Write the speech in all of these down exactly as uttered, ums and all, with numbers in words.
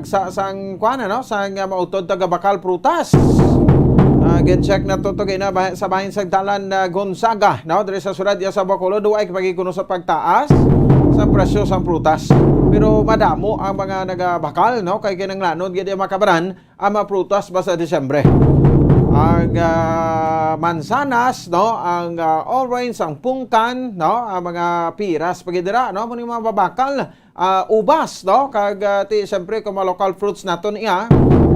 Sa, sang, kuan, ano, sang, ah, mautod taga Bacal Prutas. Ah, gin-check na to, to, gina-, sa bahin sa dalan na Gonzaga, no? Diri sa siyudad ya sa Bacolod, way pagikuno sa pagtaas sa presyo sang prutas. Pero madamo ang mga nagabakal, no? Kay kinahanglanon gid ang mga kabaran ang mga prutas ba sa Disyembre. Ang, ah, mansanas, no? Ang, ah, orange, ang pungkan, no? Ang mga piras, pagidira, no? Muna yung mga babakal, ah, ubas, no? Kag, ah, ti, siyempre, kung mga local fruits naton iya,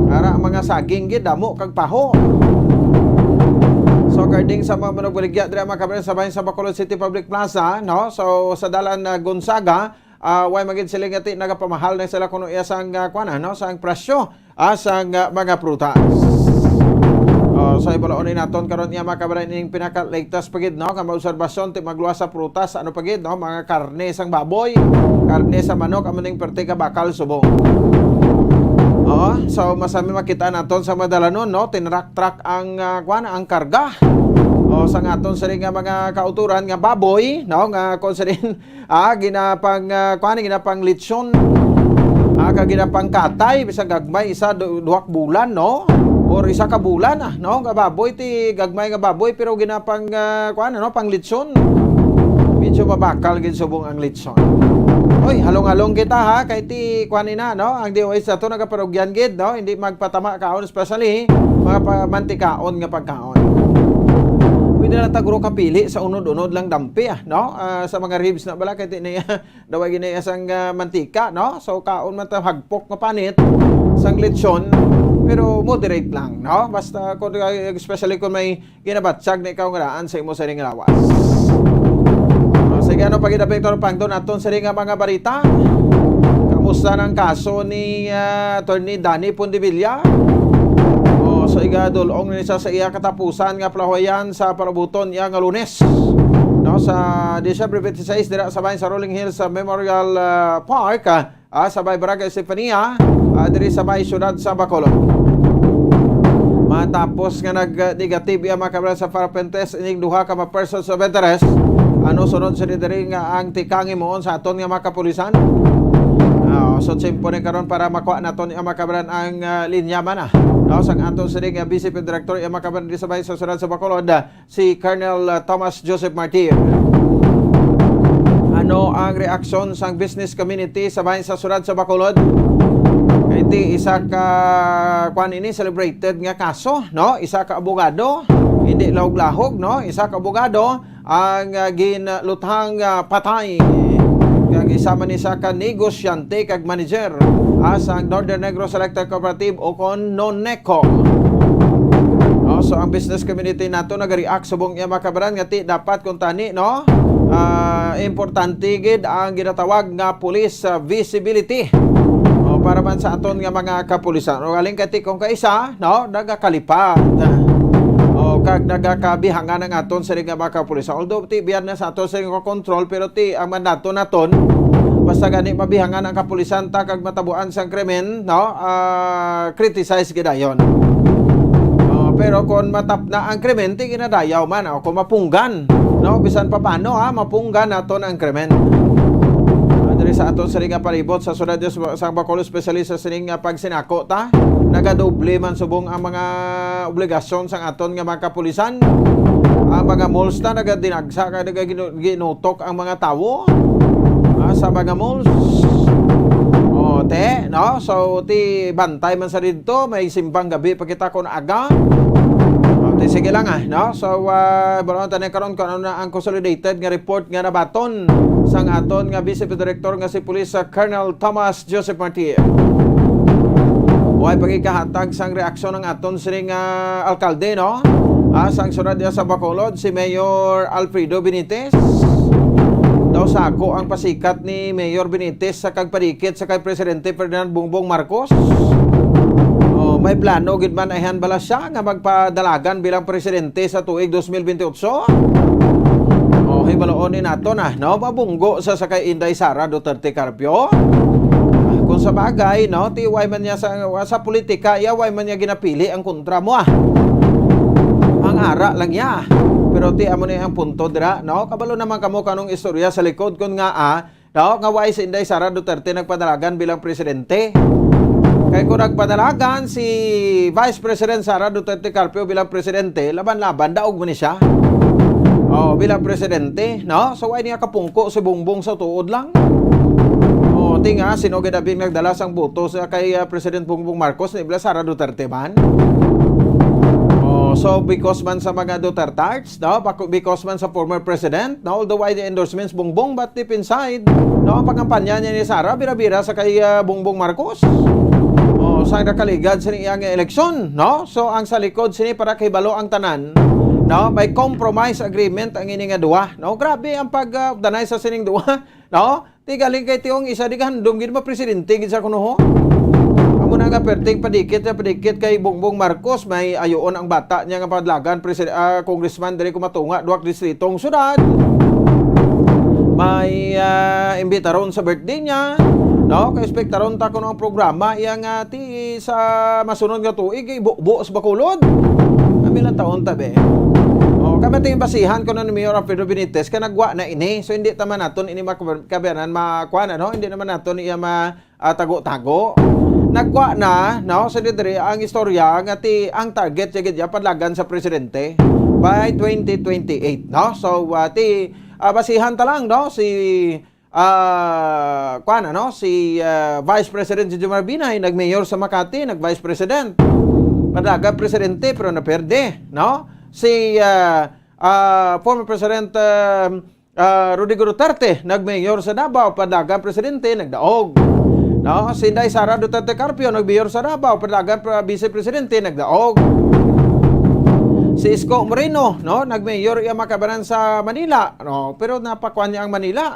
ara ang mga saging gid, damo kag paho. So, according sa mga manugbaligya diri, mga kababayan, sa bahin sa Bacolod City Public Plaza, no? So, sa dalan na Gonzaga, ah, way magid sila nga ti nagapamahal na sila kuno iya sang, ah, kuan, ano, sang presyo, ah, sang, ah, mga prutas. Oh, so, ibaloon ni naton karon iya, mga kababayan, ining pinaka-latest pa gid, no, nga mga obserbasyon ti magluwas sa prutas, ano pa gid, no, mga karne sang baboy, karne sa manok, amo ning perti ka bakal subong. Oh, so, masami makita naton sa madalanon, no, tinrak-trak ang, ah, kuan, ang karga. Oh, sa aton sini nga mga kauturan nga baboy, no, nga kung sini ah, ginapang, ah, kuan, ginapang lechon. Ah, kag ginapang katay, bisag gagmay, isa, du-, duha ka bulan, no? Or isa ka bulan, ah, no? Nga baboy, ti gagmay nga baboy, pero ginapang, ah, kuan, ano, pang lechon. Medyo mabakal gid subong ang lechon. Oy, halong-halong kita, ha, kay ti, kuan, ina, no? Ang D O H sa to nagaparugyan gid, no? Hindi magpatama kaon, especially mga pa-, mantikaon nga pagkaon. Pwede na ta guro kapili sa unod-unod lang dampi, ah, no? Ah, sa mga ribs na bala, kay ti na daw ay ginaiya sang, ah, mantika, no? So, kaon man ta hagpok nga panit sang lechon, pero moderate lang, no? Basta, kung, especially kung may ginabatyag na ikaw nga daan sa imo sa ining lawas. Ah, sige, ano pa gid ang pangton aton sa nga mga barita? Kamusta ang kaso ni, ah, Attorney Danny Pondevilla? Oh, so, igadulong ni sa, sa iya katapusan nga palahuyan sa palabuton iya nga Lunes, no, sa December twenty-six, dira sa bahin sa Rolling Hills, ah, Memorial, ah, Park, ah, ah, sa may Barangay Estefania, ah, diri sa may siyudad sa Bacolod. Matapos nga nag-negative iya, mga kababayan, sa pap test ining duha ka mga persons of interest, ano sunod sa diri nga ang tikang himuon sa aton nga mga kapulisan? Ah, so, tiyempo ni karon para makuha naton ang, mga kababayan, ang, ah, linya man, ah, no, sang aton sini nga Vice Director, ang, mga kababayan, diri sa bahin sa siyudad sa Bacolod, ah, si Colonel, ah, Thomas Joseph Martir. Ano ang reaksyon sang business community sa bahin sa siyudad sa Bacolod? Kay ti isa ka, kuan, ini celebrated nga kaso, no? Isa ka abogado, hindi lahog-lahog, no? Isa ka abogado ang, ah, ginluthang, ah, patay. Kag isa man ni sa ka negosyante kag manager, ah, sa Northern Negros Electric Cooperative o kon NONECO. No, so ang business community nato nag-react subong iya, mga kababayan, nga ti dapat kuntani, no? Ah, importante gid ang ginatawag nga police, ah, visibility. O, para man sa aton nga mga kapulisan. O, galing kay ti kung kaisa, no, nagakalipat. O, kag nagakabihangan ang aton sini nga mga kapulisan. Although ti biya na sa aton sini nga control, pero ti ang mandato naton, basta gani mabihangan ang kapulisan ta kag matabuan sang krimen, no? Ah, criticize gidayon. O, pero kung matapna ang krimen, ti ginadayaw man, o kung mapunggan, no? Bisan pa paano, ha, mapunggan naton ang krimen. Ah, diri sa aton sini nga palibot sa siyudad sa Bacolod, especially sa sining nga pagsinako ta, nagadoble man subong ang mga obligasyon sang aton nga mga kapulisan. Ang mga malls ta nagadinagsa kay nagaginutok ang mga tawo, ah, sa mga malls. O, te, no? So, ti bantay man sa didto, may simbang gabi pa kita kon aga. O, te, sige lang, ah, no? So, ah, balon ta na karon kung ano na ang consolidated nga report nga nabaton sang aton nga Vice Director nga si Police, ah, Colonel Thomas Joseph Martir. Way pagikahatag sang reaksyon ang aton sining, ah, alkalde, no? Ah, sang siyudad diya sa Bacolod, si Mayor Alfredo Benitez. Daw sako ang pasikat ni Mayor Benitez sa kagpadikit sa kay Presidente Ferdinand Bongbong Marcos. Oh, may plano gid man ayhan bala siya nga magpadalagan bilang presidente sa tuig dos mil bentiocho? Oh, hibaloon ni nato na, no? Mabunggo sa, sa kay Inday Sara Duterte Carpio. Ah, kung sa bagay, no, ti way man niya sa, sa politika, iya way man niya ginapili ang kontra mo, ah. Ang ara lang niya. Pero ti amo ni ang punto dira, no? Kabalo naman kamo kanong istorya sa likod kun nga, ah, no, nga way si Inday Sara Duterte nagpadalagan bilang presidente. Kay kung nagpadalagan si Vice President Sara Duterte Carpio bilang presidente, laban-laban, daog man ni siya. Oh, bilang presidente, no? So, why niya kapungko si Bongbong sa tuod lang? Oh, ti nga, sino gid abi nagdala sang boto sa kay, ah, President Bongbong Marcos, ni bala Sara Duterte man? Oh, so, because man sa mga Dutertards, no? Bako-, because man sa former president, no? Although why the endorsements Bongbong, but deep inside, no? Ang pagkampanya niya ni Sara, bira-bira sa kay, ah, Bongbong Marcos. Oh, sa nakaligad sa iyang eleksyon, no? So, ang sa likod sini para kahibalo ang tanan, no? May compromise agreement ang ini nga duha, no? Grabe ang pag, ah, danay sa sining duha, no? Ti galing kay tiong isa di kahandom gid mapresidente gid sa kuno, ho. Amo na nga perting padikit na padikit kay Bongbong Marcos, may ayoon ang bata niya nga padlagan presi-, ah, congressman diri kumatunga duwak distritong syudad. May, ah, imbitaron sa birthday niya, no? Kay expectaron ta kuno ang programa iya nga ti sa masunod nga tuig, ibubo sa Bacolod. Kami lang taon ta, be. Oh, kami ting basihan kuno ni Mayor Alfredo Benitez kay nagwa na ini. So, hindi ta man naton ini makabayanan, makuan, ano? Hindi naman naton iya ma, ah, tago-tago. Nagwa na, no? So, diri ang istorya nga ti ang target siya gid niya padlagan sa presidente by twenty twenty-eight, no? So, ah, ti, ah, basihan ta lang, no? Si, ah, kuan, ano? Si, ah, Vice President Jomar Binay nag-mayor sa Makati, nag-vice president. Padlagan presidente pero naperde, no? Si, ah, ah, former President, ah, ah, Rodrigo Duterte nag-mayor sa Davao, padlagan presidente, nagdaog. No? Si Inday Sara Duterte Carpio nag-mayor sa Davao, padlagan pre-, vice presidente, nagdaog. Si Isko Moreno, no, nag-mayor iya makabanan sa Manila, no, pero napakuan niya ang Manila.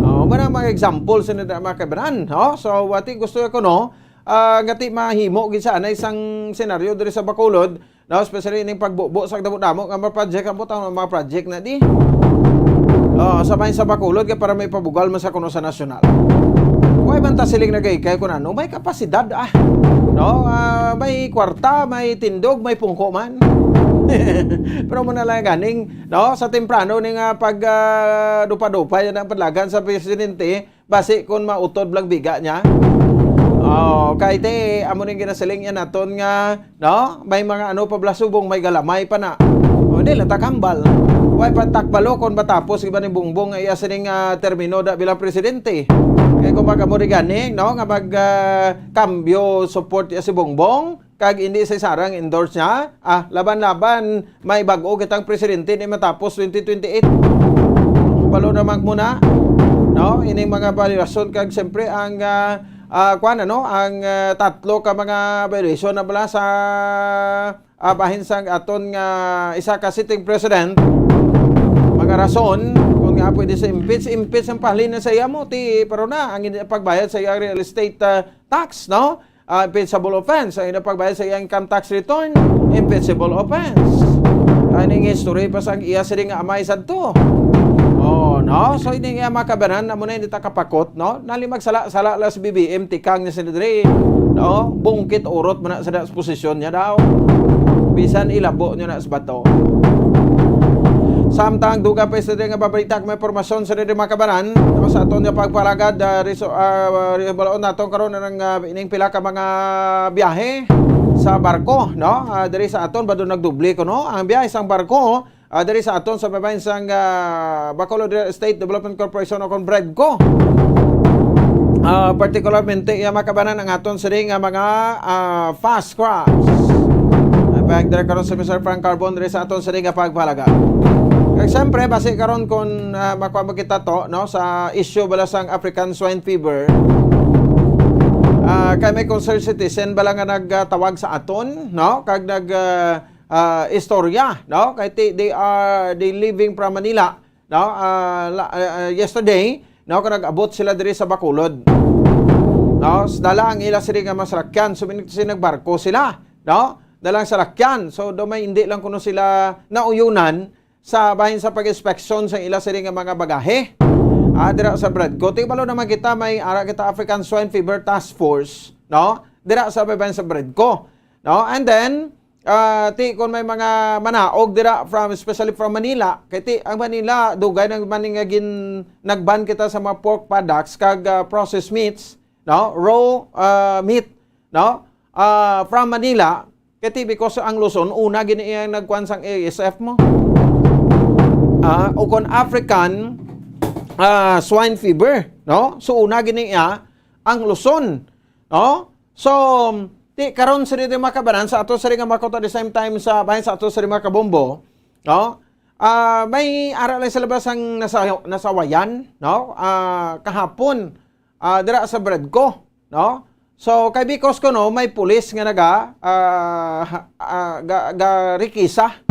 No, mao na mga example sa nila makabanan, no? So, what gusto ko, no, ah, ngati mahimo gid sa anay sang senaryo diri sa Bacolod, no, especially ining pagbubo sa damo-damo nga mga project, ang butang mga project na di. Oh, sa may sa Bacolod kay para may pabugal man sa kuno sa nasyonal. Why man ta siling nagaikay kun ano, may kapasidad, ah. No, ah, may kwarta, may tindog, may pungko man. Pero mo na lang ganing, no, sa temprano ni nga pag, ah, dupa-dupa yan ang padlagan sa presidente, basi kun mautod lang biga niya. Oh, kay ti, amo ning ginasiling niya naton nga, no? May mga ano pa bala subong, may galamay pa na. O, di lang takambal. Way pa takbalo kung matapos iba ni Bongbong nga iya sining, ah, termino da bilang presidente. Kay kung baga mo rin gani, no? Nga mag, ah, kambyo support iya si Bongbong, kag hindi si Sara ang endorse niya, ah, laban-laban, may bag-o kitang presidente ni matapos twenty twenty-eight. Balo naman muna, no? Ining mga balilason kag siyempre ang, ah, ah, kuwan, ano, ang, ah, tatlo ka mga violation na bala sa, ah, bahin sang aton nga isa ka sitting president. Mga rason kung nga pwede sa impeach, impeach ang pahalin na sa iya mo, ti, pero na, ang hindi pagbayad sa iya real estate, ah, tax, no? Ah, impeachable offense. Ang ina pagbayad sa iyang income tax return, impeachable offense. Ay, ning history pa sang iya siring nga amay sadto. Oh, no? So, ini nga makabanan, amo na hindi ta kapakot, no? Nali magsala-sala lang sa B B M, tikang ni Senador, no? Bungkit urot man na sa, sa posisyon niya daw. Bisan ilabo niya na sa bato. Samtang dugang pa sa nga babalita, may impormasyon sa diri makabanan. Tapos sa aton nga pagpalagad, ah, riso-, ah, balaon naton karon ang, ah, ining pila ka mga biyahe sa barko, no? Ah, diri sa aton, bado nagdubli ko, no? Ang biyahe sang barko, ah, diri sa aton sa babayin sang, ah, Bacolod State Development Corporation o kon BREDCO. Ah, particularmente, iya makabanan ang aton siring nga mga, ah, fast crabs. Ay, pag diri karon si Mister Frank Carbon diri sa aton siring nga pagpalaga. Kag siyempre, basi karon kung, ah, makuha mo kita to, no, sa issue bala sang African Swine Fever. Ah, kay may concerned citizen bala nga nagtawag sa aton, no? Kag nag, ah, ah, istorya, no? Kay ti-, they are, they leaving from Manila, no? Ah, la-, ah, ah, yesterday, no, kung nag-abot sila diri sa Bacolod. No, s-, dala ang ila siri nga mga salakyan. So, minit sila nagbarko sila, no? Dala ang salakyan. So, do may hindi lang kuno sila nauyunan sa bahin sa pag-inspeksyon sa ila siri nga mga bagahe. Ah, dira sa BREDCO. Tingalo naman kita, may ara kita African Swine Fever Task Force, no? Dira sa bahin sa BREDCO, no? And then, ah, ti, kung may mga manaog dira from, especially from Manila, kay ti, ang Manila, dugay nang maning nga gin-, nag-ban kita sa mga pork products kag, ah, processed meats, no? Raw, ah, meat. no? Ah, from Manila, kay ti because ang Luzon, una gini iyang nagkuan sang A S F mo. Ah, o kon African, ah, swine fever, no? So, una gini iya ang Luzon, no? So, ti karon sa dito mga kabanan, sa ato sa ring mga kuto, at the same time sa bahin sa ato sa ring mga kabombo, no? Ah, may ara lang sa labas ang nasa-, nasawayan, no? Ah, kahapon, ah, dira sa Bredco, no? So, kay because kuno, may pulis nga naga, ah, ha-, ah, ga, ga rikisa,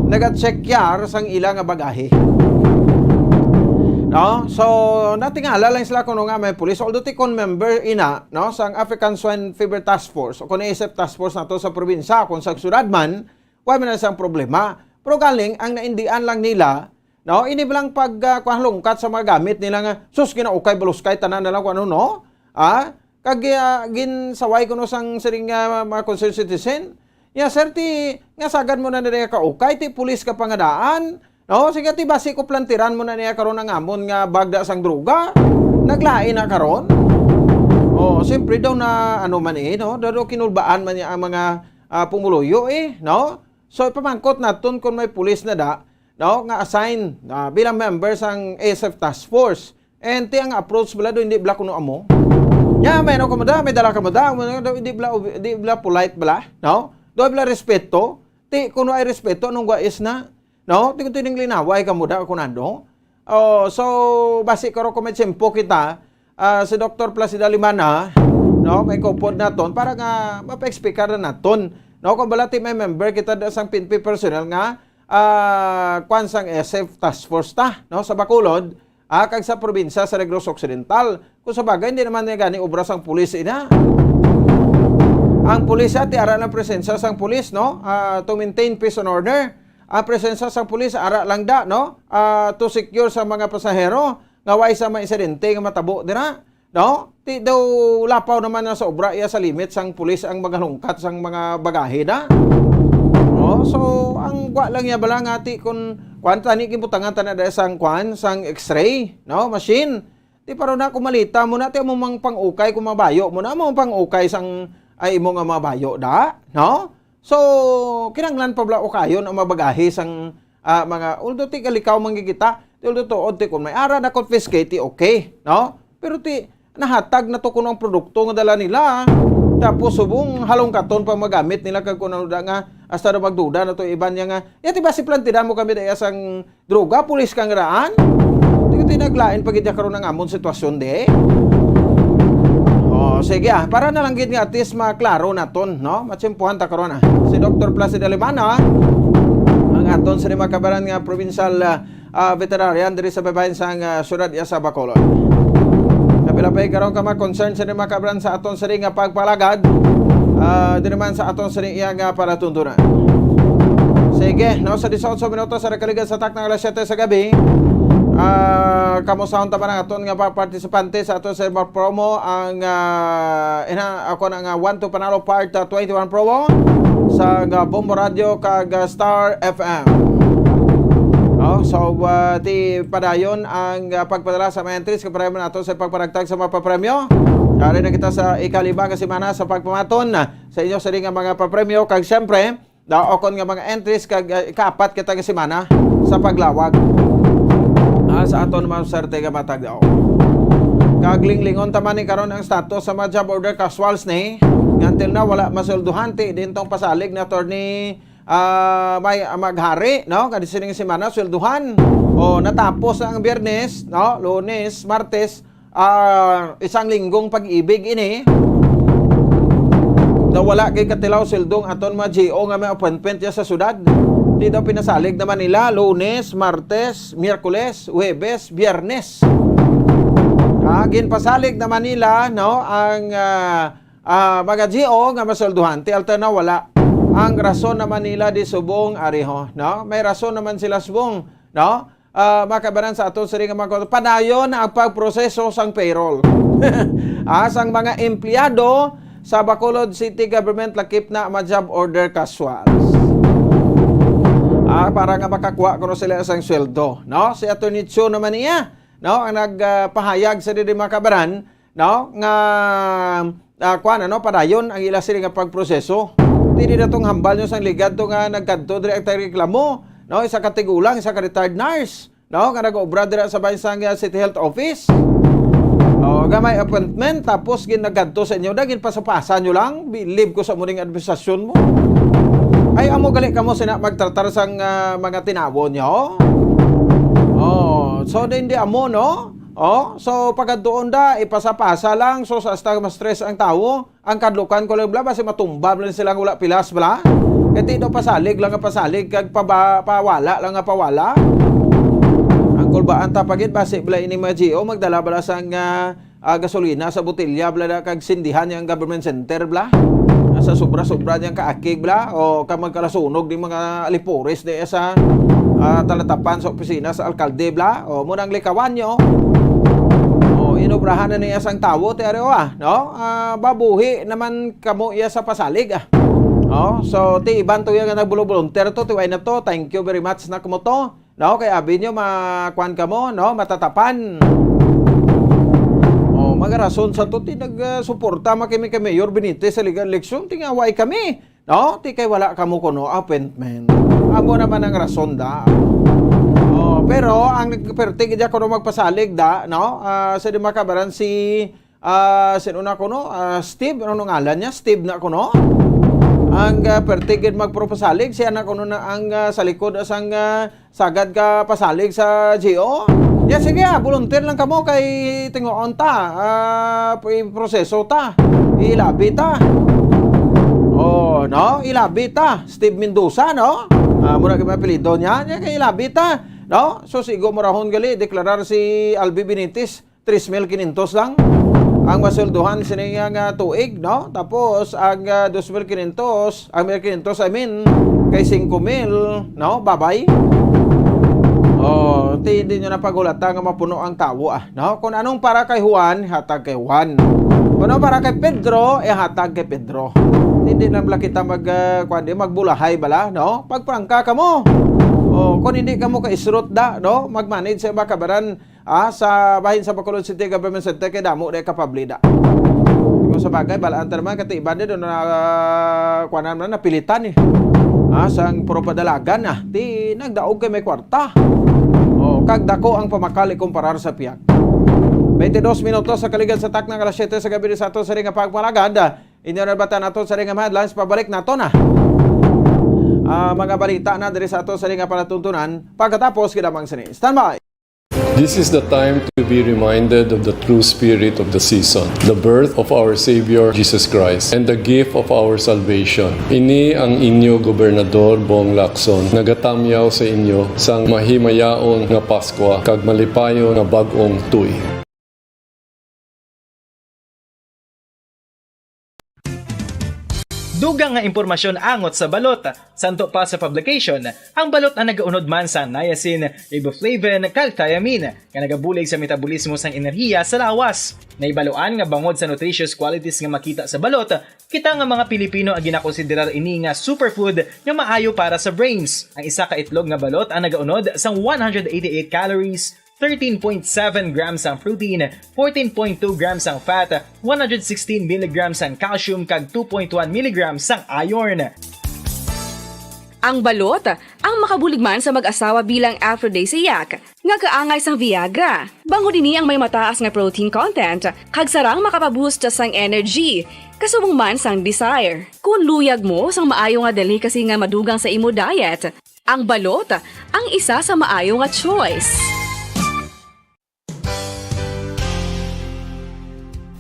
naga-check yar sang ila nga bagahe. No? So, natingala lang sila kuno nga may pulis. Although ti kon member ina, no, sang African Swine Fever Task Force o kon A S F Task Force nato sa probinsya, kung sa syudad man, wa man na sang problema. Pero galing, ang naindian lang nila, no, ini ba lang pag, ah, kuwan, lungkat sa mga gamit nila nga, "Sus, ginaukay, baluskay, tanan na lang kung ano, no?" Ah, kag, ah, ginsaway kuno sang siring nga mga concerned citizen. Ya, sir, ti, nga sagad mo na nila kaukay, ti pulis ka pangadaan. No, sige, ti basi ko plantiran mo na niya karon ang amon nga bagda sang droga. Naglain na karon. Oh, siyempre daw na ano man eh, no? Daw, daw kinulbaan man niya ang mga, ah, pumuluyo eh, no? So, ipamangkot naton kung may pulis na da, no, nga assign, ah, bilang member sang A S F Task Force. And ti ang approach bala do, hindi bala kuno amo. Nya, may ano ka mo da, may dala ka mo da, hindi bala, hindi bala polite bala, no? Do bala respeto. Ti kuno ay respeto, anong gwais na? No? Ti kuno tining linaway ka mo da, kunano? Oh, so, basi karon kung may tiyempo kita, ah, si Doktor Placida Limana, no, may kupod naton para nga mapa-explicar na naton, no, kung bala ti may member kita da sang P N P personnel nga, ah, kwan sang S F task force ta, no, sa Bacolod, ah, kag sa probinsya sa Negros Occidental. Kung sa bagay, hindi naman niya gani obra sang pulis ina. Ang pulis, ah, ti ara lang presensya sang pulis, no, ah, to maintain peace and order. Ang presensya sang pulis, ara lang da, no? Ah, to secure sa mga pasahero nga way sa mga insidente nga matabo dira, no? Ti daw lapaw naman na sa obra iya sa limit sang pulis ang magalungkat sang mga bagahe na. No? So, ang gwa lang niya bala nga ti kun kuan tani, gibutangan tana da sang kuan, sang X-ray, no? Machine. Ti para na kumalita mo na, ti amo mang pang-ukay kung mabayo mo na, amo mang pang-ukay sang ay imo nga mabayo da, no? So, kinahanglan pa bala ukayon ang mabagahi sang, ah, mga, although ti kalikaw man gid kita, ti although tuod ti kun may ara na confiscate, ti okay, no? Pero ti nahatag na to kuno ang produkto nga dala nila, tapos subong halongkaton pa magamit nila kag kun ano da nga hasta na magduda na to iban niya nga, ya ti ba si plantidan mo kami daya sang droga, pulis kang raan. Ti, ti naglain pa gid ya karon ang amon sitwasyon di. Oh, sige ah, para na lang gid nga at least maklaro naton, no? Matsimpuhan ta karon ah. Si Doktor Placid Alemana, ang aton sa mga kabaran nga provincial, ah, ah, veterinarian diri sa babayan sang, ah, siyudad iya sa Bacolod. Kapila pa karon ka mga concern sa mga kabaran sa aton sini nga pagpalagad, ah, diri man sa aton sini iya nga palatuntunan. Sige, no, sa dieciocho minutos sa nakaligad sa takna alas siyete sa gabi, ah, kamusta man ang aton nga mga partisipante sa aton sa promo, ang, ah, ina, ako na nga One to Panalo Part, ah, twenty-one promo sa, ah, Bombo Radio kag, ah, Star F M. Oh, so, ah, ti padayon ang, ah, pagpadala sa mga entries kag padayon nato sa pagpanagtag sa mga papremyo. Ari na kita sa ikalima nga semana sa pagpamaton sa inyo sa nga mga papremyo kag siyempre, daokon nga mga entries kag, ah, ikaapat kita nga semana sa paglawag, ah, sa aton mga swerte nga matag daw. Kag linglingon ta man ni karon ang status sa mga job order casuals ni. Nga until now, wala masweldohan ti dintong pasalig na attorney, ah, may, ah, maghari, no? Kadi sining semana, sweldohan. O, natapos na ang Biyernes, no? Lunes, Martes, ah, isang linggong pag-ibig ini. Daw wala kay katilaw sweldo ang aton mga G O nga may appointment ya sa syudad. Di daw pinasalig naman nila Lunes, Martes, Miyerkules, Huwebes, Biyernes. Ah, ginpasalig naman nila, no, ang, ah, ah, mga G O nga masweldohan, ti alternate wala. Ang rason naman nila di subong ariho, no? May rason naman sila subong, no? Ah, mga kabanan sa aton sini nga mga kuto, padayon ang pagproseso sang payroll. Ah, sang mga empleyado sa Bacolod City Government lakip na mga job order casuals. Ah, para nga makakuha kuno sila sang sweldo, no? Si Attorney Cho naman niya, no, ang nagpahayag sa diri mga kabanan, no, nga, ah, kuan, ano, padayon ang ila sini nga pagproseso. Dili na tong hambal nyo sang ligad to nga nagkadto diri ang reklamo, no? Isa ka tigulang, isa ka retired nurse, no, nga nag-obra dira sa bahin sang, ah, City Health Office. Oh, nga may appointment, tapos gin nagkadto sa inyo, da ginpasapasa nyo lang, bilib ko sa muning administrasyon mo. Ay, amo gali kamo sina magtratar sang, ah, mga tinawo nyo? Oh, so, di, hindi amo, no? Oh, so pagkadtuon da, ipasapasa lang, so sa hasta ma-stress ang tawo, ang kadlukan ko lang bala, basi matumba lang sila nga wala pilas bala. Kay ti daw pasalig lang nga pasalig, kag paba-, pawala lang nga pawala. Ang kulbaan ta pa gid, basi bala ini mga G O, magdala bala sang, ah, ah, gasolina sa botelya bala na, kag sindihan niya ang government center bala. Sa sobra-sobra niyang kaakig bala, o ka magkalasunog ni mga alipores di sa, ah, talatapan sa opisina sa alkalde bala. O, mo nang likawan niyo. O, inobrahan na niya sang tawo, ti ari, o, ah, no? Ah, babuhi naman kamo iya sa pasalig, ah. O, so, ti iban to iya nga nagbulo-volunteer to, ti way na to. Thank you very much na kamo to. No, kay abi nyo, ma-, kuan kamo, no, matatapan. O, magarason sa to, ti nag, ah, suporta man kami kay Mayor Benitez sa legal election, ti nga way kami. No, ti kay wala kamo kuno appointment. Amo naman ang rason da. O, pero ang nagperti gid kuno magpasalig da, no? Ah, sa di makabaran si, ah, sino na kuno? Ah, Steve, ano nung ngalan niya? Steve na kuno? Ang, ah, perti gid magpropasalig, siya na kuno na ang, ah, sa likod sang, ah, sagad ka pasalig sa G O. Ya, sige, ah, volunteer lang kamo kay tingoon ta. Ah, i-proseso ta. Ilabi ta. Oh, no? Ilabi ta. Steve Mendoza, no? Ah, mura kay apelyido niya. Ya, kay ilabi ta, no? So, sigo mo rahon gali, deklarar si Albi Benitez, tres mil quinientos lang ang masweldohan sini nga, nga tuig, no? Tapos, ang, ah, dos mil quinientos, ang mil quinientos, I mean, kay singko mil, no? Babay. Oh, ti, hindi nyo na pagulata nga mapuno ang tawo, ah, no? Kung anong para kay Juan, hatag kay Juan. Kung anong para kay Pedro, eh, hatag kay Pedro. Hindi na bala kita mag, ah, kuwan, di, magbulahay bala, no? Pagprangka kamo. Oh, kung hindi kamo ka-isrot da, no? Mag-manage sa bakabaran, ah, sa bahin sa Bacolod City Government Center kay damo na kapabli da. Kung sa bagay, balaan ta naman, katiban din, na, ah, kuwanan man, napilitan eh. Ah, sang puro padalagan, ah. Ti, nagdaog kay may kwarta. Oh, kag dako ang pamakal ikumparar sa pihak. Twenty-dos minutos sa kaligad sa takna nga alas siyete sa gabi sa ato sa ring nga pagpalagad. Inyo na batan nato sa ring nga headlines, pabalik nato na. Ah, mga balita na diri sa ato sa ring nga palatuntunan. Pagkatapos, kinamang sini. Standby! This is the time to be reminded of the true spirit of the season, the birth of our Savior Jesus Christ, and the gift of our salvation. Ini ang inyo Gobernador Bong Lacson, nagatamyaw sa inyo sang mahimayaon nga Paskwa kag malipayon nga bag-ong tuig. Dugang nga impormasyon angot sa balot. Santo pa sa publication, ang balot ang nagaunod man sa niacin, riboflavin, kag thiamine, nga nagabulig sa metabolismo sang enerhiya sa lawas. Nahibaluan nga bangod sa nutritious qualities nga makita sa balot, kita nga mga Pilipino ang ginakonsiderar ini nga superfood nga maayo para sa brains. Ang isa ka itlog nga balot ang nagaunod sang one hundred eighty-eight calories, thirteen point seven grams ang protein, fourteen point two grams ang fat, one hundred sixteen milligrams ang calcium, kag two point one milligrams ang iron. Ang balot, ang makabulig man sa mag-asawa bilang aphrodisiac, nga kaangay sang Viagra. Bangod ini ang may mataas nga protein content, kag sarang makapaboost sang energy, kasubong man sang desire. Kung luyag mo sang maayo nga delicacy nga madugang sa imo diet, ang balot ang isa sa maayo nga choice.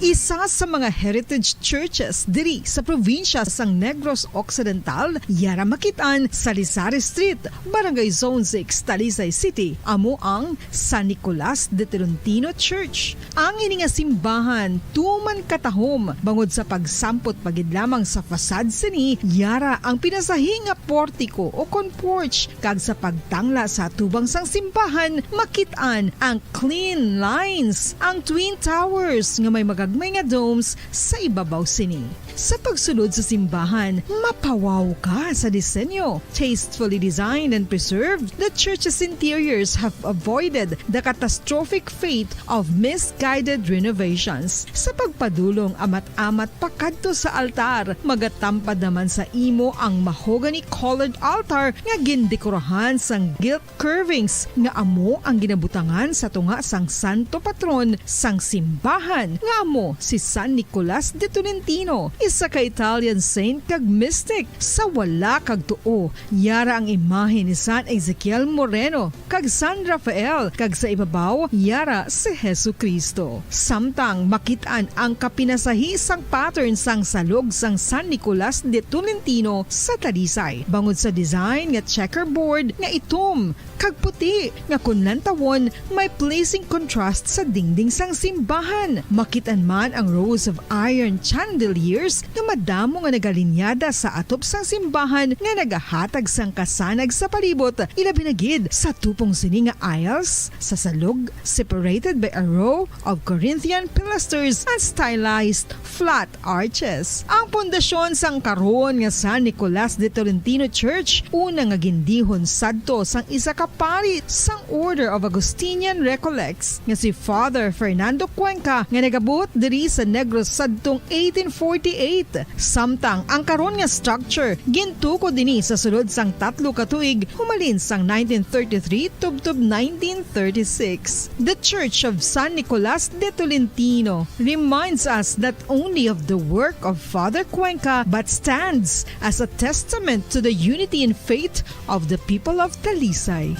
Isa sa mga heritage churches diri sa probinsya sang Negros Occidental, yara makit-an sa Lizari Street, Barangay Zone six, Talisay City, amo ang San Nicolas de Tolentino Church. Ang ini nga simbahan tuman katahom bangod sa pagsampot pa gid lamang sa facade sini, yara ang pinasahi nga portiko o kon porch, kag sa pagtangla sa atubang sang simbahan, makit-an ang clean lines, ang twin towers nga may magagmay nga domes sa ibabaw sini. Sa pagsulod sa simbahan, mapawaw ka sa disenyo. Tastefully designed and preserved, the church's interiors have avoided the catastrophic fate of misguided renovations. Sa pagpadulong amat-amat pakadto sa altar, magatampad naman sa imo ang mahogany-colored altar nga gindekorahan sang gilt curvings nga amo ang ginabutangan sa tunga sang santo patron sang simbahan, nga amo si San Nicolas de Tolentino, isa ka Italian saint kag mystic. Sa wala kag tuo, yara ang imahe ni San Ezekiel Moreno kag San Rafael, kag sa ibabaw, yara si Jesu-Cristo. Samtang makit-an ang kapinasahi sang pattern sang salog sang San Nicolas de Tolentino sa Talisay, bangod sa design nga checkerboard nga itom kag puti, nga kon lantawon, may pleasing contrast sa dingding sang simbahan. Makit-an man ang rows of iron chandeliers nga madamo nga nagalinyada sa atop sang simbahan nga nagahatag sang kasanag sa palibot, ilabi na gid sa tupong sini nga aisles sa salog, separated by a row of Corinthian pilasters and stylized flat arches. Ang pundasyon sang karon nga San Nicolas de Tolentino Church, una nga gindihon sadto sang isa ka pari sang Order of Augustinian Recollects nga si Father Fernando Cuenca, nga nagabuot diri sa Negros sadtong eighteen forty-eight. Samtang ang karon nga structure gintukod ini sa sulod sang tatlo ka tuig, humalin sang nineteen thirty-three tubtob nineteen thirty-six. The Church of San Nicolas de Tolentino reminds us not only of the work of Father Cuenca, but stands as a testament to the unity in faith of the people of Talisay.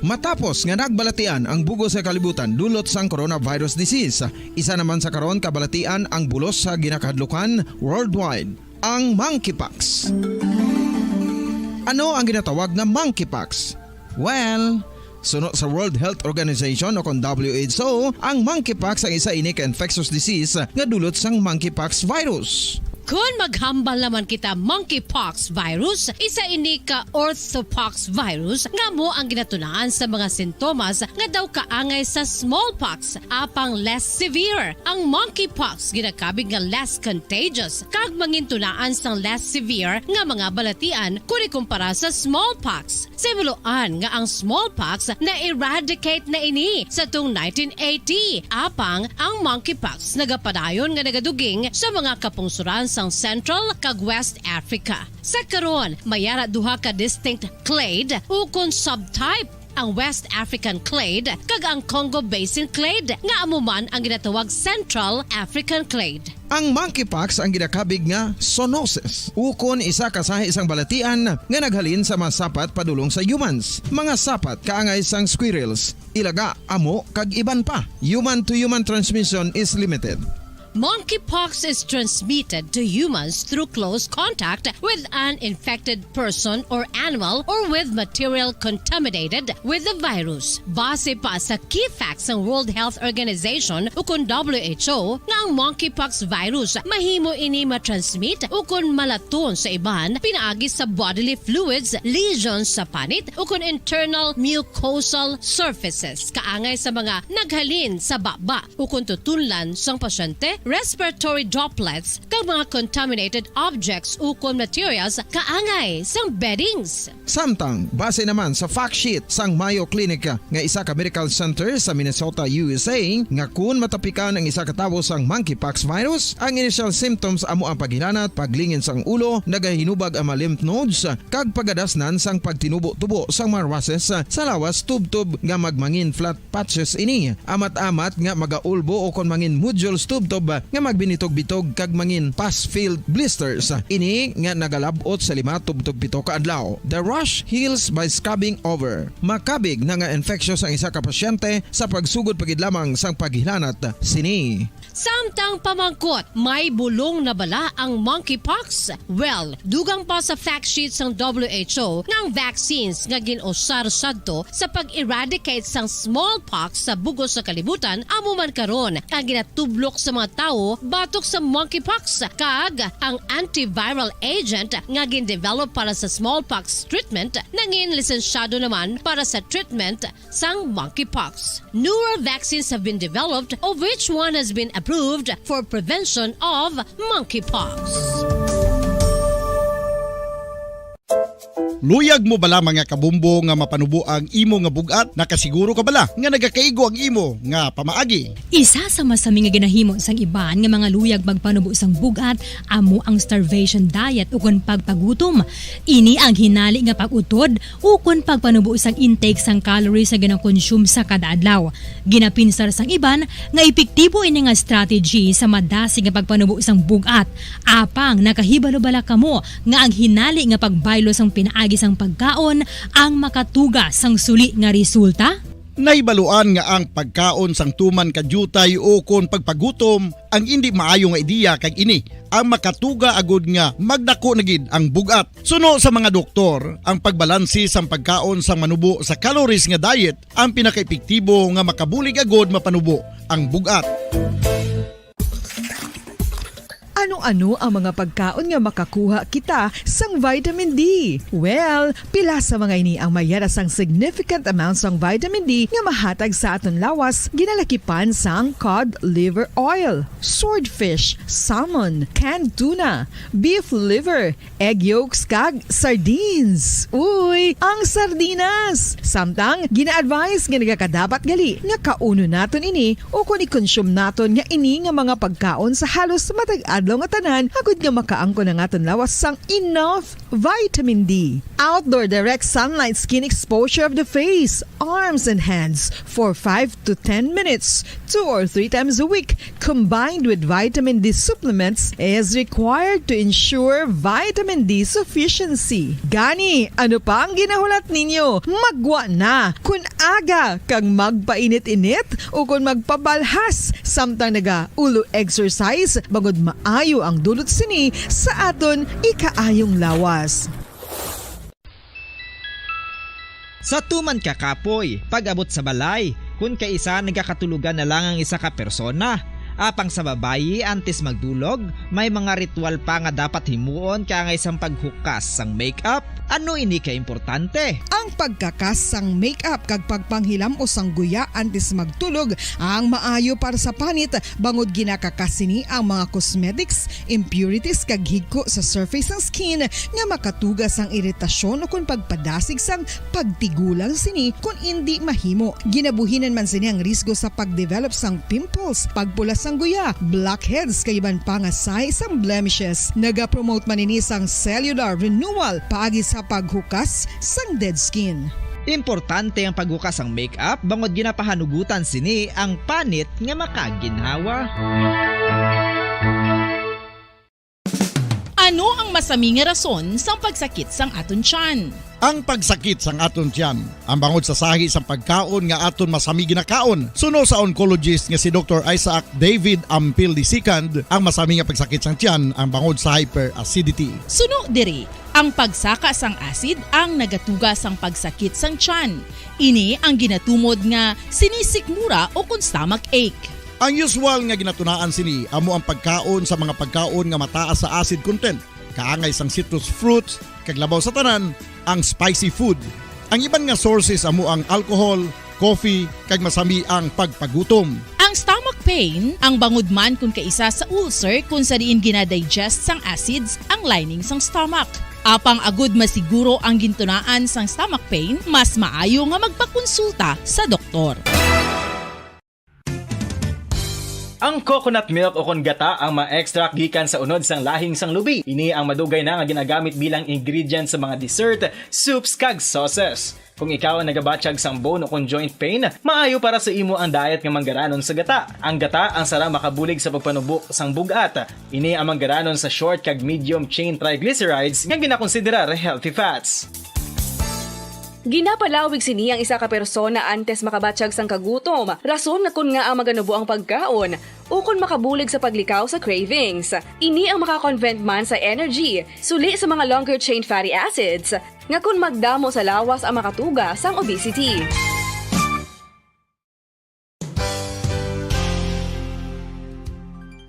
Matapos nga nagbalatian ang bug-os nga kalibutan dulot sang coronavirus disease, isa naman sa karon kabalatian ang bulos sa ginakahadlukan worldwide, ang monkeypox. Ano ang ginatawag nga monkeypox? Well, suno sa World Health Organization o kon W H O, ang monkeypox ang isa ini ka infectious disease nga dulot sang monkeypox virus. Kon maghambal naman kita, monkeypox virus, isa ini ka orthopox virus nga amo ang ginatunaan sa mga sintomas nga daw kaangay sa smallpox, apang less severe. Ang monkeypox ginakabig nga less contagious kag mangintunaan sang less severe nga mga balatian kon ikumpara sa smallpox. Sa himuloan nga ang smallpox na-eradicate na ini sa tong nineteen eighty, apang ang monkeypox nagapadayon nga nagaduging sa mga kapungsoran sang Central kag West Africa. Sa karon, may ara duha ka distinct clade ukon subtype, ang West African clade kag ang Congo Basin clade, nga amo man ang ginatawag Central African clade. Ang monkeypox ang ginakabig nga zoonosis, ukon isa ka sahi sang balatian nga naghalin sa mga sapat padulong sa humans, mga sapat kaangay sang squirrels, ilaga, amo, kag iban pa. Human-to-human transmission is limited. Monkeypox is transmitted to humans through close contact with an infected person or animal or with material contaminated with the virus. Base pa sa key facts sang World Health Organization ukon W H O nga ang monkeypox virus mahimo ini matransmit ukon malaton sa iban pinaagi sa bodily fluids, lesions sa panit ukon internal mucosal surfaces kaangay sa mga naghalin sa baba ukon tutunlan sang pasyente, respiratory droplets, kag mga contaminated objects ukon materials kaangay sang beddings. Samtang, base naman sa fact sheet sang Mayo Clinic nga isa ka medical center sa Minnesota, U S A, nga kun matapikan ang isa ka tawo sang monkeypox virus, ang initial symptoms amo ang paghilanat, paglingin sang ulo, nagahinubag ang mga lymph nodes, kag pagadasnan sang pagtinubo-tubo sang mga rushes sa lawas tubtob nga magmangin flat patches ini. Amat-amat nga magaulbo o kon mangin nodules tubtob nga magbinitog-bitog kag mangin pus-filled blisters. Ini nga nagalab-ot sa lima tubtob pito ka adlaw. The rash heals by scabbing over. Makabig na nga infectious ang isa ka pasyente sa pagsugod pa gid lamang sang paghilanat sini. Samtang pamangkot, may bulong na bala ang monkeypox? Well, dugang pa sa fact sheet sang W H O nga ang vaccines nga gin-usar sadto sa pag-eradicate sang smallpox sa bug-os nga kalibutan amo man karon ang ginatublok sa mga tawo batok sa monkeypox, kag ang antiviral agent nga gin-develop para sa smallpox treatment nangin lisensyado naman para sa treatment sang monkeypox. Newer vaccines have been developed, of which one has been approved for prevention of monkeypox. Luyag mo bala, mga kabumbo, nga mapanubo ang imo nga bug-at? Nakasiguro ka bala nga nagakaigo ang imo nga pamaagi? Isa sa masami nga ginahimo sang iban nga mga luyag magpanubo sang bug-at amo ang starvation diet ukon pagpagutom. Ini ang hinali nga pag-utod ukon pagpanubo sang intake sang calories nga ginakonsume sa kada adlaw. Ginapinsar sang iban nga epektibo ini nga strategy sa madasig nga pagpanubo sang bug-at. Apang nakahibalo bala kamo nga ang hinali nga pagbaylo sang pinaagi sang pagkaon ang makatuga sang suli nga resulta? Nahibaluan nga ang pagkaon sang tuman ka diutay ukon pagpagutom ang indi maayo nga ideya, kag ini ang makatuga agud nga magdako na gid ang bug-at. Suno sa mga doktor, ang pagbalansi sang pagkaon sang manubo sa calories nga diet ang pinakaepektibo nga makabulig agud mapanubo ang bug-at. Ano-ano ang mga pagkaon nga makakuha kita sang vitamin D? Well, pila sa mga ini ang mayara sang significant amount sang vitamin D nga mahatag sa aton lawas, ginalakipan sang cod liver oil, swordfish, salmon, canned tuna, beef liver, egg yolks, kag sardines. Uy, ang sardinas! Samtang, gina-advise nga nagakadapat gali nga kaunon naton ini ukon i-consume naton nga ini nga mga pagkaon sa halos matag adlaw nga tanan, agud nga makaangkon ang aton lawas sang enough vitamin D. Outdoor direct sunlight skin exposure of the face, arms, and hands for five to ten minutes, two or three times a week, combined with vitamin D supplements, is required to ensure vitamin D sufficiency. Gani, ano pa ang ginahulat ninyo? Maggwa na! Kun aga kag magpainit-init ukon magpabalhas samtang naga-ulo exercise, bangod maayo ang dulot sini sa aton ikaayong lawas. Sa tuman ka kapoy, pag-abot sa balay, kun kaisa nagakatulogan na lang ang isa ka persona. Apang sa babayi, antes magdulog, may mga ritual pa nga dapat himuon kaangay sang paghukas sang makeup. Ano ini ka importante? Ang pagkakas sang makeup kag pagpanghilam-os sang guya antes magtulog ang maayo para sa panit, bangod ginakakas sini ang mga cosmetics, impurities, kag higko sa surface sang skin nga makatuga sang iritasyon ukon pagpadasig sang pagtigulang sini kon indi mahimo. Ginabuhinan man sini ang risgo sa pagdevelop sang pimples, pagpula sang guya, blackheads, kag iban pa nga sahi sang blemishes. Nagapromote man ini sang cellular renewal paagi sa paghukas sang dead skin. Importante ang paghukas sang makeup bangod ginapahanugutan sini ang panit nga makaginhawa. Ano ang masami nga rason sang pagsakit sang aton tiyan? Ang pagsakit sang aton tiyan, ang bangod sa sahi sang pagkaon nga aton masami ginakaon, suno sa oncologist nga si Doktor Isaac David Ampil the second, ang masami nga pagsakit sang tiyan, ang bangod sa hyperacidity. Suno diri, ang pagsaka sang acid ang nagatuga sang pagsakit sang tiyan. Ini ang ginatumod nga sinisikmura ukon stomach ache. Ang usual nga ginatunaan sini amo ang pagkaon sa mga pagkaon nga mataas sa acid content, kaangay sang citrus fruits, kag labaw sa tanan, ang spicy food. Ang iban nga sources amo ang alcohol, coffee, kag masami ang pagpagutom. Ang stomach pain, ang bangod man kun kaisa sa ulcer kun sa diin ginadigest sang acids ang lining sang stomach. Apang agud masiguro ang gintunaan sang stomach pain, mas maayo nga magpakonsulta sa doktor. Ang coconut milk ukon gata ang ma-extract gikan sa unod sang lahing sang lubi. Ini ang madugay na nga ginagamit bilang ingredient sa mga dessert, soups, kag sauces. Kung ikaw ang nagabatyag sang bone ukon joint pain, maayo para sa imo ang diet nga manggaranon sa gata. Ang gata ang sarang makabulig sa pagpanubo sang bug-at. Ini ang manggaranon sa short kag medium chain triglycerides nga ginakonsiderar healthy fats. Ginapalawig sini ang isa ka persona antes makabatyag sang kagutom, rason nga kon ngaa maganubo ang pagkaon, ukon makabulig sa paglikaw sa cravings. Ini ang maka-convert man sa energy, suli sa mga longer chain fatty acids, nga kon magdamo sa lawas ang makatuga sang obesity.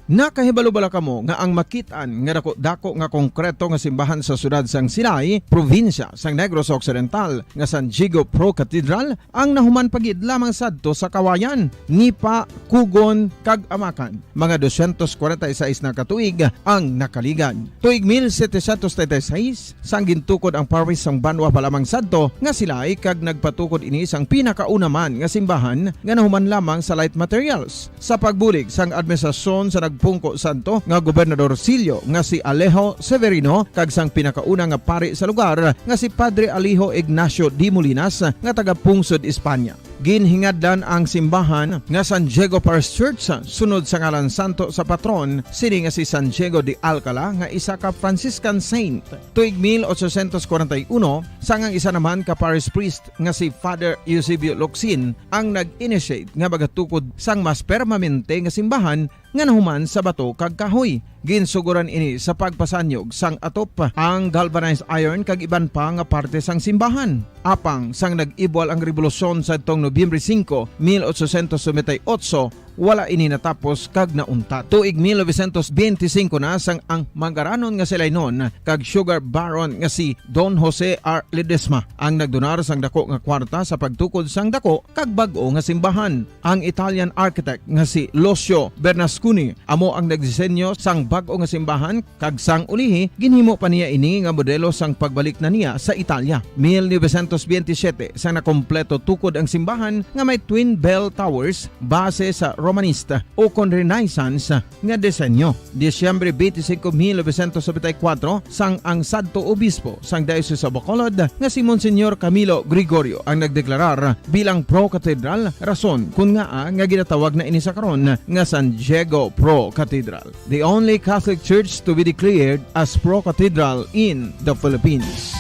Nakahibalo bala kamo nga ang makit-an nga dako-dako nga konkreto nga simbahan sa siyudad sang Silay, probinsya sang Negros Occidental, nga San Diego Pro Cathedral, ang nahuman pa gid lamang sadto sa Kawayan, Nipa, Cogon, kag Amacan? Mga dosyentos kwarenta y seis na ka tuig ang nakaligad. Tuig mil setecientos treinta y seis, sang gintukod ang parish sang banwa pa lamang sadto nga Silay, kag nagpatukod ini sang pinakauna man nga simbahan nga nahuman lamang sa light materials. Sa pagbulig sang administrasyon sa nagpungko sadto nga gobernadorcillo nga si Alejo Severino kag sang pinakauna nga pari sa lugar nga si Padre Alejo Ignacio de Molinas nga taga-pungsod Espanya. Ginhingadlan ang simbahan nga San Diego Parish Church sunod sa ngalan santo sa patron sini nga si San Diego de Alcala nga isa ka Franciscan saint. Tuig mil ochocientos kwarenta y uno, sang ang isa naman ka parish priest nga si Father Eusebio Locsin ang nag-initiate nga magatukod sang mas permanente nga simbahan nga nahuman sa bato kag kahoy. Ginsuguran ini sa pagpasanyog sang atop, ang galvanized iron kag iban pa nga parte sang simbahan. Apang sang nag-ibwal ang rebolusyon sadtong Nobyembre singko, mil ochocientos noventa y ocho, wala ini natapos kag nauntat. Tuig mil novecientos benti singko na sang ang mangaranon nga si Lainon kag sugar baron nga si Don Jose R. Ledesma ang nagdonar sang dako nga kwarta sa pagtukod sang dako kag bag-o nga simbahan. Ang Italian architect nga si Lucio Bernasconi amo ang nagdisenyo sang bag-o nga simbahan, kag sang ulihi ginhimo pa niya ini nga modelo sang pagbalik na niya sa Italia. Mil novecientos benti siyete, sang nakompleto tukod ang simbahan nga may twin bell towers base sa Romanista ukon Renaissance nga disenyo. Disyembre twenty-five, mil novecientos noventa y cuatro, sang ang sadto obispo sang Diocese of Bacolod nga si Monsignor Camilo Gregorio ang nagdeklarar bilang Pro Cathedral, rason kon ngaa nga ginatawag na ini sa karon nga San Diego Pro Cathedral, the only Catholic church to be declared as Pro Cathedral in the Philippines.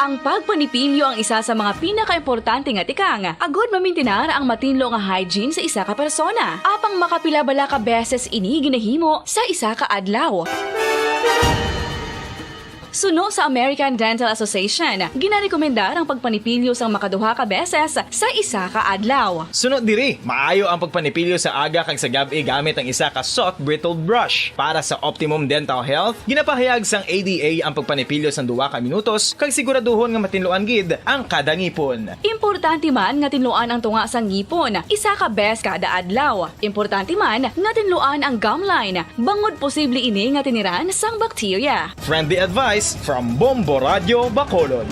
Ang pagpanipilyo ang isa sa mga pinakaimportante nga tikang agud mamintinar ang matinlo nga hygiene sa isa ka persona. Apang makapila bala ka beses ini ginahimo sa isa ka adlaw? Suno sa American Dental Association, ginarekomendar ang pagpanipilyo sang makaduha ka beses sa isa ka adlaw. Suno diri, maayo ang pagpanipilyo sa aga kag sa gab-i gamit ang isa ka soft bristle brush. Para sa optimum dental health, ginapahayag sang A D A ang pagpanipilyo sang duha ka minutos kag siguraduhon nga matinluan gid ang kada ngipon. Importante man nga tinluan ang tunga sang ngipon isa ka bes kada adlaw. Importante man nga tinluan ang gum line, bangod posible ini nga tiniran sang bakterya. Friendly advice from Bombo Radyo Bacolod.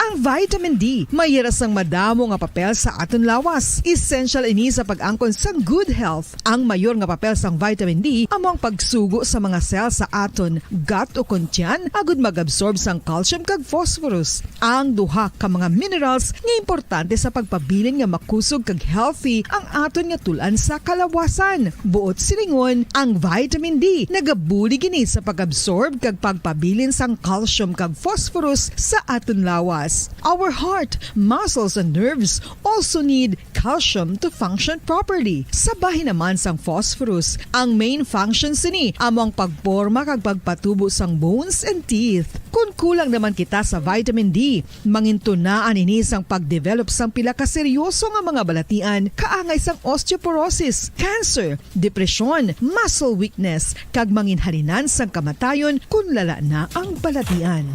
Ang vitamin D may hira sang madamo nga papel sa aton lawas. Essential ini sa pag-angkon sang good health. Ang mayor nga papel sang vitamin D amo ang pagsugo sa mga cell sa aton gut ukon tiyan agud mag-absorb sang calcium kag phosphorus, ang duha ka mga minerals nga importante sa pagpabilin nga makusog kag healthy ang aton nga tul-an sa kalawasan. Buot silingon, ang vitamin D nagabulig ini sa pag-absorb kag pagpabilin sang calcium kag phosphorus sa aton lawas. Our heart, muscles, and nerves also need calcium to function properly. Sa bahin naman sang phosphorus, ang main function sini amo ang pagporma kag pagpatubo sang bones and teeth. Kon kulang naman kita sa vitamin D, mangintunaan ini sang pag-develop sang pila ka seryoso nga mga balatian, kaangay sang osteoporosis, cancer, depresyon, muscle weakness, kag manginhalinan sang kamatayon kon lala na ang balatian.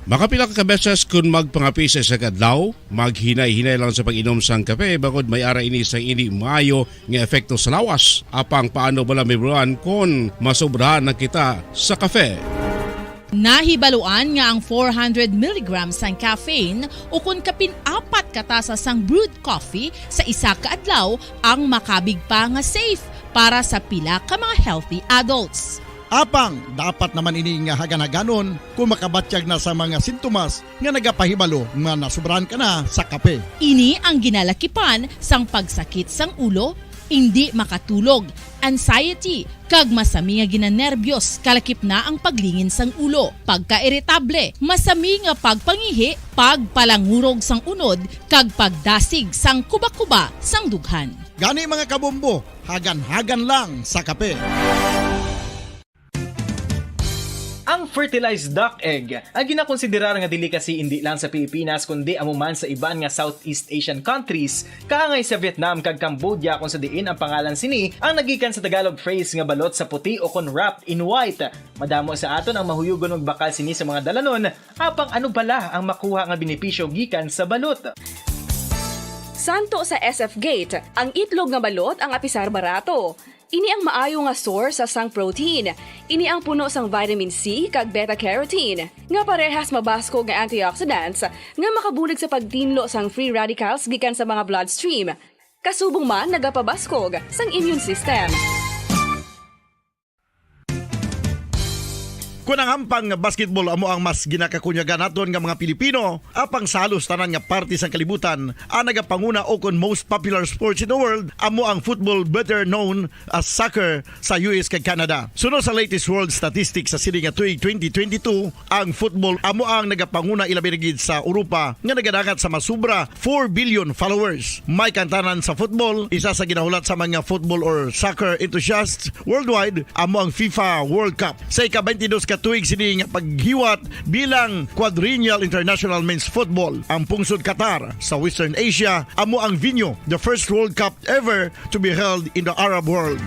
Makapila ka beses kon magpangape sa isa ka adlaw, maghinay-hinay lang sa pag-inom sang kape, bangod may ara ini sang indi maayo nga epekto sa lawas. Apang paano bala mahibaluan kon masobrahan na kita sa kape? Nahibaluan nga ang four hundred milligrams sang caffeine ukon kapin apat ka tasa sang brewed coffee sa isa ka adlaw ang makabig pa nga safe para sa pila ka mga healthy adults. Apang dapat naman ini nga hagan-haganon kon makabatyag na sa mga sintomas nga nagapahibalo nga nasobrahan ka na sa kape. Ini ang ginalakipan sang pagsakit sang ulo, indi makatulog, anxiety, kag masami nga ginanerbiyos, kalakip na ang paglingin sang ulo, pagkairitable, masami nga pagpangihi, pagpalangurog sang unod, kag pagdasig sang kubakuba sang dughan. Gani, mga kabombo, hagan-hagan lang sa kape. Fertilized duck egg, ang ginakonsiderar nga delicacy indi lang sa Pilipinas kundi amo man sa iban nga Southeast Asian countries, kaangay sa Vietnam kag Cambodia, kung sa diin ang pangalan sini ang nagikan sa Tagalog phrase nga balot sa puti o kon wrapped in white. Madamo sa aton ang mahuyugon magbakal sini sa mga dalanon, apang ano bala ang makuha nga benepisyo gikan sa balot? Santo sa S F Gate, ang itlog nga balot ang apisar barato. Ini ang maayo nga source sa sang protein. Ini ang puno sang vitamin C kag beta carotene, nga parehas mabaskog nga antioxidants nga makabulig sa pagtinlo sang free radicals gikan sa mga bloodstream. Kasubong man nagapabaskog sang immune system. Kun ang hampang nga basketball amo ang mas ginakakunyagan naton nga mga Pilipino, apang sa halos tanan nga parte sang kalibutan, ang nagapanguna o kon most popular sports in the world amo ang football, better known as soccer, sa U S kag Canada. Suno sa latest world statistics sa sini nga tuig twenty twenty-two, ang football amo ang nagapanguna, ilabi na gid sa Europa nga nagadangat sa masubra four billion followers. May kantanan sa football, isa sa ginahulat sa mga football or soccer enthusiasts worldwide, amo ang FIFA World Cup. Sa ika-twenty-dos ka tuig sini nga paghiwat bilang Quadrennial International Men's Football, ang pungsod Qatar sa Western Asia amo ang venue, the first World Cup ever to be held in the Arab world.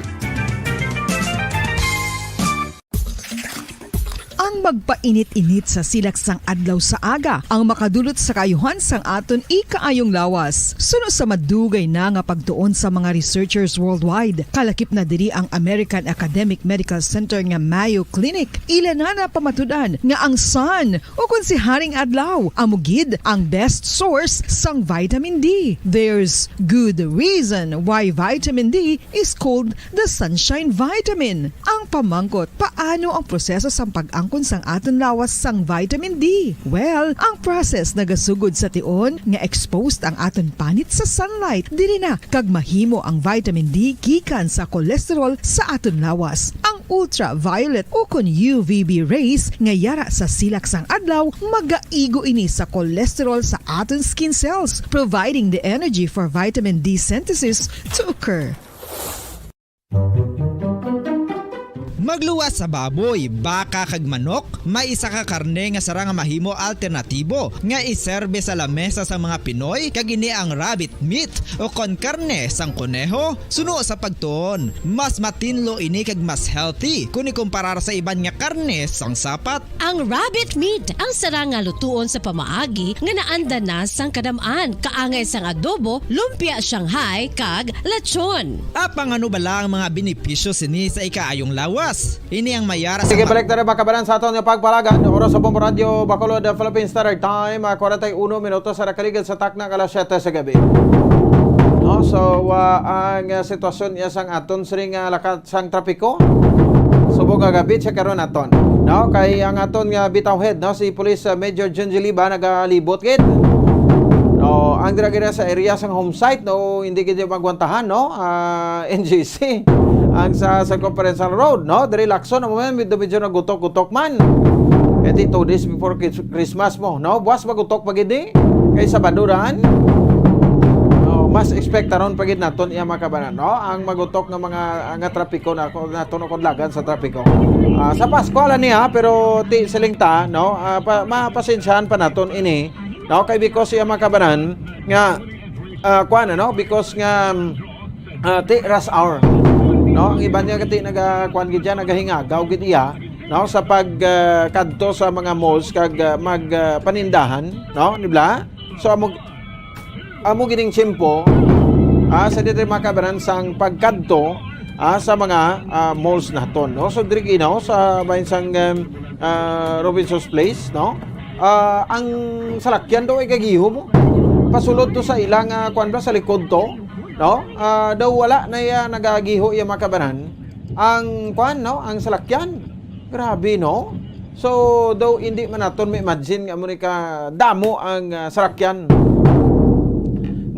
Ang magpainit-init sa silak sang adlaw sa aga ang makadulot sa kaayuhan sang aton ikaayong lawas. Suno sa madugay na nga pagtuon sa mga researchers worldwide, kalakip na diri ang American Academic Medical Center nga Mayo Clinic. Ila na napamatud-an nga ang sun, o kon si Haring Adlaw, amo gid ang best source sang vitamin D. There's good reason why vitamin D is called the sunshine vitamin. Ang pamangkot, paano ang proseso sang pag-angkon sang aton lawas sang vitamin D? Well, ang process nagasugod sa tion nga exposed ang aton panit sa sunlight. Diri na kag mahimo ang vitamin D gikan sa cholesterol sa aton lawas. Ang ultraviolet o kon U V B rays nga yara sa silak sang adlaw magaigo ini sa cholesterol sa aton skin cells, providing the energy for vitamin D synthesis to occur. Magluwas sa baboy, baka, kag manok, may isa ka karne nga sarang nga mahimo alternatibo nga iserbe sa lamesa sang mga Pinoy, kag ini ang rabbit meat o kon karne sang koneho. Suno sa pagtuon, mas matinlo ini kag mas healthy kon ikumparar sa iban nga karne sang sapat. Ang rabbit meat ang sarang nga lutuon sa pamaagi nga naanda na sang kadam-an, kaangay sang adobo, lumpia Shanghai, kag lechon. Apang ano bala ang mga benepisyo sini sa ikaayong lawas? Ini ang mayara sa Sige, ma- balik na rin, mga kabanan, sa aton nga pagpalagan. Oras sa Bombo Radyo Bacolod, Philippine Standard Time, ah, forty-one minutos sa nakaligad sa takna nga alas siyete sa gabi. No? So, ah, ang, ah, sitwasyon niya sang aton siring nga lakat sang trapiko subong nga gabi, check karon naton. No? Kay ang aton nga bitaw head, no, si Police, ah, Major Junji Liba nagalibot gid. No, ang dira gid sa area sang home site, no, hindi gid magwantahan, no? Ah, N G C. Ang sa Circumferential Road, no? Diri Lacson, amo man, medyo, medyo nagutok-gutok man. Kay di two days before Chris-, Christmas mo, no? Buwas magutok pa gid ni. Kay Sabado daan. No, mas expect taron pa gid naton iya, mga kabanan, no? Ang magutok nga mga, nga trapiko na, naton o kadlagan sa trapiko. Ah, sa Pasko, ala niya, pero ti siling ta, no? Ah, pa, mapasensyahan pa naton ini, no? Kay because iya, mga kabanan, nga, ah, kuan, ano? Because nga, ah, ti rush hour, no? Ang iban niya kati naga, kuan gid dyan, nagahingagaw gid iya, no? Sa pag, ah, kadto sa mga malls kag, ah, mag, ah, panindahan, no? Di ba? So, amo, amo gining tiyempo, ah, sa diri, mga kabanan, sang pagkadto, ah, sa mga, ah, malls naton, no? So, diri ginaw sa bahin sang, um, ah, Robinson's Place, no? Ah, ang salakyan daw ay gagiho mo. Pasulod to sa ilang, ah, kuan ba, sa likod to, no? Ah, daw wala na iya nagagiho iya, mga kabanan. Ang kuan, no? Ang salakyan. Grabe, no? So, daw hindi man naton ma-imagine nga amo ni ka damo ang, ah, salakyan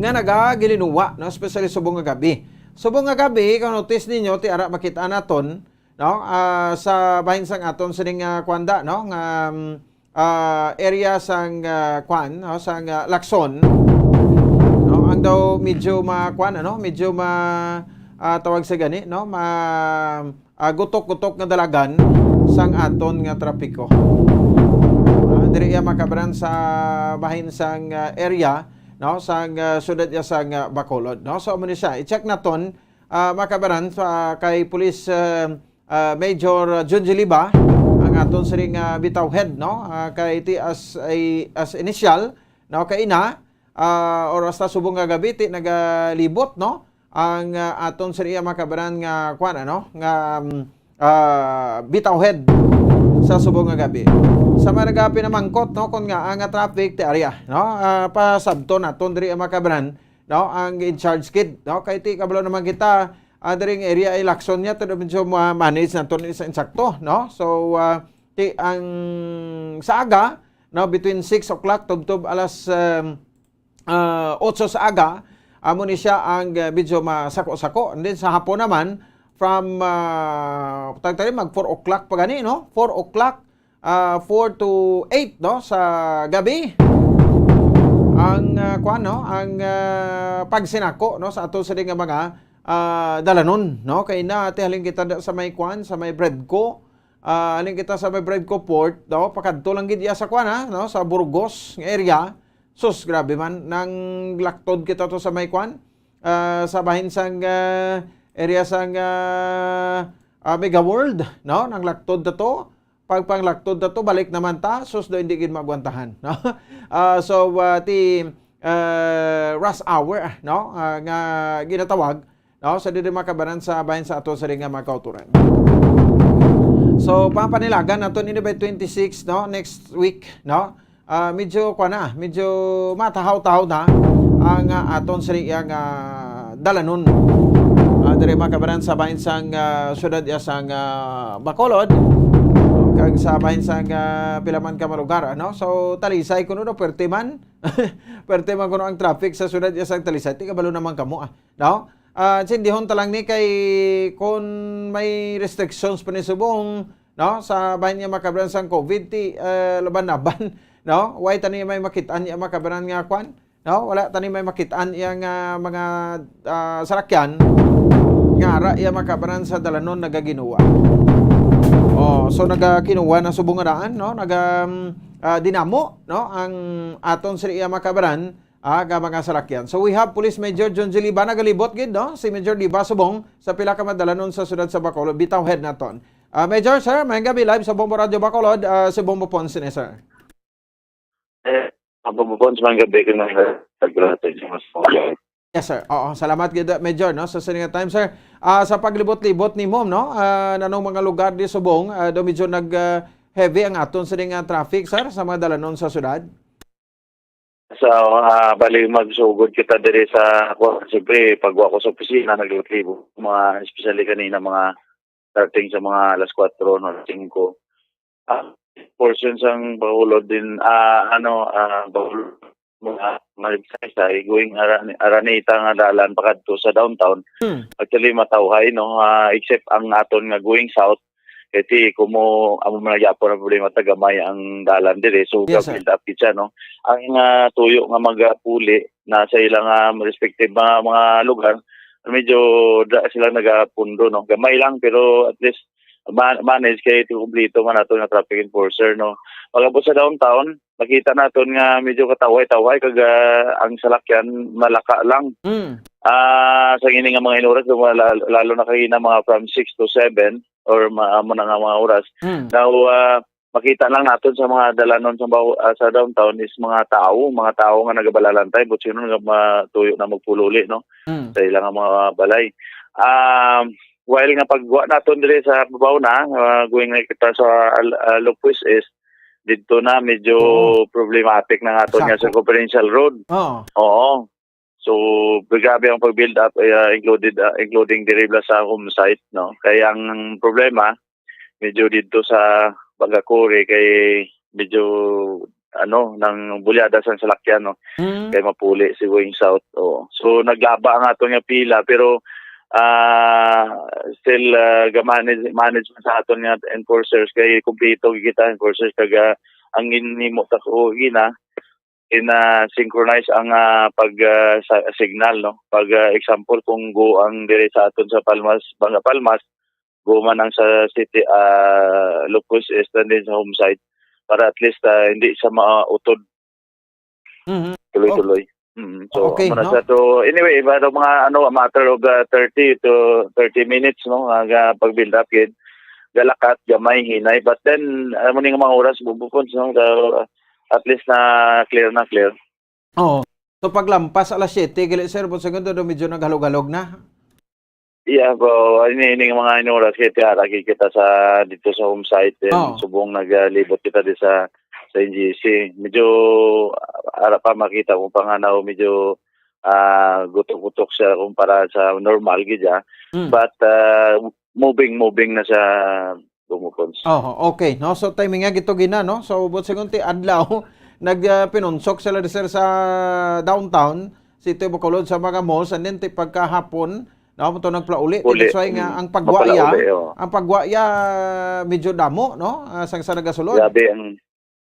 nga nagagilinuwa, no? Especially subong nga gabi. Subong nga gabi, kung notice ninyo, ti ara makita naton, no? Ah, sa bahin sang aton sining, ah, kuan da, no? Nga, um, ah, area sang, ah, kuan, no? Sang, ah, Lacson, no? Ang daw medyo ma-, kuan, ano? Medyo ma-, ah, tawag sa gani, no? Ma-, ah, gutok-gutok nga dalagan, sang aton nga trapiko. Ah, diri iya makabaran sa bahin sang, ah, area, no, sang, ah, siyudad iya sang, ah, Bacolod, no? So, amo ni siya. I-check naton, ah, makabaran sa kay Police, ah, ah, Major Junji Liba, ang aton siring nga bitaw head, no? Ah, kay ti as a, as initial, no, kay ina, ah, or hasta subong nga gabi, ti nagalibot, no? Ang, ah, aton siring iya makabaran nga, kuwan, ano, nga, um, ah, bitaw head sa subong nga gabi. Sa mga nagapinamangkot, no, kung nga ang traffic ti area, no, ah, pasabton naton diri ang makabaran, no, ang in charge kid, no, kay ti kabalo naman kita, ah, diri nga area ay Lacson niya, to medyo ma-, manage naton sa insakto, no. So, ah, ti ang sa aga, no, between six o'clock tubtob alas, um, ah, otso sa aga, amo ni siya ang, ah, medyo masako-sako. And then sa hapon naman, from, ah, tagtari mag four o'clock pa gani, no? Four o'clock, ah, four to eight, no, sa gabi. Ang, ah, kuwan, no? Ang, ah, pagsinako, no, sa ato sini nga mga, ah, dalanon, no? Kay na, ti halin kita da sa may kuwan, sa may Bredco, ah, halin kita sa may Bredco Port, no? Pakadto lang gid iya sa kuwan, ha, no? Sa Burgos nga area. Sus, grabe man. Nang laktod kita to sa may kwan, ah, sa bahin sang, ah, area sang, ah, ah, Mega World, no? Nang laktod ta to, pagpanglaktod ta to, balik naman ta, sus, do hindi gid magwantahan, no? Ah, so, ah, ti, ah, rush hour, no? Ah, nga ginatawag, no? Sa diri makabaran sa bahin sa ato sa ring nga mga kauturan. So, papanilagan nato nini by twenty-six, no? Next week, no? Ah, medyo, kwa na, medyo matahaw-tahaw na ang, ah, aton sa ring, ah, dalanon. Ah, diri makabaran sa bahin sang, ah, syudad ya sang, ah, Bacolod. Kag sa bahin sang, ah, pila man ka mga lugar, ano? So, Talisay kuno, no? Perte man. Perte man kuno ang traffic sa syudad ya sang Talisay. Ti kabalo naman kamo, ah. No? Ah, sindihon ta lang ni kay kung may restrictions pa ni subong, no? Sa bahin nga makabaran sang COVID, ti, eh, laban-laban, no? Way tani may makitaan iya makabaran nga kwan, no? Wala tani may makitaan iya nga mga, ah, sarakyan nga ara iya makabaran sa dalanon nagaginuwa. Oh, so nagakinuwa na subong nga daan, no? Naga, mm, ah, dinamo, no? Ang aton sa iya makabaran, ah, nga mga salakyan. So, we have Police Major John G. Liba, nagalibot gid, no? Si Major Liba subong sa pila ka madalanon sa siyudad sa Bacolod. Bitaw head naton. Ah, Major, sir, maayong gabi, live sa Bombo Radyo Bacolod, ah, si Bombo Ponce ni, sir. Eh, ang Bombo Ponce, maayong gabi, kung may nagkakita sa mas Yes, sir. Oo, salamat gid, Major, no, sa sining nga time, sir. Ah, sa paglibot-libot nimo, no, ah, nanong mga lugar di subong, ah, daw medyo nag, ah, heavy ang aton sining nga traffic, sir, sa mga dalanon sa siyudad? So, ah, bali, magsugod kita diri sa, kuwan, siyempre, pagwa ko sa opisina, naglibot-libot, mga, especially kanina, mga starting sa mga alas kwatro, no, alas singko. Ah, portion sang Bacolod din, ah, ano, ah, Bacolod, mga Magsaysay, going Ara-, Araneta nga dalan pakadto sa downtown. Hmm. Actually, matawhay, no? Ah, except ang aton nga going south, kay ti, kumo, amo man gyapon ang problema, tagamay ang dalan dire. So, Yes, sir. ga-build up gid siya, no? Ang, ah, tuyo nga magapuli na sa ilang, ah, respective mga, mga lugar, medyo da sila nagapundo, no? Gamay lang, pero at least ma-, manage kay ti kumpleto man nato nga traffic enforcer, no? Pag-abot sa downtown, makita naton nga medyo katawhay-tawhay kag, ah, ang salakyan malaka lang. Mm. Ah, sa gini nga mga inuras, lalo, lalo na kagina mga from six to seven or ma-, amo na nga mga oras. Mm. Now, ah, makita lang naton sa mga dalanon sa bao-, ah, sa downtown is mga tao, mga tao nga nagabalalantay, but sino nga matuyo na magpululi, no? Mm. Sa ilang mga balay. Um, while nga pagwa naton diri sa babaw na, ah, going na kita sa Al-, ah, Lopez East, didto na medyo Oo. problematic na nga aton nga Sako. circumferential road. Oo. Oo. So, grabe ang pag-build up, eh, ah, included, ah, including diri bala sa home site, no? Kaya ang problema, medyo didto sa Bagakuri kay medyo, ano, nang bulyada sa salakyan, no? Mm. Kay mapuli si going south, oo. So, naglaba ang aton nga pila, pero, ah, still, ah, ga-manage, manage man sa aton nga enforcers kay kumpleto kita enforcers kag, ah, ang ginhimo ta ko gina, in, ah, synchronize ang, ah, pag, ah, sa signal, no? Pag, ah, example, kung go ang dire sa aton sa Palmas, Banga Palmas, guman ang sa city, ah, Locos East and then sa home site para at least, ah, hindi siya mautod. Mhm. Tuloy-tuloy. Mm. So, Okay, amo na no? Siya. So, anyway, iba daw mga, ano, a matter of, ah, thirty to thirty minutes, no? Ang, ah, pag-build up, gid. Galakat, gamay, hinay. But then, amo ni nga mga oras, bubukons, no? So, at least na clear na clear. Oo. So, paglampas alas siyete, gali, sir, buot silingon, do medyo naghalog-halog na. Yeah, bro. Ini, ini nga mga inuras kay tiara kita sa, dito sa home site, then Oo. Subong naglibot kita di sa, sa N G C. Medyo, ah, ara pa makita mo pa nga na medyo, ah, gutok-gutok siya kumpara sa normal gid, ah. Mm. But, ah, moving, moving na siya, bumukons. Oh, okay, no? So, timing nga gito gina, no? So, buot silingon ti adlaw, nag, ah, pinunsok sila di, sir, sa downtown, City of Bacolod, sa mga malls, and then ti pagkahapon, no, to nagplauli. Uli, That's why nga, mm, ang pagwa iya, maplauli, oh. Ang pagwa iya, medyo damo, no? Ah, sang sa nagasulod. Grabe ang,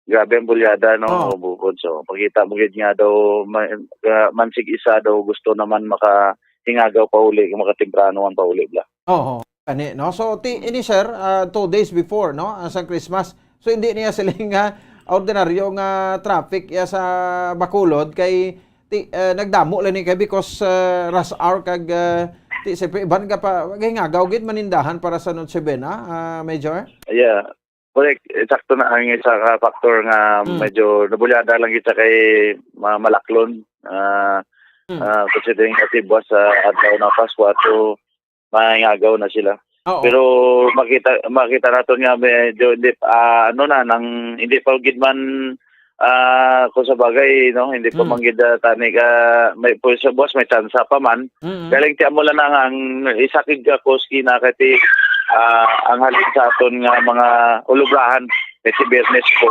grabe ang bulyada, no, Oh. bukod. So, pakita mo gid nga daw, ma-, ah, mansig isa daw gusto naman makahingagaw pa uli, makatemprano ang pauli bla. Oo, gani, no? So, ti-, Mm. ini, sir, ah, two days before, no, ang sang Christmas. So, hindi niya siling nga ordinaryo nga traffic ya sa Bacolod kay ti-, eh, nagdamo lang ni kay because, eh, rush hour kag, eh, ti-, siyempre, iban ka pa, gahingagaw gid manindahan para sa Noche Buena, ah, Major? Yeah. Correct. Eh, sakto na ang isa ka factor nga Mm. medyo nabulyada lang kita kay ma-, malaklon. Ah, Mm. ah, considering kasi buwas sa adlaw na Pasko, so, mangagaw na sila. Oo. Pero makita, makita naton nga medyo hindi, ah, ano na, nang, hindi pa gid man, ah, kung sa bagay, no, hindi pa Mm. man gid, ah, tani ka, may, po sa buwas, may tsansa pa man. Mm. Galing ti amo lang ang, ang isa kid ka cause kina kay ti, ah, ang halin sa aton nga mga ulubrahan, kay si Biyernes po,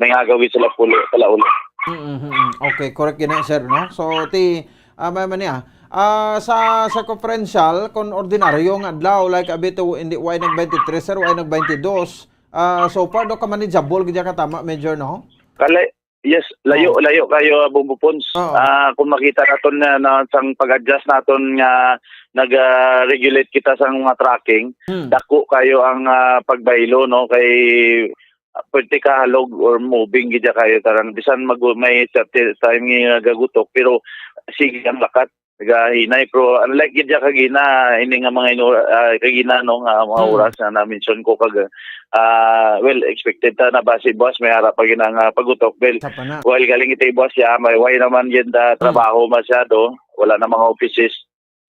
may ngagaw gid sila pulo, palauli. Mm, mm, mm. Okay, correct gid na, sir, no? So, ti, ah, may man niya. Ah, sa circumferential, kung ordinaryo nga adlaw, like, abi to, hindi, why nag twenty-three, sir, why nag twenty-two? Ah, so far, do ka manageable gid ka tama, Major, no? Kali, yes, layo, Oh. layo kayo, ah, Bumbo Pons. Oo. Ah, kung makita naton na, na sang pag-adjust naton nga nag, ah, regulate kita sa mga tracking, Hmm. dako kayo ang, ah, pagbaylo, no? Kay, ah, pwede ka halog or moving gid kayo, tarang bisan mag-, may certain time nga gagutok, pero sige ang lakat. Nagahinay, pero unlike gid siya kagina, ini nga mga inu-, ah, kagina, no, nga mga Hmm. oras na na-mention ko kag, ah, well, expected ta na basi buwas may ara pa gina nga pagutok. Well, Sa pana. while galing iti buwas siya, may way naman gid, ah, Hmm. trabaho masyado, wala na mga offices.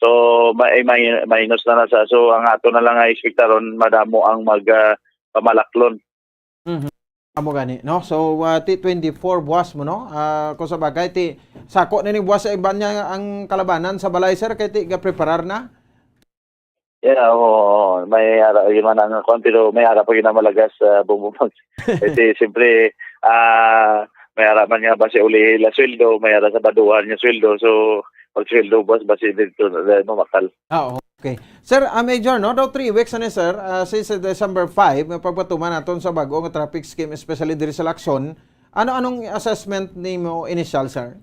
So, may, may, minus na na sa. So, ang ato na lang nga expectaron, madamo ang mag, ah, pamalaklon. Mhm. Amo gani, no? So, ah, ti twenty-four buwas mo, no? Ah, kung sa bagay, ti sako na ni buwas sa iban niya ang kalabanan sa balay, sir, kay ti gapreparar na? Yeah, oo, oo. May ara, yun man ang kwan, pero may ara pa ginamalagas sa bumubag. Kasi, siyempre, ah, may ara man nga ba si uli la sweldo, may ara sa baduhan nga sweldo. So, pag sweldo, boss, basi dito, eh, mamakal. Ah, okay. Sir, ah, Major, no? Daw three weeks na ni, sir, ah, since December five, may pagpatuman naton sa bago nga traffic scheme, especially diri sa Lacson. Ano, anong assessment nimo initial, sir?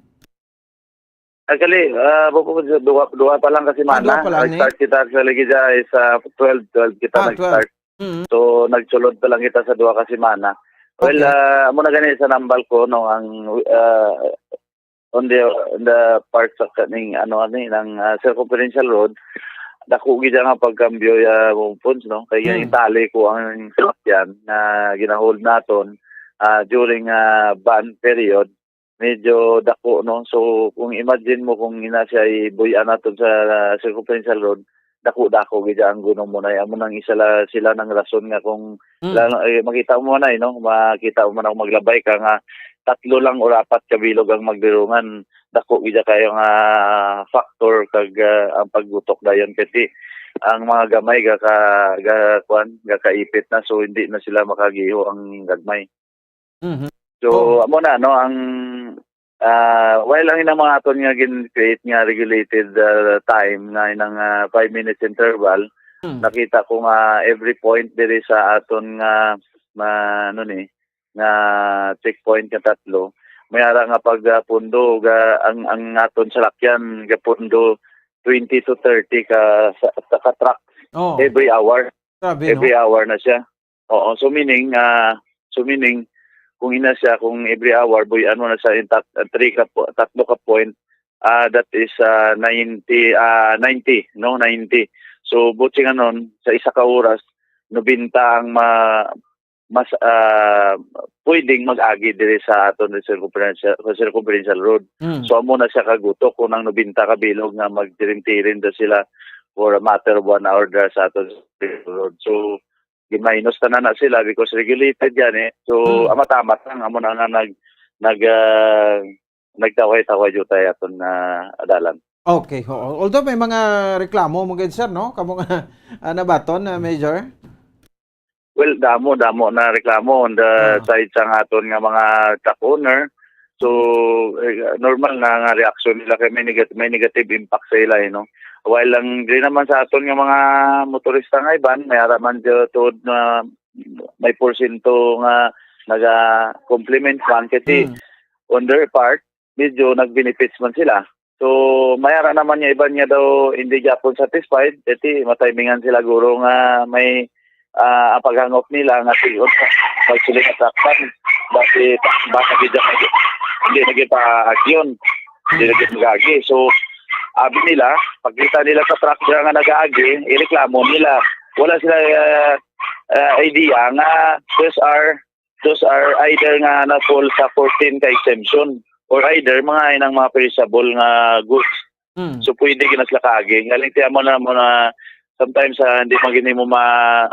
Actually, ah, bu-, bu-, duha, duha pa lang ka semana. Ah, duha pa lang, eh? Nag-start kita actually, gid, ah, is, ah, twelve, twelve kita Ah, nag-start. twelve. Mm. So, nagsulod pa lang kita sa duha ka semana. Well, Okay. ah, amo na gani sa nambal ko, no, ang, ah, on the, on the part sa kaning, ano, ano, eh, ng, ah, circumferential road, dako gid ang pagkambyo, ah, Bumbo Pons, no? Kay Hmm. itali ko ang sasakyan nga ginahold naton, ah, during, ah, ban period, medyo dako, no? So, kung imagine mo kung ina siya ibuy-an naton sa circumferential road, dako-dako gid ang gunom mo na. Amo nang isa la, sila nang rason nga kung Mm. lalo, eh, makita mo na, eh, no? Makita mo na kung maglabay ka nga tatlo lang or apat ka bilog ang magdirungan. Dako gid kayo nga factor kag, ah, ang paggutok dayon kasi ang mga gamay ga ka, ga, kwan, ga kaipit na, so hindi na sila makagiho ang gagmay. Mhm. So, Oh. amo na, no, ang, ah, while ang inang mga aton nga gin-create nga regulated, ah, time na inang, ah, five minutes interval, Hmm. nakita ko nga every point diri sa aton nga, ma-, ano ni, nga checkpoint nga tatlo, may ara nga pag, ah, pundo, ga, ang, ang aton salakyan, gapundo twenty to thirty ka, sa, sa ka truck Oh. every hour. Grabe, no? Every hour na siya. Oo, so meaning, ah, so meaning, kung ina siya, kung every hour, boy, ano na siya, yung tat-, ah, three ka po, tatlo ka point, ah, that is, ah, ninety, ah, ninety, no? Ninety. So, buti nga nun, sa isa ka oras, nobenta ang ma-, mas, ah, pwedeng mag-agi diri sa aton circumferential, circumferential road. Mm. So, amo na siya kagutok kung ang nobenta ka bilog nga magtirim-tirim da sila for a matter of one hour da sa aton road. So, giminus tanan na sila because regulated yan eh. So, Mm. amat-amat lang, amo na nga nag, nag, ah, nagtaway-taway jutay aton na dalan. Okay, oo. Although may mga reklamo mo gid, sir, no? Kamo nga, ah, nabaton, ah, Major? Well, damo, damo na reklamo on the Ah. side sang aton nga mga truck owner. So, eh, normal na nga reaction nila kay may negat-, may negative impact sa ila, eh, no? While lang di naman sa aton nga mga motorista nga iban, may ara man dyan tuod na may porsyento nga naga-compliment man kasi Mm. on their part, medyo nag-benefits man sila. So, may ara naman nga iban nga daw hindi gyapon satisfied, kasi matimingan sila guro nga may, ah, ang paghangop nila nga tion pagsuling sa truck ban. Dati, baka gid ako, hindi na gid pa-action. Hindi na gid mag-agi. So, abi nila, pagkita nila sa truck dira nga nag-aagi, ireklamo nila. Wala sila, ah, ah, idea nga those are, those are either nga na-fall sa fourteen ka exemption or either mga inang mga perishable nga goods. Mm. So, pwede gina sila kaagi. Galing tiyan mo na mo na sometimes, ah, hindi man gini mo ma-,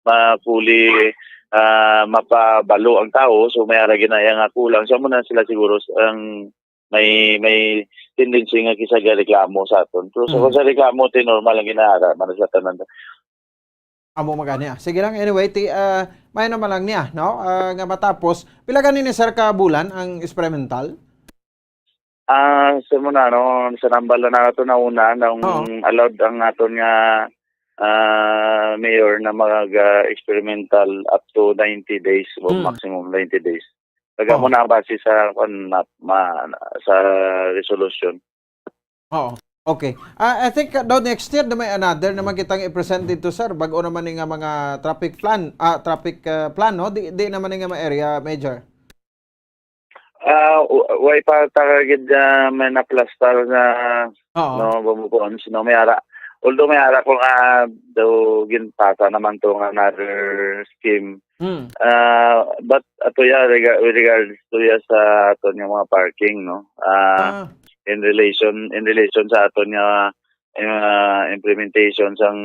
ma-, fully, ah, mapabalo ang tao. So, may ara ginaya nga kulang. So, amo na sila siguro s-, ang may, may tendency nga kisa reklamo sa aton. Pero sa, Mm. sa reklamo, ti normal ang ginaara, man sa tanan. Amo man gani, ah. Sige lang, anyway, ti, ah, may naman lang niya, no? Ah, nga matapos, pila gani ni sir ka bulan ang experimental? Ah, sa muna, no, sa nambal na nato na una, nung Oo. allowed ang aton nga, ah, mayor na mag, ah, experimental up to ninety days o Hmm. maximum ninety days. Taga Oo. mo na base sa, kwan, ma-, ma-, sa resolution. Oo. Okay. Ah, I think, uh, daw next year na may another naman kitang i-present dito, sir. Bago naman ni nga mga traffic plan, ah, traffic, ah, plan, no? Di, di naman ni nga mga area, Major. Ah, w-, way pa ta gid, ah, may naplastar na, Oo. no, bumbuon, sino may ara. Although may ara ko nga daw ginpasa naman to nga another scheme. Mm. Ah, but ato ya, rega-, with regards to ya sa aton nga mga parking, no? Ah, Ah. in relation, in relation sa aton nga, ah, implementation sang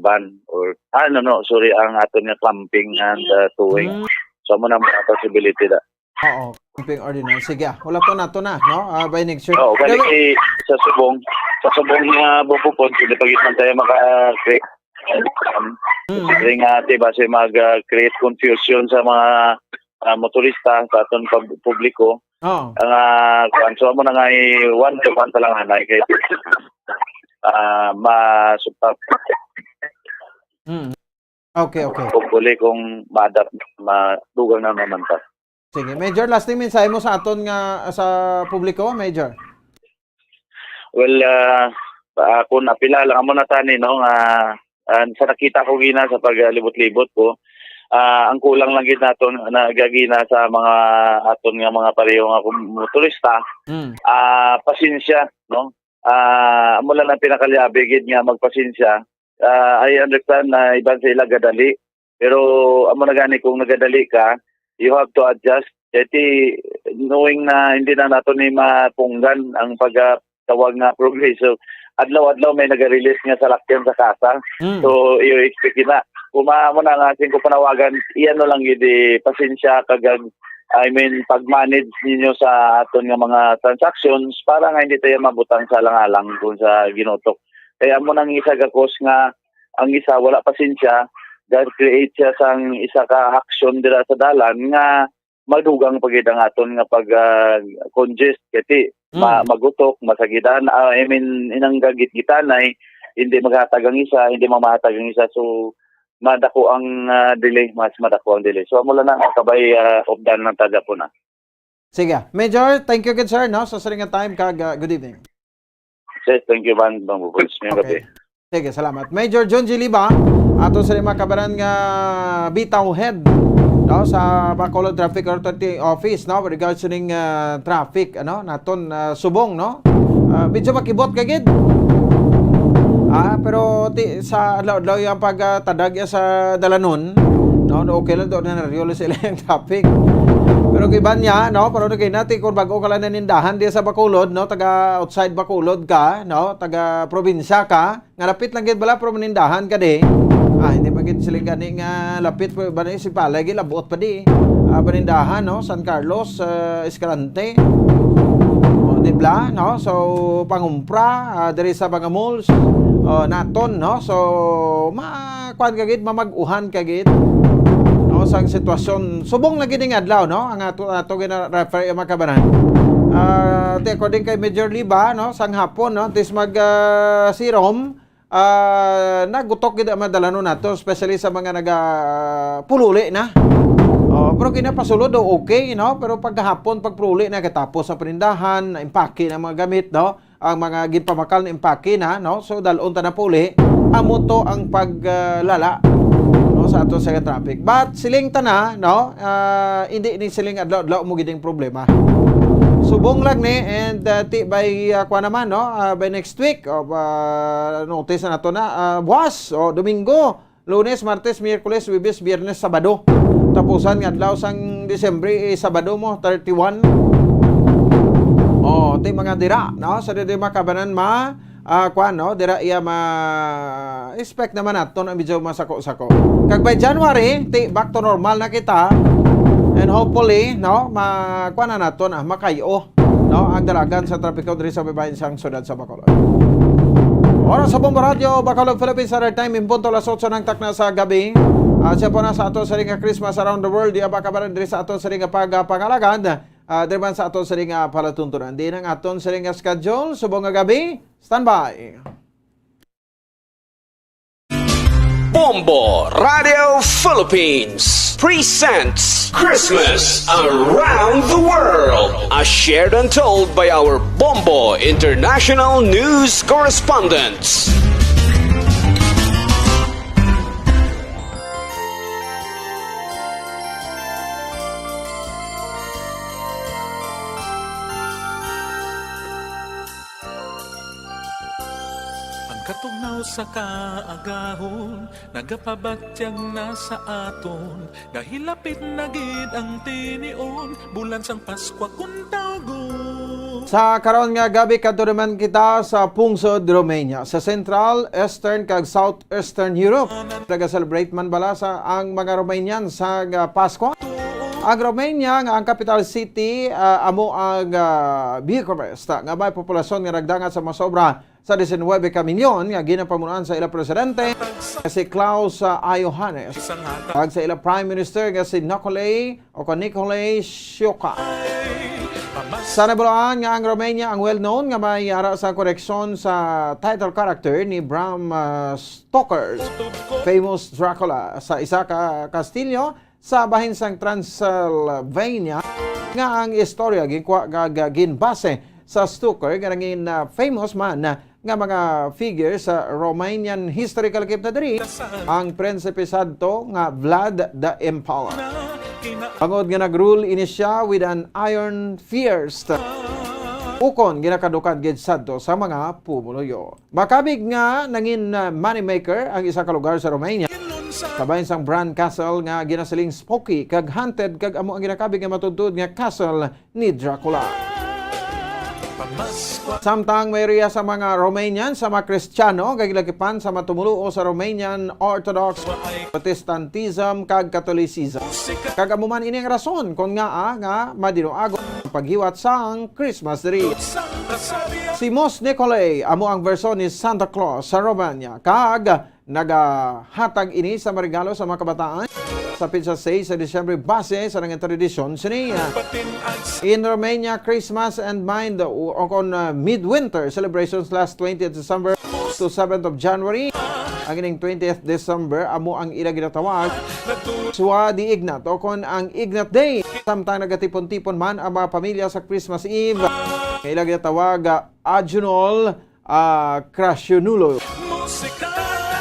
ban or, ah, no, no, sorry, ang aton nga clamping and, ah, towing. Mm. So, amo na mga possibility da. Oo, camping ordinance. Sige, ah. Wala to na to na, no? Ah, by next year. Oo, kani Pero kay sa subong, sa subong nga bupupon, pwede pa gid man tayo maka-create. Mm. Kaya nga, di ba, siya mag, ah, create confusion sa mga, ah, motorista, sa aton pub-, publiko. Oo. Ang, ah, kuwan, so, amo na nga, eh, one to one pa lang, anay, kay, ah, ma-, supak. Mm. Okay, okay. Hopefully, kung ma-adapt, madugang na naman pa. Sige. Major, last thing mensahe mo sa aton nga, sa publiko, Major? Well, ah, ah, kung apila lang mo na tani, no, nga, ah, sa nakita ko gina sa paglibot-libot ko, ah, ang kulang lang gid naton na gagina sa mga aton nga mga pareho nga kum-, motorista, Mm. ah, pasensya, no? Ah, amo lang ang pinakaliabi gid nga magpasensya. Ah, I understand na iban sa ila gadali, pero amo na gani kung nagadali ka, you have to adjust. Kay ti, knowing na hindi na nato ni mapunggan ang pagtawag nga progreso, adlaw-adlaw may naga-release nga salakyan sa kasa. Mm. So, iyo expect na. Kung ma-, amo na nga, sing ko panawagan, iyan no lang gid, eh, pasensya, kag, I mean, pag-manage ninyo sa aton nga mga transactions para nga hindi tayo mabutang sa alang-alang kung sa ginutok. Kaya amo nang isa ka cause nga ang isa wala pasensya, ga-create siya sang isa ka aksyon dira sa dalan nga madugang pa gid ang aton nga pag, ah, congest, kay ti ma-, Mm. magutok, masagidan, ah, I mean, inang gagitgitanay, hindi maghatag ang isa, hindi mamahatag ang isa. So, madako ang, ah, delay, mas madako ang delay. So, amo lang na, kabay, ah, updan lang ta gihapon, ah. Sige. Major, thank you gid, sir, no? Sa siring nga time, kag, ah, good evening. Yes, thank you, man. Bang Bubos. Ngayong gabi. Okay. Sige, salamat. Major John G. Liba, Ato sa mga kabaran nga bitaw head, no, sa Bacolod Traffic Authority Office, no, with regards to ning, ah, traffic, ano, naton, ah, subong, no? Ah, medyo makibot ka gid. Ah, pero ti-, sa adlaw-adlaw yung pag, ah, tadag ya sa dalanon, no, no, okay lang doon na sila yung traffic. Pero kung iban niya, no, pero nagay natin kung bago ka lang nanindahan diya sa Bacolod, no, taga outside Bacolod ka, no, taga probinsya ka, nga lapit lang gid bala, pero manindahan ka di. Ah, hindi man gid sila gani nga lapit, pero ba na si Palay, gid labot pa di. Ah, manindahan, no? San Carlos, ah, Escalante. O, di bala, no? So, pangumpra, ah, diri sa mga malls, oh, naton, no? So, ma-, kuan ka gid, mamag-uhan ka gid. No, sang sitwasyon, subong lagi ning adlaw, no? Ang ato, ato gina-refer yung mga kabanan. Ah, ti, according kay Major Liba, no, sang hapon, no, tis mag, ah, sirom, ah, nagutok gid ang mga dalanon nato, especially sa mga naga, ah, pululi na. Oh, pero kinapasulod do okay, no? Pero paghapon, pagpululi na, katapos sa panindahan, na impake ng mga gamit, no? Ang mga ginpamakal na impake na, no? So, dalon ta na puli. Amo to ang pag, ah, lala, no, sa ato sa traffic. But siling ta na, no? Ah, hindi ni siling adlaw-adlaw mo gid ang problema. Subong lang ni, and, ah, ti by, ah, kwa naman, no? Ah, by next week, o, ah, notice na to na, ah, buwas, o, Domingo, Lunes, Martes, Miyerkules, Huwebes, Biyernes, Sabado. Tapusan nga adlaw sang Disyembre, eh, Sabado mo, thirty-one. Oh, ti mga dira, no? Sa di makabanan ma, ah, kwan, no? Dira iya ma-expect naman naton ang medyo masako-sako. Kag by January, ti back to normal na kita. And hopefully, no, ma-, kwan na naton, ah, makayo, no, ang dalagan sa trapiko diri sa baybayon sang siyudad sa Bacolod. Oras sa Bombo Radyo, Bacolod, Philippines, Standard Time, in punto alas otso ng takna sa gabi. At siya po na sa aton sa ring nga Christmas Around the World, di ba kabaran diri sa aton sa ring nga pagpangalagad, ah, diri man sa aton sa ring nga palatuntunan. Di nang aton sa ring nga schedule, subong nga gabi, standby. Bombo Radio Philippines presents Christmas Around the World, as shared and told by our Bombo International News Correspondents. Ang katugnaw sa kaagahon nagapabatyag na sa aton, nga hilapit na gid ang tinion, bulan sang Paskwa kun tawgon. Sa karon nga gabi, kadto naman kita sa pungsod Romania, sa Central, Eastern, kag Southeastern Europe. Naga-celebrate man bala sa ang mga Romanian sa, ah, Paskwa? Ang Romania nga ang capital city, ah, amo ang, ah, Bucharest, ah, nga may populasyon nga nagdangat sa masobra sa diecinuebe ka milyon nga ginapamunuan sa ila presidente nga si Klaus, ah, Iohannis, kag sa ila Prime Minister nga si Nicolae o kon Nicolae Siuca. Sa nabalaan nga ang Romania ang well-known nga may ara sa koneksyon sa title character ni Bram, ah, Stoker, famous Dracula, sa isa ka kastilyo sa bahin sang Transylvania, nga ang istorya ginkuha kag ginbase sa Stoker nga nangin, ah, famous man nga mga figure sa Romanian historical keep na diri, ang Prinsipe sadto nga Vlad the Impaler. Bangod nga nag-rule ini siya with an iron fist, ukon ginakadukad gid sadto sa mga pumuluyo. Makabig nga nangin, ah, moneymaker ang isa ka lugar sa Romania, sa bahin sang Bran Castle nga ginasiling spooky kag haunted, kag amo ang ginakabig nga matuod-tuod nga castle ni Dracula. Samtang may riya sa mga Romanian, sa mga Kristiyano, kag lagipan sa mga tumuluo sa Romanian Orthodox, Protestantism, kag Catholicism. Kag amo man ini ang rason kon ngaa nga madinuagon ang paghiwat sang Christmas tree. Si Mos Nicolay amo ang version ni Santa Claus sa Romania, kag nagahatag ini sa mga regalo sa mga kabataan sa petsa sais sa Disyembre base sa nangin tradisyon sini. In Romania, Christmas and Mind o, o kon, uh, Midwinter celebrations last twentieth December to seventh of January. Ang ining twentieth December amo ang ila ginatawag Swa di Ignat o kon ang Ignat Day. Samtang nagatipon-tipon man ang mga pamilya sa Christmas Eve, nga ila ginatawag, ah, Adunul, ah, Crashonulo.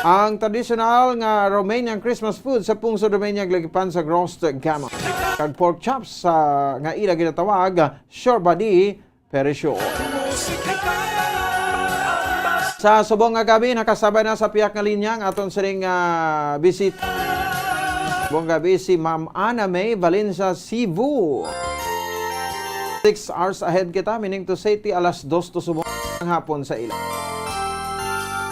Ang tradisyonal nga Romanian Christmas food sa pungsod Romania, ginagipan sa roast gammon kag pork chops, ah, nga ila ginatawag shorba di perisyo. Sa subong nga gabi, nakasabay na sa piyak nga linya ang aton sining, ah, bisit-, subong gabi si Ma'am Ana May Valencia, Cebu. Six hours ahead kita, meaning to say, ti alas dos to subong ang hapon sa ila.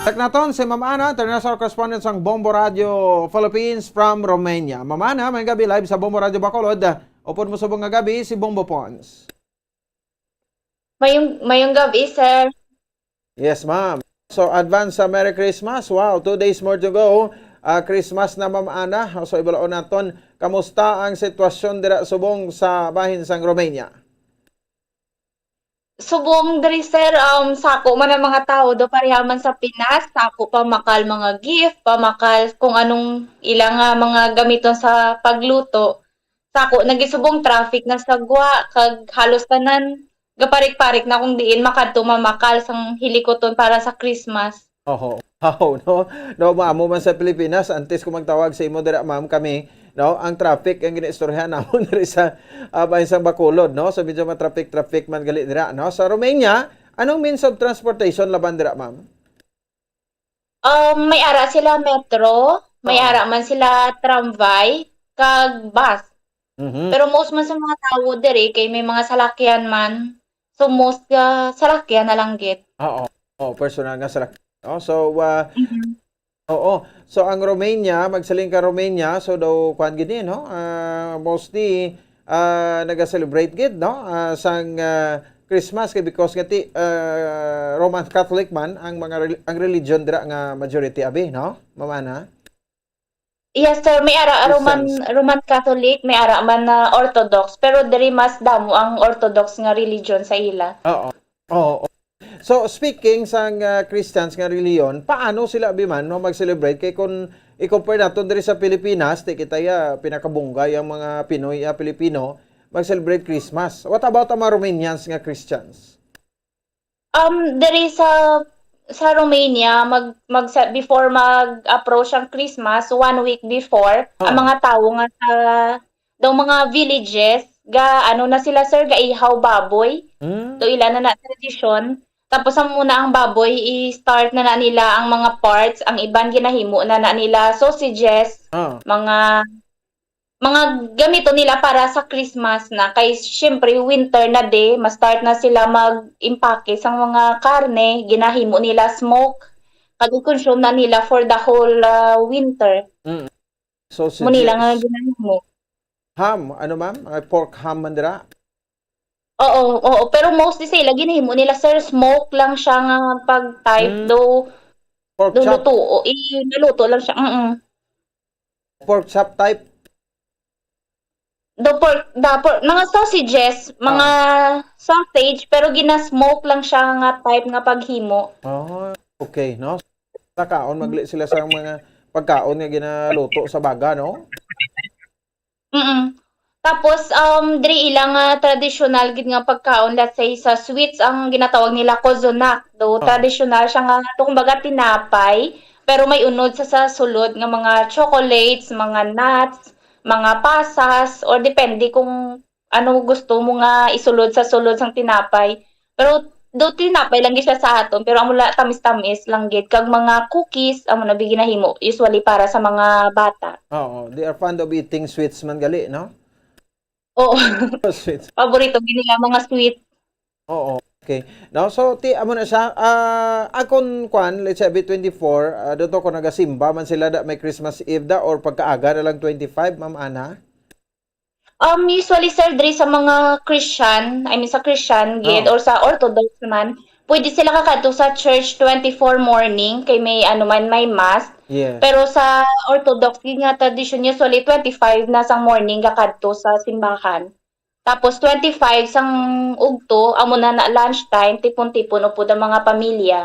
Check naton si Ma'am Ana, international correspondent sang Bombo Radio Philippines from Romania. Ma'am Ana, may gabi live sa Bombo Radio Bacolod. Upod mo subong nga gabi, si Bombo Pons. Mayong, mayong gabi, sir. Yes, ma'am. So, advance sa Merry Christmas. Wow, two days more to go. Ah, Christmas na, Ma'am Ana. So, ibalaon naton, kamusta ang sitwasyon dira subong sa bahin sang Romania? Subong diri, sir, um, sako man ang mga tawo do, pareha man sa Pinas, sako pamakal mga gift, pamakal kung anong ila nga mga gamiton sa pagluto. Sako, nagisubong traffic na sa gwa, kag halos tanan gaparik-parik na kung diin makadto mamakal sang hilikoton para sa Christmas. Oho. Wow, no? No, maamo man sa Pilipinas, antes ko magtawag sa imo dira, ma'am, kami, no, ang traffic ang ginaistoryahan namon diri sa, ah, bahin sang Bacolod, no? So, medyo ma-traffic-traffic man gali dira, no? Sa Romania, anong means of transportation laban dira, ma'am? Um, may ara sila metro, may Oo. ara man sila tramway, kag bus. Mhm. Pero most man sa mga tawo diri kay may mga salakyan man. So, most ka salakyan na lang gid. Oo. Oo, personal nga salakyan. Oh, so, ah, Mhm. oo. So, ang Romania, magsiling ka Romania, so daw, kuwan gid ni, no? Ah, mostly, ah, naga-celebrate gid, no? Ah, sang, ah, Christmas kay because nga ti, ah, Roman Catholic man ang mga rel-, ang religion dira nga majority abi, no? Ma'am Ana? Yes, sir. May ara Roman, Christians. Roman Catholic, may ara man na Orthodox, pero diri mas damo ang Orthodox nga religion sa ila. Oo. Oo. So, speaking sang, ah, Christians nga reliyon, paano sila abi man, no, mag-celebrate? Kay kung i-compare naton diri sa Pilipinas, ti kita ya, pinakabunggay ang mga Pinoy, ah, Pilipino, mag-celebrate Christmas. What about ang mga Romanians nga Christians? Um, diri sa, sa Romania, mag, mag, sa, before mag-approach ang Christmas, one week before, ang Oo. mga tawo nga sa, daw mga villages, ga, ano na sila, sir, gaihaw baboy. Mm. Daw ila na na tradisyon. Tapos, ang muna ang baboy, i-start na na nila ang mga parts, ang iban ginahimo na na nila sausages, Ah. mga mga gamiton nila para sa Christmas na. Kay, siyempre, winter na di, ma-start na sila mag-impake sang mga karne, ginahimo nila smoke, kag i-consume na nila for the whole, ah, winter. Mm. Mo nila nga Sausages. ginahimo. Ham, ano, ma'am? May pork ham man dira? Oo, oo. Pero mostly sa ila, ginahimo nila, sir, smoke lang siya nga pag-type. Mm. Do, Pork do chop. luto, o, i-, naluto lang siya. Mm. Pork chop type? Do pork, da pork, mga sausages, mga Ah. sausage, pero gina-smoke lang siya nga type nga paghimo. Ah, okay, no? Nakaon magli sila sa mga pagkaon nga ginaluto sa baga, no? Mm. Tapos, um, diri ila nga tradisyonal gid nga pagkaon, let's say, sa sweets, ang ginatawag nila kozonak. Do, Ah. tradisyonal siya nga, to, kumbaga, tinapay, pero may unod sa, sa sulod nga mga chocolates, mga nuts, mga pasas, or depende kung ano gusto mo nga isulod sa sulod sang tinapay. Pero do tinapay lang gid siya sa aton, pero amo la tamis-tamis lang gid, kag mga cookies, amo na bi ginahimo usually para sa mga bata. Oo, they are fond of eating sweets man gali, no? Oo. Sweets. Paborito gid nila mga sweet. Oo, okay. No, so ti amo na siya, ah, akon kwan, let's say, every twenty-four, ah, dito ko nagasimba man sila da may Christmas Eve da or pagkaaga na lang twenty-five, Ma'am Ana? Um, usually, sir, diri sa mga Christian, I mean, sa Christian gid Oh. or sa Orthodox naman, pwede sila kakadto sa church twenty-four morning kay may, ano man, may mass. Yes. Pero sa Orthodox gid nga tradisyon, usually twenty-five na sang morning kakadto sa simbahan. Tapos twenty-five sang ugto, amo na na lunch time, tipon-tipon upod ang mga pamilya.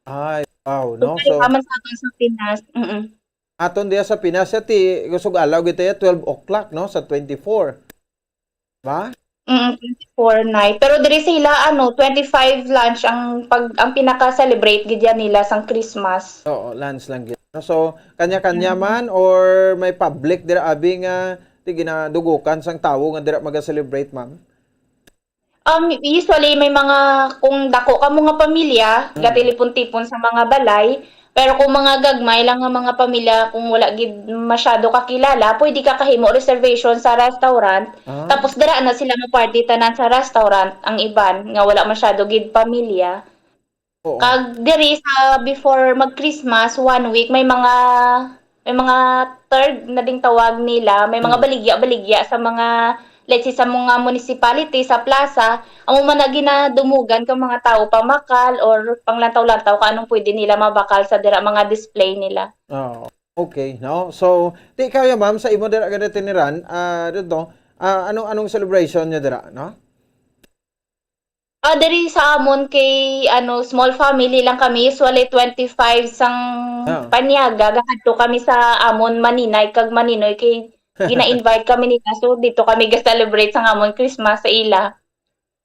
Ay, wow, So, no? So, pareha man sa aton sa Pinas. Mm-mm. Aton diya sa Pinas, ya, ti, kusog alaw gid ya, twelve o'clock, no, sa twenty-four. Ba? Mm, twenty-four night. Pero diri sa ila, ano, twenty-five lunch ang pag, ang pinaka-celebrate gid yan nila sang Christmas. Oo, lunch lang gid. So, kanya-kanya Mm. man or may public dira abi nga ti ginadugukan sang tawo nga dira maga-celebrate, ma'am? Um, usually may mga, kung dako kamo nga pamilya, Mm. gatilipon-tipon sa mga balay, pero kung mga gagmay lang nga mga pamilya, kung wala gid masyado kakilala, pwede ka kahimo reservation sa restaurant. Ah. Tapos dira na sila ma-party tanan sa restaurant, ang iban nga wala masyado gid pamilya. Oo. Kag diri sa before mag-Christmas, one week, may mga, may mga third na ding tawag nila, may mga Hmm. baligya-baligya sa mga, let's say, sa mga municipality, sa plaza, amo man na ginadumugan kang mga tawo pamakal or panglantaw-lantaw kung anong pwede nila mabakal sa dira mga display nila. Oo. Okay, no? So, ti kaya, ma'am, sa imo dira nga natiniran, ah, dito, ah, anong, anong celebration niyo dira, no? Ah, diri sa amon kay, ano, small family lang kami. Usually, twenty-five sang Ah. panyaga, gahadto kami sa amon maninay kag maninoy kay gina-invite kami nila. So, dito kami ga-celebrate sang amon Christmas sa ila.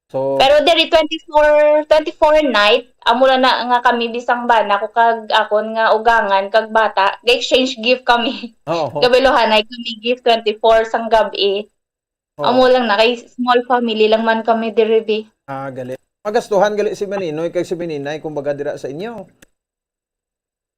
So Pero diri, twenty-four, twenty-four night, amo lang na nga kami bisang bana ko kag akon nga ugangan kag bata, ga-exchange gift kami. Oo. Gabiluhanay kami gift, twenty-four sang gab-i. Oo. Amo lang na, kay small family lang man kami diri, bi. Ah, gali. Magastuhan gali si Maninoy kag si Maninay, kumbaga, dira sa inyo.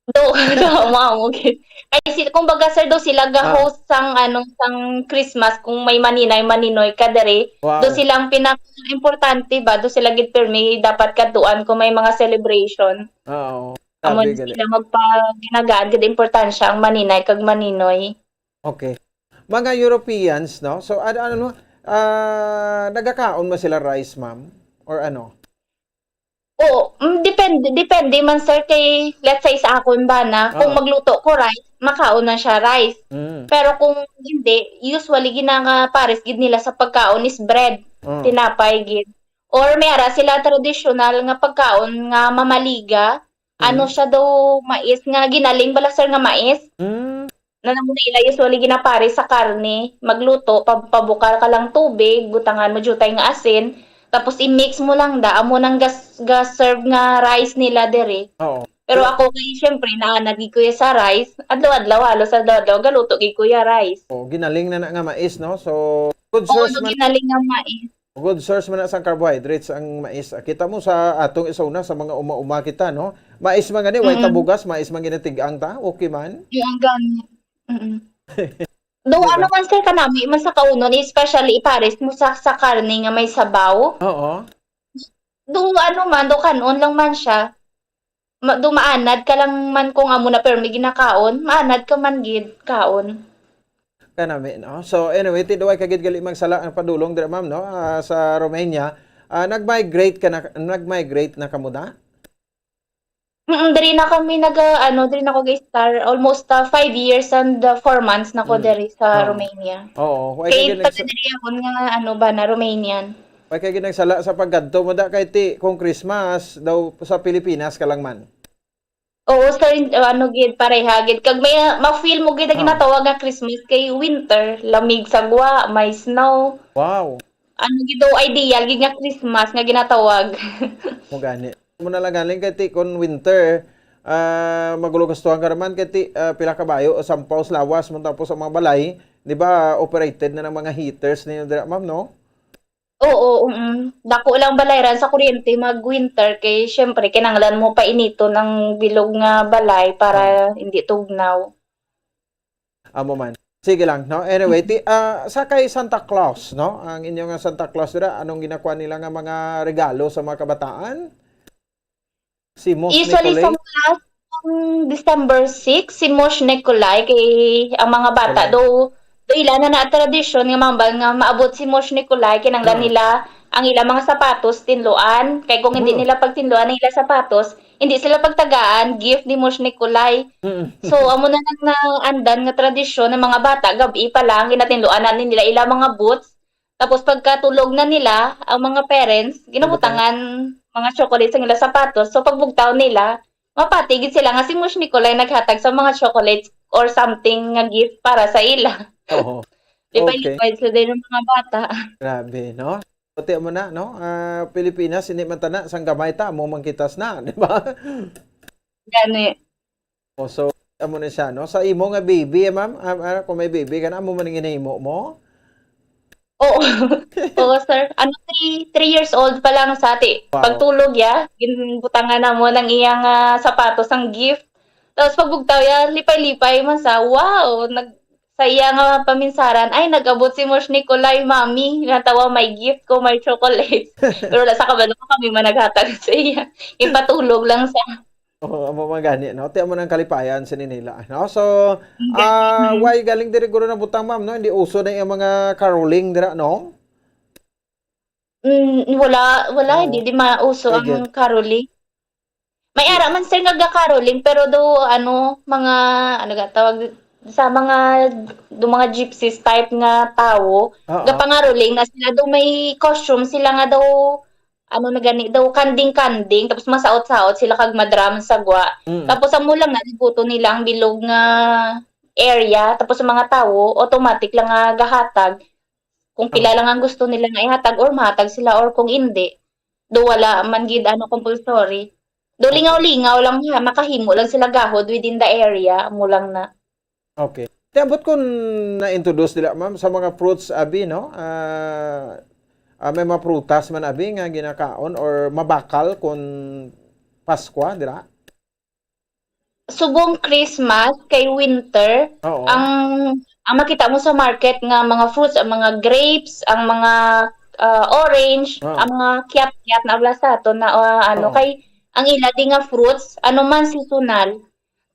Do, do, mao, okay. Ay, si, kumbaga, sir, do sila Ah. ga-host sang, ano, sang Christmas kung may Maninay, Maninoy ka diri. Wow. Do sila ang pinaka-importante ba? Do sila gid pirmi dapat kadtuan kung may mga celebration. Oo. Amo Grabe, gali. sila magpa-, ginagaan gid importansya ang Maninay kag Maninoy. Okay. Mga Europeans, no? So, ano, ano, ah, nagakaon ba sila rice, ma'am? Or ano? Oo, mm, depende, depende man, sir, kay, let's say, sa akon bana, kung Ah. magluto ko rice, makaon na siya rice. Mm. Pero kung hindi, usually, ginangapares gid nila sa pagkaon is bread, Mm. tinapay gid. Or may ara sila tradisyonal nga pagkaon nga mamaliga, Ano Mm. siya daw, mais nga ginaling bala, sir, nga mais? Mm. Na namo na ila usually ginapare sa karne, magluto, pa-, pabukal ka lang tubig, butangan mo diutay nga asin, tapos i-mix mo lang da, amo nang gas-, ga-serve nga rice nila diri. Oo. Pero Pero ako kay, syempre, naanad gid ko ya sa rice, adlaw-adlaw, halos adlaw-adlaw, galuto gid ko ya rice. Oh, ginaling na na nga mais, no? So, good Oo, source ano, man ginaling nga mais. Good source man na sang carbohydrates ang mais. Ah, kita mo sa atong isauna sa mga uma-uma kita, no? Mais man gani, way ta Mm. bugas, mais man ginatig-ang ta. Okay man. Yung ang gani. Mm-mm. Though Diba? ano man, sir, kanami man sa kaunon, especially ipares mo sa, sa karne nga may sabaw. Oo. Do ano man, do kanon lang man siya. Ma-, do maanad ka lang man kung amo na pero may ginakaon, maanad ka man gid kaon. Kanami, no? So, anyway, ti duway ka gid gali magsala ang padulong dira, ma'am, no? Ah, sa Romania. Ah, nag-migrate ka na, nag-migrate na kamo da? Mm, diri na kami nag, ah, ano, diri na ko ga-stay almost, ah, five years and, ah, four months na ko Mm. diri sa Oo. Romania. Oo. Why ka Kay gid taga nagsa- diri ako nga, ano ba, na Romanian. Why ka gid nagsala sa pagkadto mo da kay ti kung Christmas daw sa Pilipinas ka lang man? Oo, sir, ano gid, pareha gid. Kag may, ah, ma-feel mo gid ang Oh. ginatawag nga Christmas kay winter, lamig sa gwa, may snow. Wow. Ano gid daw, ideal gid nga Christmas nga ginatawag. Mo gani. Mo na lang galing kay ti kon winter, ah, magulo gastuhan ka naman kay ti, ah, pila ka bayo o sampaw sa lawas mo tapos ang mga balay, di ba, operated na ng mga heaters ninyo dira, ma'am, no? Oo, mm. Dako lang balayran sa kuryente mag winter kay syempre kinahanglan mo painiton ang bilog nga balay para Oh. hindi tugnaw. Amo man. Sige lang, no? Anyway, Mm. ti-, ah, sa kay Santa Claus, no? Ang inyo nga Santa Claus dira, anong ginakuha nila nga mga regalo sa mga kabataan? Si Mos Usually, Nicolay? sa mga, um, December six, si Mos Nicolay, kay ang mga bata, Correct. do, do ila na na tradisyon nga mambal nga maabot si Mos Nicolay, kinanglan Oo. nila ang ila mga sapatos, tinluan. Kay kung hindi Mm. nila pagtinluan ang ila sapatos, hindi sila pagtagaan, gift ni Mos Nicolay. Mm. So, amo na lang na andan nga tradisyon ng mga bata, gab-i pa lang, ginatinluan na nila ila mga boots. Tapos pagkatulog na nila, ang mga parents, ginabutangan mga chocolate sa ila sapatos. So, pagbugtaw nila, mapati gid sila nga si Mush Nicolay naghatag sa mga chocolates or something nga gift para sa ila. Oo. Di ba, Okay. Liquid sa din ng mga bata. Grabe, no? Pati mo na, no? Ah, Pilipinas, hindi man tana, sang gamay ta, mo mangkitas na, di ba? Gani. Oh, so, Amo na siya, no? Sa imo nga baby, eh, ma'am, ah, ah, kung may baby ka na, amo man ang ginahimo mo? Oo. Oo, sir. Ano, three, three years old pa lang sa ati. Wow. Pagtulog ya, ginbutangan na mo ng iyang ah, sapatos ang gift. Tapos pagbugtaw ya, lipay-lipay man sa, wow, nag, sa iya nga paminsaran, ay, nag-abot si Mosh Nikolai, mami. Natawa, may gift ko, may chocolates. Pero wala sa kabalo ko kami man naghatag sa iya. Ipatulog lang sa Oo, amo man gani, no? Ti amo nang kalipayan sa nila, no? So, Ang ah, galing. Why galing diri guro na butang, ma'am, no? Hindi uso na yung mga caroling dira, no? Mm, wala, wala, Oo. hindi di mauso Ay, ang good. caroling. May ara man, sir, nga ga-caroling, pero do, ano, mga, ano ga tawag, sa mga, do mga gypsies type nga tawo, Oo. gapangaroling na sila, do may costume sila nga daw, ano na gani, daw kanding-kanding, tapos masaot-saot sila kag madram sa gwa. Mm. Tapos amo lang na, ibuto nila ang bilog nga area, tapos ang mga tawo, automatic lang nga gahatag. Kung pila Oo. lang ang gusto nila nga ihatag, or mahatag sila, or kung hindi, do wala man gid, ano, compulsory. Do lingaw-lingaw lang ha, makahimo lang sila gahod within the area, amo lang na. Okay. Ti abot ko na-introduce dila, ma'am, sa mga fruits, abi, no? Ah, ah, may mga prutas man, abi, nga ginakaon or mabakal kung Paskwa, dira? Subong Christmas kay winter, Oo. ang, ang makita mo sa market nga mga fruits, ang mga grapes, ang mga ah, orange, Oo. ang mga kiyat-kiyat na wala sa aton na ah, ano, Oo. Kay ang ila di nga fruits, ano man, seasonal.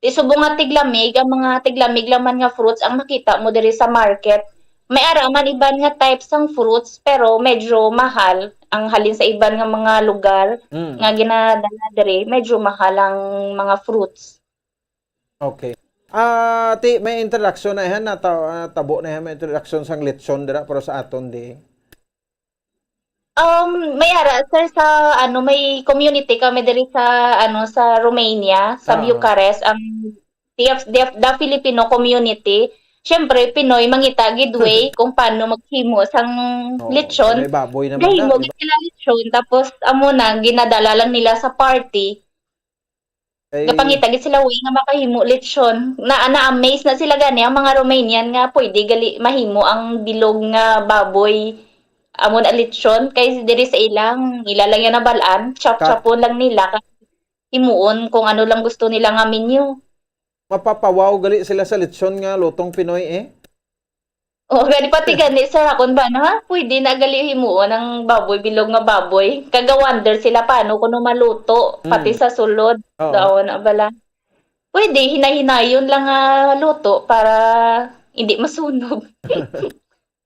Di subong nga tiglamig, ang mga tiglamig lang man nga fruits ang makita mo diri sa market. May ara man iban nga types sang fruits, pero medyo mahal ang halin sa iban nga mga lugar Mm. nga ginadala diri, medyo mahal ang mga fruits. Okay. Ah, ti may introduction na yan, nata- ah, tabo na yan, may introduction sang lechon dira, pero sa aton di. Um, may ara, sir, sa ano, may community kami diri sa ano, sa Romania, sa Ah. Bucharest, ang the, the, the Filipino community. Siyempre, Pinoy, mangita gid way kung paano maghimo sang Oo, lechon. may baboy naman Gahimo na, di gid sila lechon, tapos amo na, ginadala lang nila sa party. Kay Gapangita gid sila, way nga makahimo lechon. Na, na-amaze na sila gani ang mga Romanian nga pwede gali mahimo ang bilog nga baboy amo na lechon. Kay diri sa ilang, ila lang yan nabalaan, chop-chopon lang nila, kag himuon kung ano lang gusto nila nga menu. Mapapawaw gali sila sa lechon nga lutong Pinoy, eh. O, gani pati gani, sir, akon ba na, ha? Pwede na gali himuon ang baboy, bilog nga baboy. Kag ga-wonder sila paano kuno maluto, pati Mm. sa sulod. Oo. Daw na bala. Pwede, hinay-hinayon lang nga luto para hindi masunog.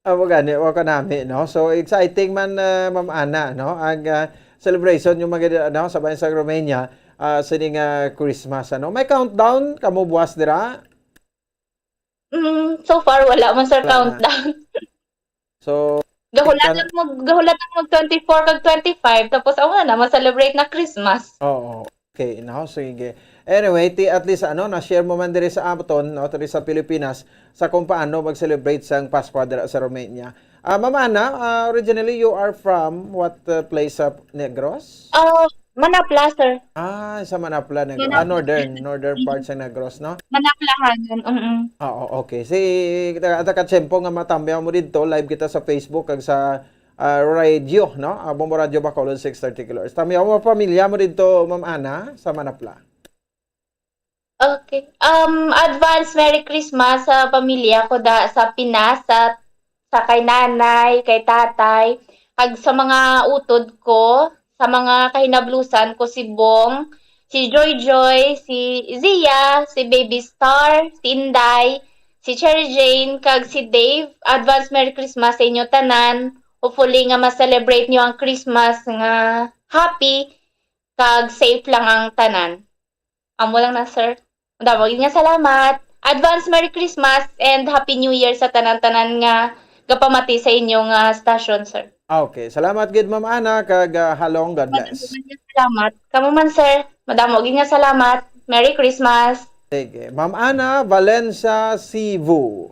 Amo gani, wa ka nami, no? So, exciting man, ah, Ma'am Ana, no? Ang ah, celebration yung mga, ano, sa bayan sa Romania, ah, sining ah, Christmas, ano? May countdown kamo buwas dira? Mm, so far, wala man, sir, Wala na. Countdown. So, Gahulat kan- lang mag, gahulat lang mag twenty-four kag twenty-five, tapos ako na, ma-celebrate na Christmas. Oo. Okay, no? Sige. Anyway, ti, at least, ano, na-share mo man diri sa aton, no, diri sa Pilipinas, sa kung paano mag-celebrate sang Pasko dira sa Romania. Ah, Ma'am Ana, ah, originally you are from what uh, place of Negros? Ah, Manapla, sir. Ah, sa Manapla, Negros. Manapla. Ah, northern, northern part sa Negros, no? Manaplahanon, mm. Oo, okay. Si, kita, kita ka tiyempo nga matamyaw mo dito, live kita sa Facebook kag sa ah, radio, no? Ah, Bombo Radio Bacolod, six thirty kilohertz. Tamyaw mo pamilya mo dito, Ma'am Ana, sa Manapla. Okay. Um, advance Merry Christmas sa pamilya ko da sa Pinas, sa, sa kay nanay, kay tatay, kag sa mga utod ko, sa mga kahinablusan ko, si Bong, si Joy Joy, si Zia, si Baby Star, si Inday, si Cherry Jane, kag si Dave. Advance Merry Christmas sa inyo tanan. Hopefully nga ma-celebrate nyo ang Christmas nga happy kag safe lang ang tanan. Amo lang na, sir. Madamo gid nga salamat. Advance Merry Christmas and Happy New Year sa tanan-tanan nga gapamati sa inyo nga stasyon, sir. Okay, salamat gid, Ma'am Ana, kag ah, halong, God Madamo bless. gid nga salamat. Kamo man, sir. Madamo gid nga salamat. Merry Christmas. Sige, Ma'am Ana Valencia, Cebu.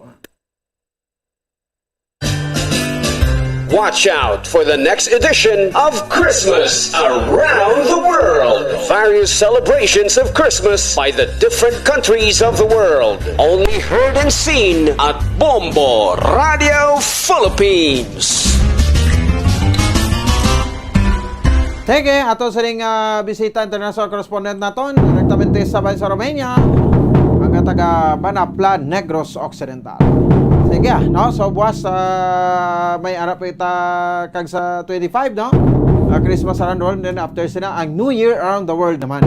Watch out for the next edition of Christmas Around the World. Various celebrations of Christmas by the different countries of the world. Only heard and seen at Bombo Radio Philippines. Sige, ato sa ring ah, bisita, international correspondent naton, direktamente sa bansa Romania, ang taga Manapla, Negros Occidental. Sige, ah, no? So, buwas, ah, may arap ita kag sa twenty-five, no? Ah, Christmas around the world, then after sina, ang New Year around the world naman.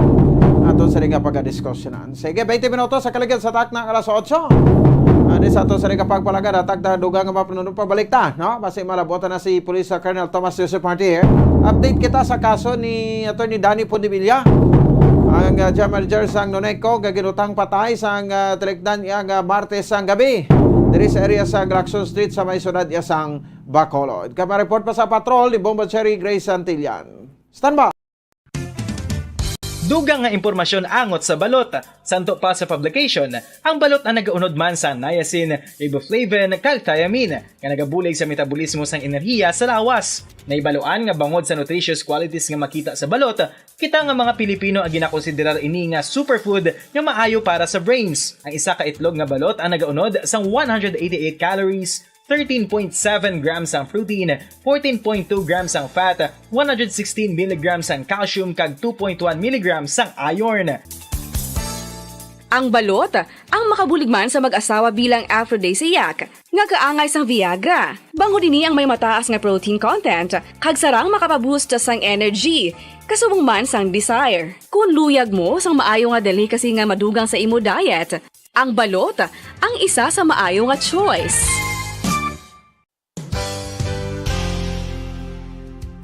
Ato sa ring ah, pagka-discuss na. Sige, twenty minutos sa kaligid sa takna alas otso. Ani sa ato sa ring ah, pagpalagad, hatag ta dugang nga mga panunod, pabalik ta, no? Basi malabutan na si Police ah, Colonel Thomas Joseph Martir. Update kita sa kaso ni Attorney Danny Pondevilla. Ang ah, General Manager sang Noneco nga ginutang patay sang ah, tilikdan niya nga Martes sang gabi diri sa area sa Glaxon Street sa may siyudad iya sang Bacolod. Kay ma-report pa sa patrol ni Bombo Cherry Grace Santillan. Standby! Dugang nga impormasyon angot sa balot. Santo pa sa publication, ang balot ang nagaunod man sa niacin, riboflavin, kag thiamine, nga nagabulig sa metabolismo sang enerhiya sa lawas. Naibaluan nga bangod sa nutritious qualities nga makita sa balot, kita nga mga Pilipino ang ginakonsiderar ini nga superfood nga maayo para sa brains. Ang isa ka itlog nga balot ang nagaunod sang one hundred eighty-eight calories, thirteen point seven grams ang protein, fourteen point two grams ang fat, one hundred sixteen milligrams ang calcium, kag two point one milligrams ang iron. Ang balot, ang makabulig man sa mag-asawa bilang aphrodisiac, nga kaangay sang Viagra. Bangod ini ang may mataas nga protein content, kag sarang makapaboost sang energy, kasubong man sang desire. Kung luyag mo sang maayo nga delicacy nga madugang sa imo diet, ang balot ang isa sa maayo nga choice.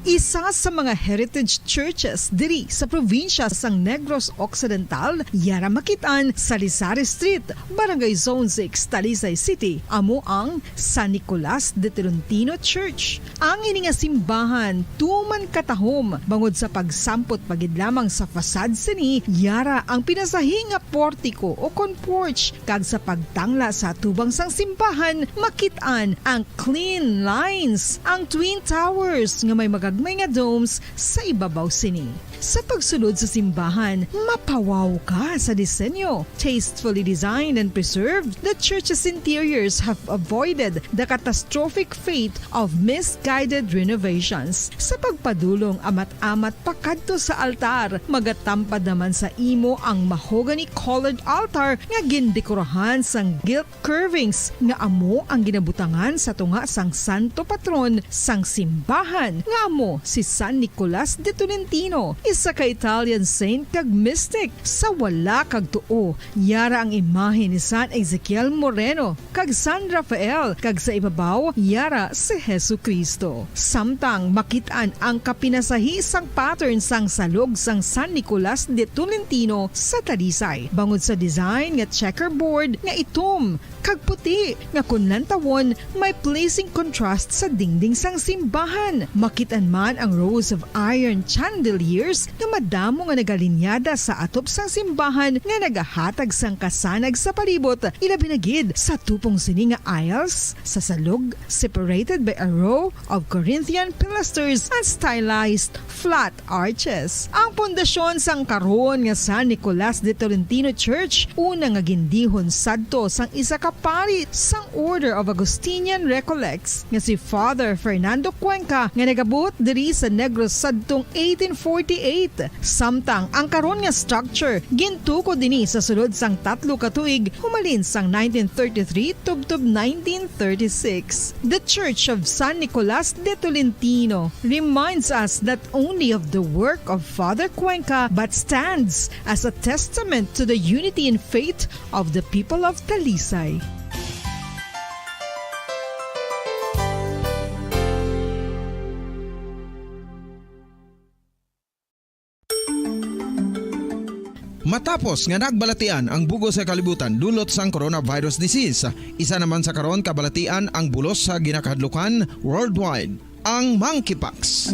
Isa sa mga heritage churches diri sa probinsya sang Negros Occidental, yara makit-an sa Salisari Street, Barangay Zone six, Talisay City, amo ang San Nicolas de Tolentino Church. Ang ini nga simbahan tuman katahom bangod sa pagsampot pa gid lamang sa facade sini, yara ang pinasahi nga portiko o kon porch, kag sa pagtangla sa atubang sang simbahan, makit-an ang clean lines, ang twin towers nga may magagmay nga domes sa ibabaw sini. Sa pagsulod sa simbahan, mapawaw ka sa disenyo. Tastefully designed and preserved, the church's interiors have avoided the catastrophic fate of misguided renovations. Sa pagpadulong amat-amat pakadto sa altar, magatampad naman sa imo ang mahogany-colored altar nga gindekorahan sang gilt curvings nga amo ang ginabutangan sa tunga sang santo patron sang simbahan, nga amo si San Nicolas de Tolentino, isa ka Italian saint kag mystic. Sa wala kag tuo, yara ang imahe ni San Ezekiel Moreno kag San Rafael, kag sa ibabaw, yara si Jesu-Cristo. Samtang makit-an ang kapinasahi sang pattern sang salog sang San Nicolas de Tolentino sa Talisay, bangod sa design nga checkerboard nga itom kag puti nga kon lantawon may pleasing contrast sa dingding sang simbahan. Makit-an man ang rows of iron chandeliers nga madamo nga nagalinyada sa atop sang simbahan nga nagahatag sang kasanag sa palibot, ilabi na gid sa tupong sini nga aisles sa salog, separated by a row of Corinthian pilasters and stylized flat arches. Ang pundasyon sang karon nga San Nicolas de Tolentino Church, una nga gindihon sadto sang isa ka pari sang Order of Augustinian Recollects nga si Father Fernando Cuenca, nga nagabuot diri sa Negros sadtong eighteen forty-eight. Samtang ang karon nga structure gintukod ini sa sulod sang tatlo ka tuig humalin sang nineteen thirty-three tubtob nineteen thirty-six. The Church of San Nicolas de Tolentino reminds us not only of the work of Father Cuenca but stands as a testament to the unity in faith of the people of Talisay. Matapos nga nagbalatian ang bug-os nga kalibutan dulot sang coronavirus disease, isa naman sa karon kabalatian ang bulos sa ginakahadlukan worldwide, ang monkeypox.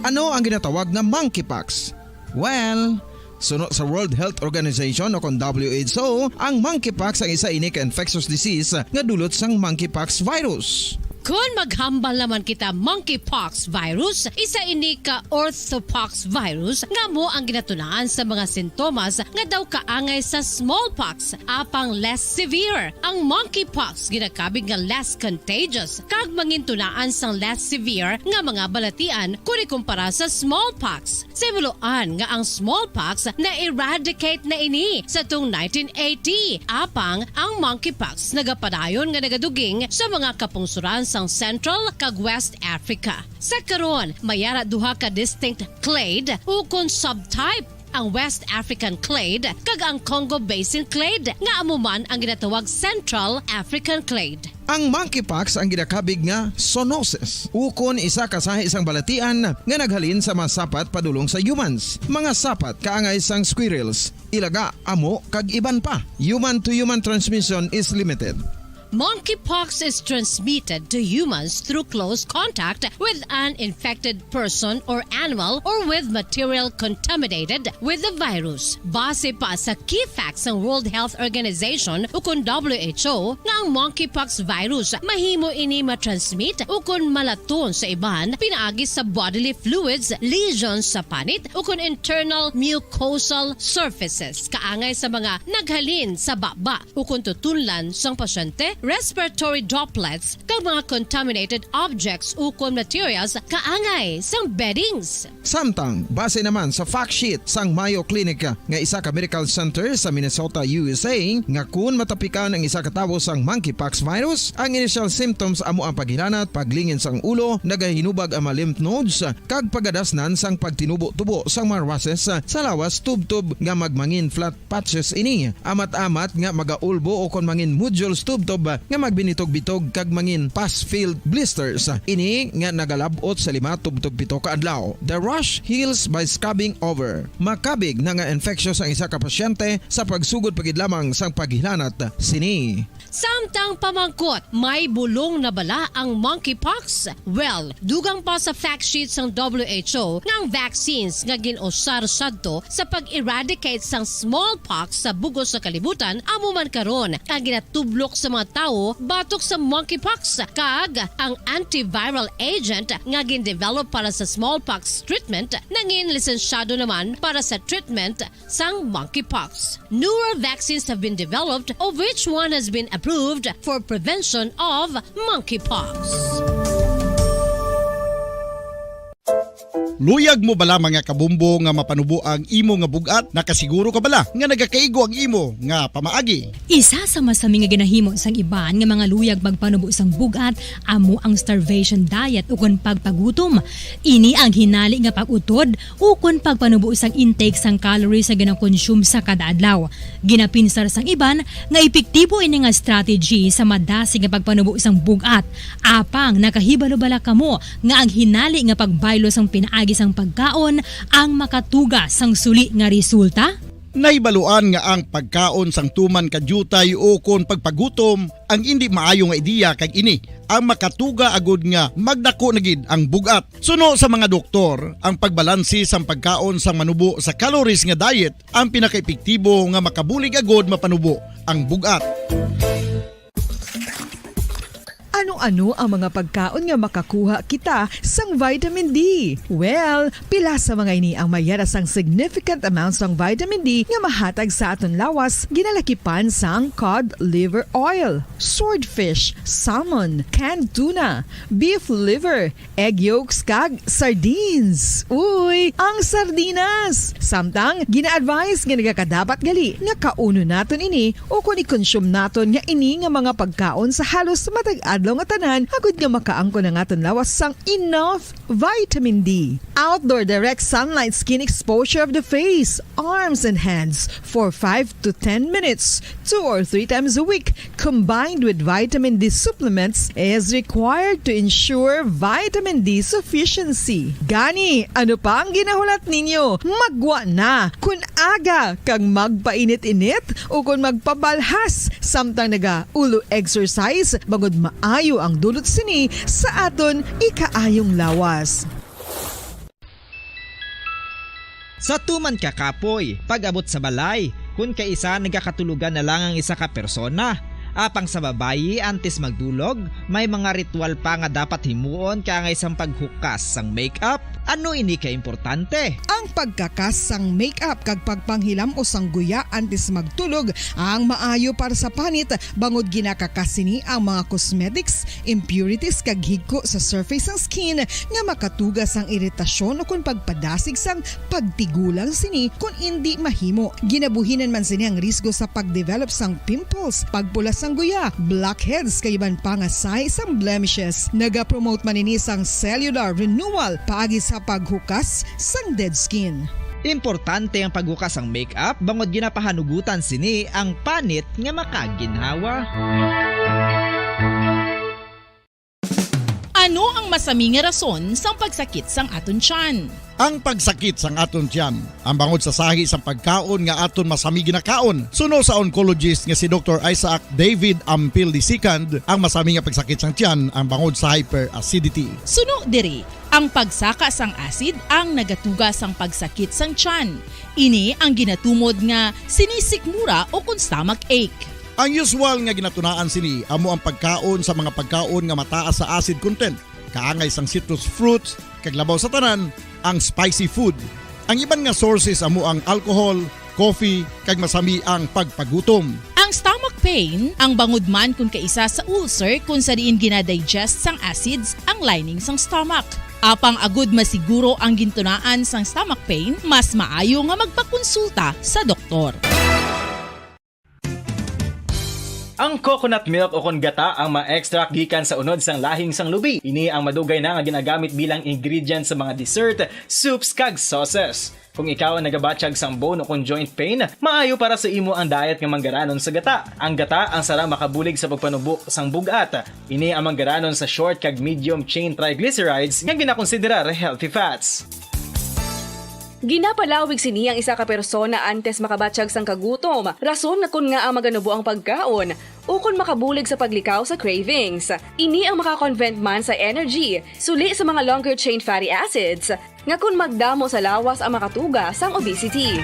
Ano ang ginatawag nga monkeypox? Well, suno sa World Health Organization o kon W H O, ang monkeypox ang isa ini ka infectious disease nga dulot sang monkeypox virus. Kon maghambal naman kita monkeypox virus, isa ini ka orthopox virus nga amo ang ginatunaan sa mga sintomas nga daw kaangay sa smallpox, apang less severe. Ang monkeypox ginakabig nga less contagious kag mangintunaan sang less severe nga mga balatian kon ikumpara sa smallpox. Sa himuloan nga ang smallpox na-eradicate na ini sa tung nineteen eighty, apang ang monkeypox nagapadayon nga nagaduging sa mga kapungsuran sang Central kag West Africa. Sa karon, may ara duha ka distinct clade ukon subtype, ang West African clade kag ang Congo Basin clade, nga amo man ang ginatawag Central African clade. Ang monkeypox ang ginakabig nga zoonosis, ukon isa ka sahi sang balatian nga naghalin sa mga sapat padulong sa humans, mga sapat kaangay sang squirrels, ilaga, amo, kag iban pa. Human-to-human transmission is limited. Monkeypox is transmitted to humans through close contact with an infected person or animal or with material contaminated with the virus. Base pa sa key facts sang World Health Organization ukon W H O, nga ang monkeypox virus mahimo ini matransmit ukon malaton sa iban pinaagi sa bodily fluids, lesions sa panit, ukon internal mucosal surfaces, kaangay sa mga naghalin sa baba ukon tutunlan sang pasyente, respiratory droplets, kag mga contaminated objects ukon materials kaangay sang beddings. Samtang, base naman sa fact sheet sang Mayo Clinic nga isa ka medical center sa Minnesota, U S A, nga kun matapikan ang isa ka tawo sang monkeypox virus, ang initial symptoms amo ang paghilanat, paglingin sang ulo, nagahinubag ang mga lymph nodes, kag pagadasnan sang pagtinubo-tubo sang mga rushes sa lawas tubtob nga magmangin flat patches ini, amat-amat nga magaulbo ukon mangin nodules tubtob nga magbinitog-bitog kag mangin pus-filled blisters. Ini nga nagalab-ot sa lima tubtob pito ka adlaw. The rash heals by scabbing over. Makabig na nga infectious ang isa ka pasyente sa pagsugod pa gid lamang sang paghilanat sini. Samtang pamangkot, may bulong na bala ang monkeypox? Well, dugang pa sa fact sheet sang W H O nga ang vaccines nga gin-usar sadto sa pag-eradicate sang smallpox sa bug-os nga kalibutan amo man karon ang ginatublok sa mga tawo batok sa monkeypox, kag ang antiviral agent nga gin-develop para sa smallpox treatment nangin lisensyado naman para sa treatment sang monkeypox. Newer vaccines have been developed, of which one has been approved for prevention of monkeypox. Luyag mo bala, mga kabumbo, nga mapanubo ang imo nga bug-at? Nakasiguro ka bala nga nagakaigo ang imo nga pamaagi? Isa sa masami nga ginahimo sang iban nga mga luyag magpanubo sang bug-at amo ang starvation diet ukon pagpagutom. Ini ang hinali nga pag-utod ukon pagpanubo sang intake sang calories nga ginakonsume sa kada adlaw. Ginapinsar sang iban nga epektibo ini nga strategy sa madasig nga pagpanubo sang bug-at. Apang nakahibalo bala kamo nga ang hinali nga pagbaylo sang pinaagi sang pagkaon ang makatuga sang suli nga resulta? Nahibaluan nga ang pagkaon sang tuman ka diutay ukon pagpagutom ang indi maayo nga ideya, kag ini ang makatuga agud nga magdako na gid ang bug-at. Suno sa mga doktor, ang pagbalanse sang pagkaon sang manubo sa calories nga diet ang pinakaepektibo nga makabulig agud mapanubo ang bug-at. Ano-ano ang mga pagkaon nga makakuha kita sang vitamin D? Well, pila sa mga ini ang may yara sang significant amount sang vitamin D nga mahatag sa aton lawas, ginalakipan sang cod liver oil, swordfish, salmon, canned tuna, beef liver, egg yolks, kag sardines. Uy, ang sardinas! Samtang, gina-advise nga nagakadapat gali nga kaunon naton ini ukon i-consume naton nga ini nga mga pagkaon sa halos matag adlaw nga tanan, agud nga makaangkon ang aton lawas sang enough vitamin D. Outdoor direct sunlight skin exposure of the face, arms, and hands for five to ten minutes, two or three times a week, combined with vitamin D supplements, is required to ensure vitamin D sufficiency. Gani, ano pa ang ginahulat ninyo? Maggwa na! Kun aga kag magpainit-init ukon magpabalhas samtang nagaulo exercise, bangod maayo ang dulot sini sa aton ikaayong lawas. Sa tuman ka kapoy, pag-abot sa balay, kun kaisa nagakatulogan na lang ang isa ka persona, Apang sa babayi, antes magdulog, may mga ritual pa nga dapat himuon kaangay sang paghukas sang makeup. Ano ini ka importante? Ang pagkakas sang makeup kag pagpanghilam-os sang guya antes magtulog ang maayo para sa panit, bangod ginakakas sini ang mga cosmetics, impurities, kag higko sa surface sang skin nga makatuga sang iritasyon ukon pagpadasig sang pagtigulang sini kon indi mahimo. Ginabuhinan man sini ang risgo sa pag-develop sang pimples, pagpula sang guya, blackheads, kag iban pa nga sahi sang blemishes. Nagapromote man ini sang cellular renewal paagi sa paghukas sang dead skin. Importante ang paghukas sang makeup bangod ginapahanugutan sini ang panit nga makaginhawa. Ano ang masami nga rason sang pagsakit sang aton tiyan? Ang pagsakit sang aton tiyan, ang bangod sa sahi sang pagkaon nga aton masami ginakaon, suno sa oncologist nga si Doktor Isaac David Ampil the second, ang masami nga pagsakit sang tiyan ang bangod sa hyperacidity. Suno diri, ang pagsaka sang acid ang nagatuga sang pagsakit sang tiyan. Ini ang ginatumod nga sinisikmura o kon stomach ache. Ang usual nga ginatunaan sini amo ang pagkaon sa mga pagkaon nga mataas sa acid content, kaangay sang citrus fruits, kag labaw sa tanan, ang spicy food. Ang iban nga sources amo ang alcohol, coffee, kag masami ang pagpagutom. Ang stomach pain, ang bangod man kon kaisa sa ulcer kon sa diin ginadigest sang acids ang lining sang stomach. Apang agud masiguro ang gintunaan sang stomach pain, mas maayo nga magpakonsulta sa doktor. Ang coconut milk o kon gata ang ma-extract gikan sa unod sang lahing sang lubi. Ini ang madugay na nga ginagamit bilang ingredient sa mga dessert, soups, kag sauces. Kung ikaw ang nagabatyag sang bone o kon joint pain, maayo para sa imo ang diet nga manggaranon sa gata. Ang gata ang sara makabulig sa pagpanubo sang bug-at. Ini ang manggaranon sa short kag medium chain triglycerides nga ginakonsiderar healthy fats. Ginapalawig sini ang isa ka persona antes makabatyag sang kagutom, rason nga kon ngaa maganubo ang pagkaon, ukon makabulig sa paglikaw sa cravings. Ini ang makakonvert man sa energy, suli sa mga longer chain fatty acids, nga kon magdamo sa lawas ang makatuga sang obesity.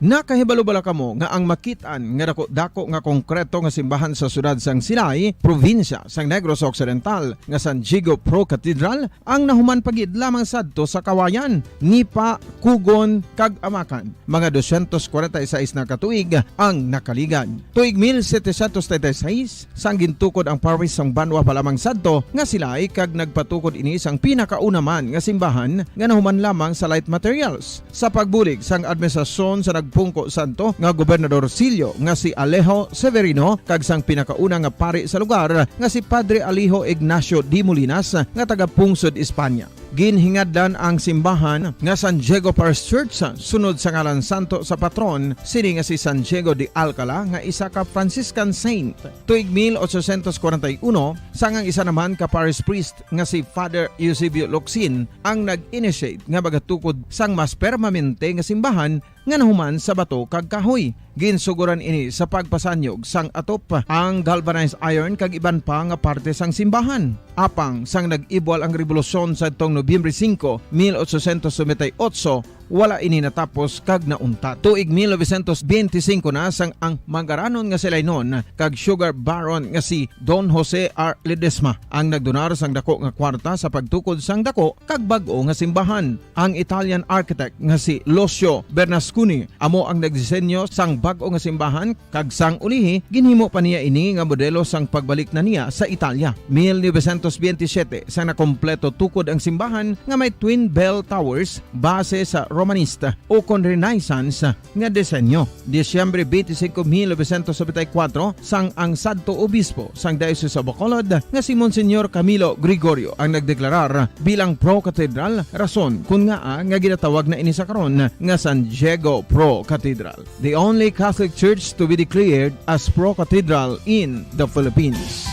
Nakahibalo bala kamo nga ang makit-an nga dako-dako nga konkreto nga simbahan sa siyudad sang Silay, probinsya sang Negros Occidental, nga San Diego Pro Cathedral, ang nahuman pa gid lamang sadto sa Kawayan, Nipa, Cogon, kag Amacan? Mga dosyentos kwarenta y seis na ka tuig ang nakaligad. Tuig mil setecientos treinta y seis, sang gintukod ang parish sang banwa pa lamang sadto nga Silay, kag nagpatukod ini sang pinakauna man nga simbahan nga nahuman lamang sa light materials. Sa pagbulig sang administrasyon sa nagpungko sadto nga Gobernador Sillo nga si Alejo Severino kag sang pinakauna nga pari sa lugar nga si Padre Alejo Ignacio de Molinas nga taga Pungsod, Espanya. Ginhingadlan ang simbahan nga San Diego Parish Church sunod sa ngalan santo sa patron sini nga si San Diego de Alcala nga isa ka Franciscan saint. Tuig mil ochocientos kwarenta y uno, sang ang isa naman ka parish priest nga si Father Eusebio Locsin ang nag-initiate nga magatukod sang mas permanente nga simbahan nga nahuman sa bato kag kahoy. Ginsugoran ini sa pagpasanyog sang atop, ang galvanized iron kag iban pa nga parte sang simbahan. Apang sang nag-ibwal ang rebolusyon sadtong Nobyembre singko, mil ochocientos noventa y ocho, wala ini natapos kag nauntat. Tuig mil novecientos benti singko na sang ang manggaranon nga si Lainon kag sugar baron nga si Don Jose R. Ledesma ang nagdonar sang dako nga kwarta sa pagtukod sang dako kag bag-o nga simbahan. Ang Italian architect nga si Lucio Bernasconi amo ang nagdisenyo sang bag-o nga simbahan, kag sang ulihi, ginhimo pa niya ini nga modelo sang pagbalik na niya sa Italia. Mil novecientos benti siyete, sang nakompleto tukod ang simbahan nga may twin bell towers base sa Romanista o kon Renaissance nga disenyo. Disyembre twenty-five, mil novecientos noventa y cuatro, sang ang sadto obispo sang Diocese of Bacolod nga si Monsignor Camilo Gregorio ang nagdeklarar bilang pro-cathedral, rason kon ngaa nga ginatawag na ini sa karon nga San Diego Pro Cathedral, the only Catholic Church to be declared as pro-cathedral in the Philippines.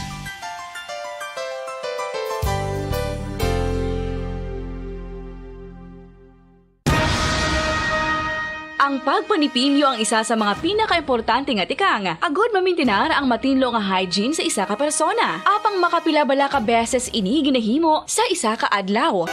Ang pagpanipilyo ang isa sa mga pinakaimportante nga tikang agud mamintinar ang matinlo nga hygiene sa isa ka persona. Apang makapila bala ka beses ini ginahimo sa isa ka adlaw?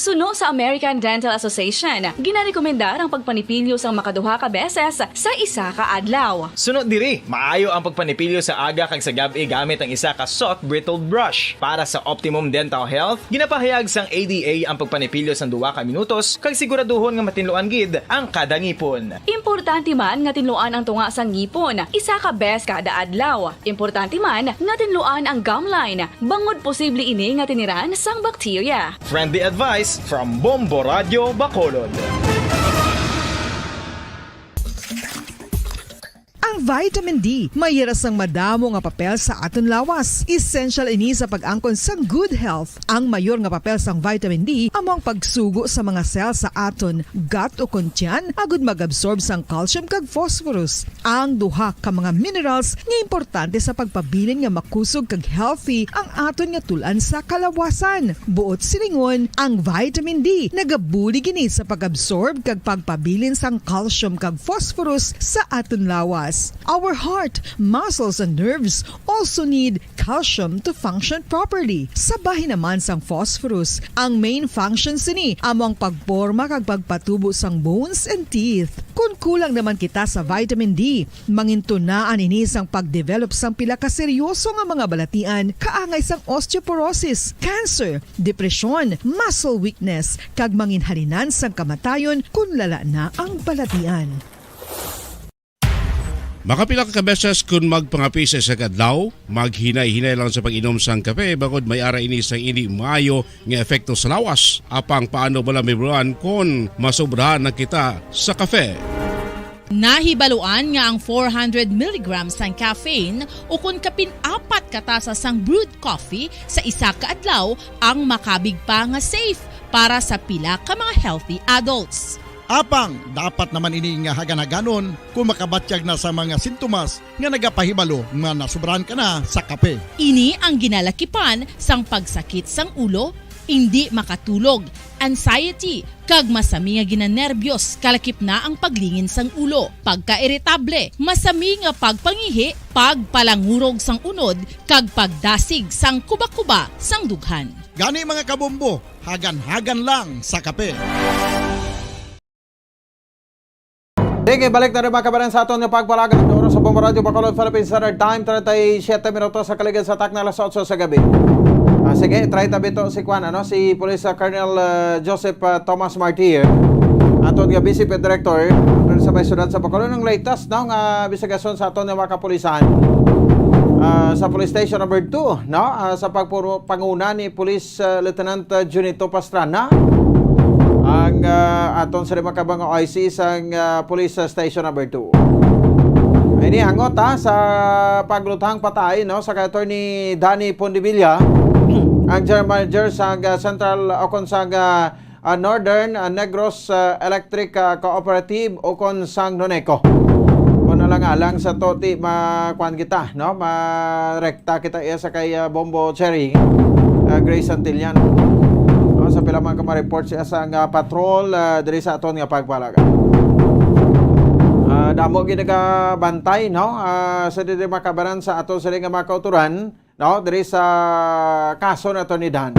Suno sa American Dental Association, ginarekomendar ang pagpanipilyo sang makaduha ka beses sa isa ka adlaw. Suno diri, maayo ang pagpanipilyo sa aga kag sa gab-i gamit ang isa ka soft bristled brush. Para sa optimum dental health, ginapahayag sang A D A ang pagpanipilyo sang duha ka minutos kag siguraduhon nga matinluan gid ang kada ngipon. Importante man nga tinluan ang tunga sang ngipon isa ka bes kada adlaw. Importante man nga tinluan ang gum line, bangod posible ini nga tiniran sang bakterya. Friendly advice from Bombo Radio Bacolod. Ang vitamin D may hira sang madamo nga papel sa aton lawas. Essential ini sa pag-angkon sang good health. Ang mayor nga papel sang vitamin D amo ang pagsugo sa mga cell sa aton gut o kon tiyan agud mag-absorb sang calcium kag phosphorus, ang duha ka mga minerals nga importante sa pagpabilin nga makusog kag healthy ang aton nga tul-an sa kalawasan. Buot silingon, ang vitamin D nagabulig ini sa pag-absorb kag pagpabilin sang calcium kag phosphorus sa aton lawas. Our heart, muscles, and nerves also need calcium to function properly. Sa bahin naman sang phosphorus, ang main function sini amo ang pagporma kag pagpatubo sang bones and teeth. Kon kulang naman kita sa vitamin D, mangintunaan ini sang pag-develop sang pila ka seryoso nga mga balatian, kaangay sang osteoporosis, cancer, depresyon, muscle weakness, kag manginhalinan sang kamatayon kon lala na ang balatian. Makapila ka beses kon magpangape sa isa ka adlaw, maghinay-hinay lang sa pag-inom sang kape, bangod may ara ini sang indi maayo nga epekto sa lawas. Apang paano bala mahibaluan kon masobrahan na kita sa kape? Nahibaluan nga ang four hundred milligrams sang caffeine ukon kapin apat ka tasa sang brewed coffee sa isa ka adlaw ang makabig pa nga safe para sa pila ka mga healthy adults. Apang dapat naman ini nga hagan-haganon kon makabatyag na sa mga sintomas nga nagapahibalo nga nasobrahan ka na sa kape. Ini ang ginalakipan sang pagsakit sang ulo, indi makatulog, anxiety, kag masami nga ginanerbyos, kalakip na ang paglingin sang ulo, pagkairitable, masami nga pagpangihi, pagpalangurog sang unod, kag pagdasig sang kuba-kuba sang dughan. Gani, mga kabombo, hagan-hagan lang sa kape. Sige, balik na rin, mga kabaran, sa aton nga pagpalagad. Oras sa Bombo Radyo Bacolod, Philippine Standard Time, treinta y siete minutos sa kaligid sa takna alas otso sa gabi. Ah, sige, treinta bito si Kwan, ano, si Police, ah, Colonel, ah, Joseph, ah, Thomas Martir, aton nga Vice P N Director, dun sa may siyudad sa Bacolod. Ang latest, no, nga imbestigasyon sa aton nga mga kapulisan, ah, sa Police Station Number Two, no, ah, sa pagpuro-, panguna ni Police, ah, Lieutenant, ah, Junito Pastrana, ang, ah, aton sa lima ka mga O I C sang, ah, Police, ah, Station Number Two. Ini hangot, ha, sa pagluthang patay, no, sa kay Attorney Danny Pondevilla, ang General Manager sa, ah, Central, o kon sa, ah, ah, Northern, ah, Negros, ah, Electric, ah, Cooperative, o kon sang Noneco. Kung alang-alang sa to, ti, ma-, kwan kita, no? Marekta kita iya sa kay, ah, Bombo Cherry, ah, Grace Santillan. No, sa pila man ka ma-report siya sa nga patrol, ah, diri sa aton nga pagpalaga. Ah, damo ginagabantay, no? Ah, sa diri makabaran sa ato sila nga mga kauturan, no? Diri sa kaso na to ni Dan.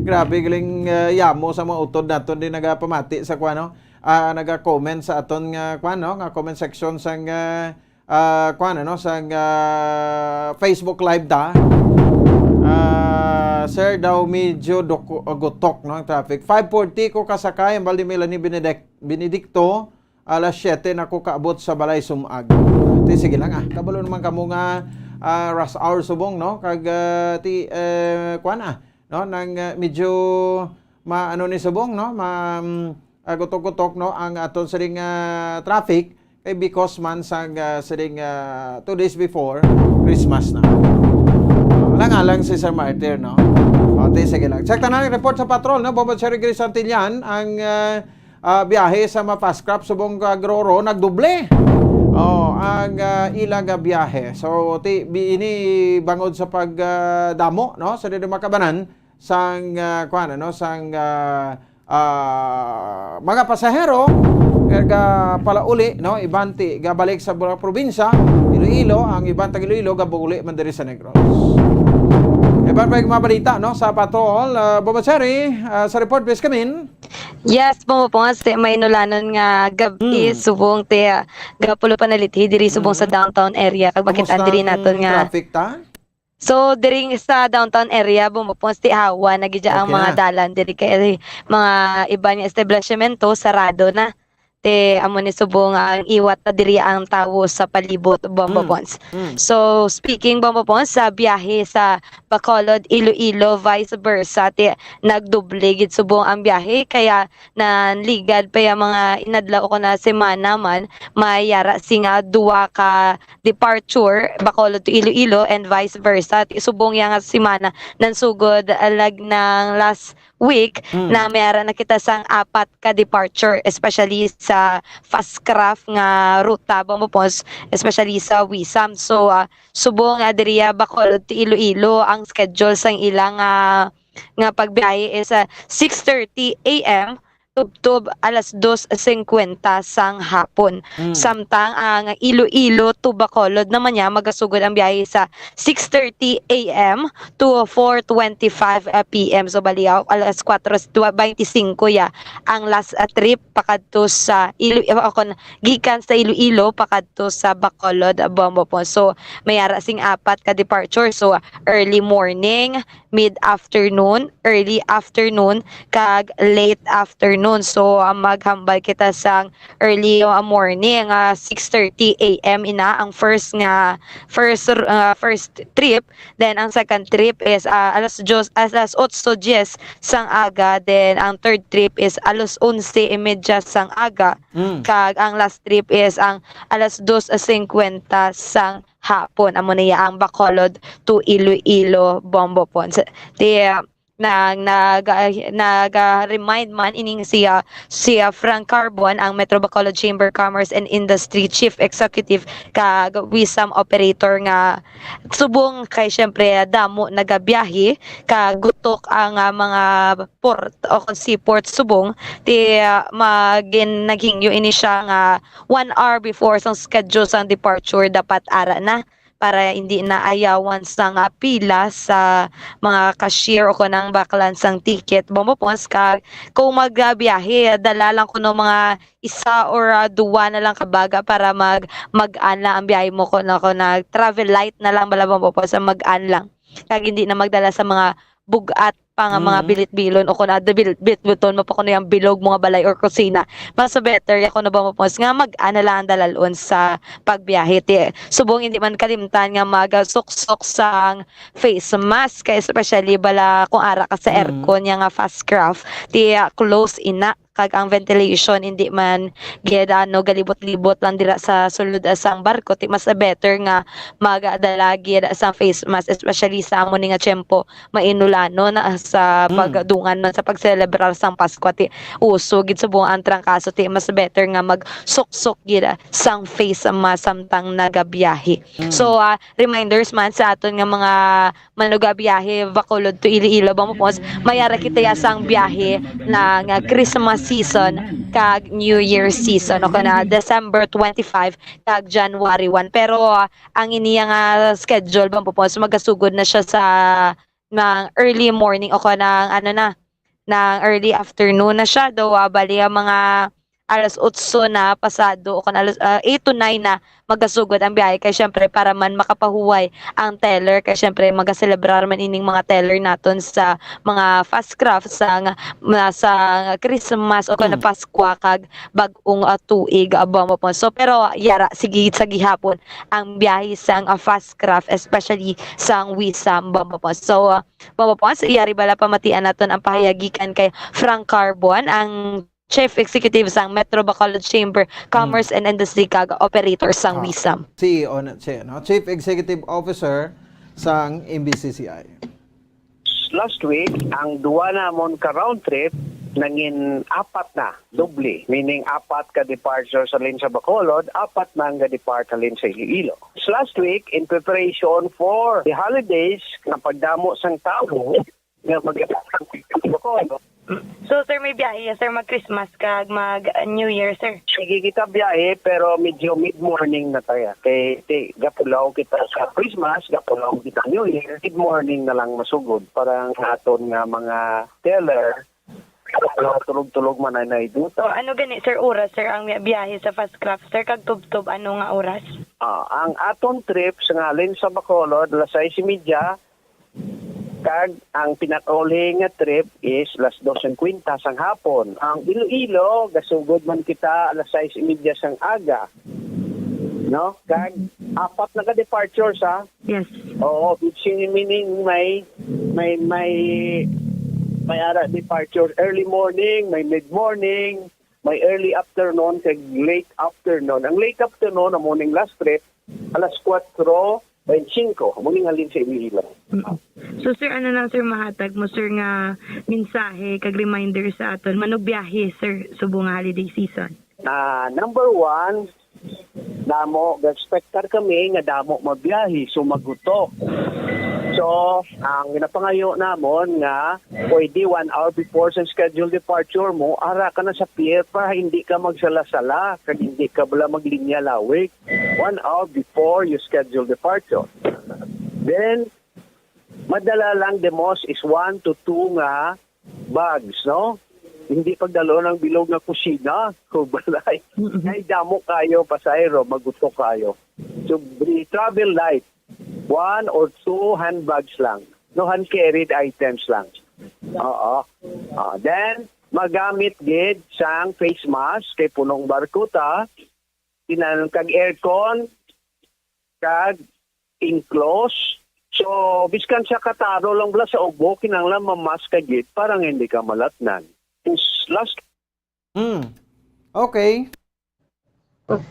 Grabe galing, ah, yamo sa mga utod naton di nagapamati sa kuan, no? Ah, naga-comment sa aton nga kuan, no? Nga comment section sang, ah, ah, kuan, ano, sang, ah, Facebook Live ta. Ah, sir daw medyo doko-, gutok, no, ang traffic. Five forty ko kasakay, ang Baldi Melanie Benedict-, Benedicto, alas siyete na ko kaabot sa balay sumag. Ti, sige lang, ah. Kabalo naman kamo nga, ah, rush hour subong, no? Kag, ah, ti, eh, kuan, ah, no? Nang, ah, medyo ma-, ano ni subong, no? Ma-, mm, ah, gutok-gutok, no? Ang aton siling, ah, traffic kay because man sang, ah, siling, ah, two days before Christmas na. Alang-alang si Sir Martyr, no? O, ti, sige lang. Check ta na ang report sa patrol, no? Bombo Cherry Grace Santillan, ang, ah, ah, biyahe sa Mapascrap subong kag Roro nagdoble. Oh, ang, ah, ila nga biyahe. So, ti, bi-, ini bangod sa pag, ah, damo, no, sa diri makabanan sang, ah, kuan, ano, sang, ah, ah, mga pasahero nga gapalauli, no, iban ti gabalik sa mga probinsya, Iloilo, ang iban tag Iloilo gabuuli man diri sa Negros. Iban pa yung mga balita, no, sa patrol. Ah, Bombo Cherry, ah, sa report, please, Kamin. Yes, Bombo Pons, ti mainulanon nga gab-i Hmm. subong ti, ah, gapulo pa nalithi diri subong sa Mm. downtown area. Kag makit-an Kumusta diri ang naton nga traffic ta? So, diri sa downtown area, Bombo Pons, ti hawa na gid ang Okay mga na. dalan diri kay mga iban nga establishmento sarado na. Ti amo ni subong ang iwat na diri ang tawo sa palibot, Bombo Mm. Pons. Mm. So, speaking, Bombo Pons, sa biyahe sa Bacolod, Iloilo, vice versa, ti nagdoble gid subong ang biyahe, kaya nanligad pa yung mga inadlaw ko na semana man, may yara sing, ah, duwa ka departure, Bacolod to Iloilo and vice versa. Ti subong yang semana, nansugod, ah, lag ng last week Mm. na may ara na kita sang apat ka departure, especially sa fast craft nga ruta, Bombo Pons, especially sa Wisam. So, ah, subong nga diri, ah, Bacolod to Iloilo, ang schedule sang ilang, ah, nga pagbiyahe is, ah, six thirty a m tubtob alas dos singkwenta sang hapon. Mm. Samtang ang Iloilo to Bacolod naman niya, magasugod ang biyahe sa six thirty a m to four twenty-five p m. So, bali, ah, alas kuwatro twenty-five ya ang last, ah, trip pakadto sa Ilo-, ah, kon gikan sa Iloilo pakadto sa Bacolod, ah, Bombo Pons. So, may ara sing apat ka departure. So, early morning, mid-afternoon, early afternoon, kag late afternoon. So, ah, maghambal kita sang early, ah, morning, ah, six thirty a m ina ang first nga, first, ah, first trip. Then, ang second trip is, ah, alas dos, alas otso dyes sang aga. Then, ang third trip is alas onse y media sang aga. Mm. Kag ang last trip is ang alas dos singkwenta sang hapon. Amo na iya ang Bacolod to Iloilo, Bombo Pons. Ti, ah, nag, nag, ah, nag, ah, remind man ining si, ah, si, ah, Frank Carbon, ang Metro Bacolod Chamber Commerce and Industry Chief Executive kag Wisam operator nga subong kay, syempre, damo nagabiyahe, kagutok ang, ah, mga port o kon seaport subong, ti, ah, magin-, naghingyo ini siya nga one hour before sang schedule sang departure dapat ara na para hindi na ayawan sang, ah, pila sa mga cashier o kon ang baklan sang ticket. Bombo Pons, kag kung magbiyahe, dala lang kuno mga isa or, ah, duwa na lang ka baga para mag-, mag-an lang ang biyahe mo, kon, kon nag-travel light na lang bala, Bombo Pons, sa mag-an lang. Kag hindi na magdala sa mga bug-at pa nga mga Mm. bilit-bilon o kon ada bil-, bilit-biton mo pa kuno yung bilog mga balay or kusina. Mas better ya kuno, Bombo Pons, nga mag-an na lang ang dalalon sa pagbiyahe. Ti, subong hindi man kalimtan nga magasuksok sang face mask, kay especially bala kung ara ka sa Mm. aircon ya nga fast craft, ti, ah, close ina, kag ang ventilation hindi man gid, ano, galibot-libot lang dira sa sulod, ah, sang barko. Ti mas better nga magdala gid sang face mask, especially sa amo ni nga tiyempo, mainulanon na sa Mm. pagdungan man sa pagselebrar sang Pasko. Ti uso gid subong ang trangkaso, ti mas better nga magsuksok gid, ah, sang face mask samtang nagabiyahe. Mm. So, ah, reminders man sa aton nga mga manugabiyahe, Bacolod to Iloilo, Bombo Pons, may ara kita ya sang biyahe na nga Christmas season kag New Year season, o kana December twenty-five kag January one. Pero, ah, ang iniya nga schedule, Bombo Pons, magasugod na siya sa ng early morning o kana ng ano na, ng early afternoon na siya. Daw, ah, bali ang mga alas otso na pasado o kon alas, ah, eight to nine na magasugod ang biyahe kay syempre para man makapahuway ang teller kay syempre magaselebrar man ining mga teller naton sa mga fast craft sa nga, nga sa Christmas o kon Mm. Paskwa kag bag-ong, ah, tuig, ah, Bombo Pons. So, pero yara, sige sa gihapon ang biyahe sang, ah, fast craft, especially sang Wisam, Bombo Pons. So, ah, Bombo Pons, yari bala pamatian naton ang pahayag gikan kay Frank Carbon, ang Chief Executive sang Metro Bacolod Chamber, Commerce Mm. and Industry kag Operator sang Ah, Wisam. C E O na siya, no? Chief Executive Officer sang M B C C I. Last week, ang duwa namon ka round trip nangin apat na, doble, meaning apat ka departure sa halin sa Bacolod, apat na ang ga-depart halin sa Iloilo. Last week, in preparation for the holidays, nga pagdamo sang tawo nga mag-, Bacolod. So, sir, may Biyahe, sir, mag-Christmas kag mag-New Year, sir. Sige kita biyahe, pero medyo mid-morning na tayo. Kay, ti, gapulaw kita sa Christmas, gapulaw kita New Year. Mid-morning na lang masugod para ang aton nga mga teller, tulog-tulog man ay naiduta. So, ano gani, sir, oras, sir, ang biyahe sa Fast Craft, sir, kag tubtob ano nga oras? Ah, ang aton trip sa ngalin sa Bacolod, alas sais y media, kag ang pinakauli nga trip is alas dos singkwenta sang hapon. Ang Iloilo, gasugod man kita alas sais y media sang aga. No? Kag apat na ka departures, ha? Yes. Oo, which meaning may, may, may, may ara departure early morning, may mid-morning, may early afternoon, kag late afternoon. Ang late afternoon, amo ning last trip, alas kwatro bente singko, amo ning halin sa Iloilo. Mm. So, sir, ano lang, sir, mahatag mo, sir, nga mensahe kag reminder sa aton manugbiyahe, sir, subong nga holiday season? Ah, number one, damo, ga-expectar kami nga damo mabiyahe, so magutok. So, ang ginapangayo namon nga pwede one hour before sa scheduled departure mo, ara ka na sa pier para hindi ka magsala-sala, kag hindi ka bala maglinya lawig. One hour before your scheduled departure. Then, madala lang the most is one to two nga bags, no? Hindi pagdalo ng bilog nga kusina o balay. Mm-mm. Kay damo kayo, pasahero, magutok kayo. So, be, travel light. One or two handbags lang. No, hand-carried items lang. Oo. Ah, then, magamit gid sang face mask kay punong barko ta. Kinahanglan kag aircon, kag enclosed. So, biskan sa kataro lang bala sa ubo, kinahanglan mamask ka gid para nga hindi ka malatnan. Is last Hmm. Okay.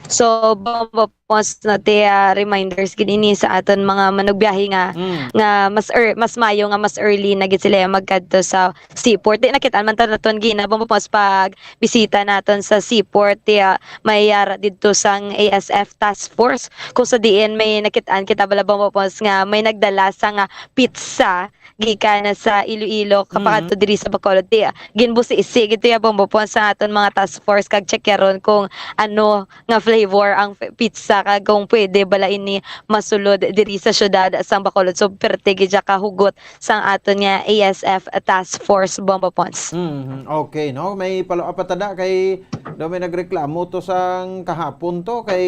So, Bombo Pons, no, ti, ah, reminders gid ini sa aton mga manugbiyahe nga, Mm. nga mas ear-, mas mayo nga mas early na gid sila magkadto sa seaport. Di, nakit-an man ta naton gina, Bombo Pons, pag bisita naton sa seaport, ti, ah, may ara didto sang A S F task force, kung sa diin may nakit-an kita bala, Bombo Pons, nga may nagdala sa nga pizza gikan na sa Iloilo, Mm. kapakadto diri sa Bacolod. Ti, ah, ginbusi-si gid, ti, ah, Bombo Pons, sa aton mga task force kag checkyaron kung ano nga flavor ang f-, pizza kag kung pwede bala ini masulod diri sa siyudad sang Bacolod. So, perte gid siya kahugot sang aton nga A S F task force, Bombo Pons. Mhm. Okay, no? May follow-up pa tada kay daw may nagreklamo to sang kahapon to kay,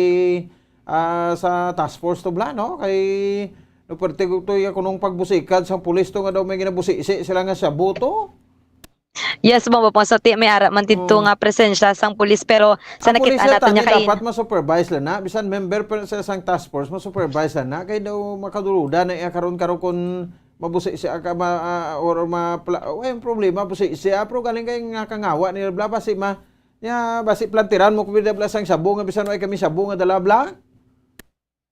ah, sa task force to bala, no? Kay no, perte to ya kunong pagbusikad sang pulis to nga daw may ginabusisi sila nga shabu to. Yes, Bombo Pons, ti, may ara man didto Oh. nga presensya sang pulis, pero sa Ang pulis nakit-an naton niya tani kay dapat ma-supervise lang na. Bisan member pa sa isang task force, ma-supervise lang na. Kay daw makaduruda na iya karon-karon kung mabusi siya ka ma-, ah, or ma-, pla-, oh, ay, ang problema, busi siya. Pero galing kay nga kangawa nila bla, basi ma-, ya, basi plantiran mo kung bida bla sang shabu nga bisan way kami shabu nga dala bla.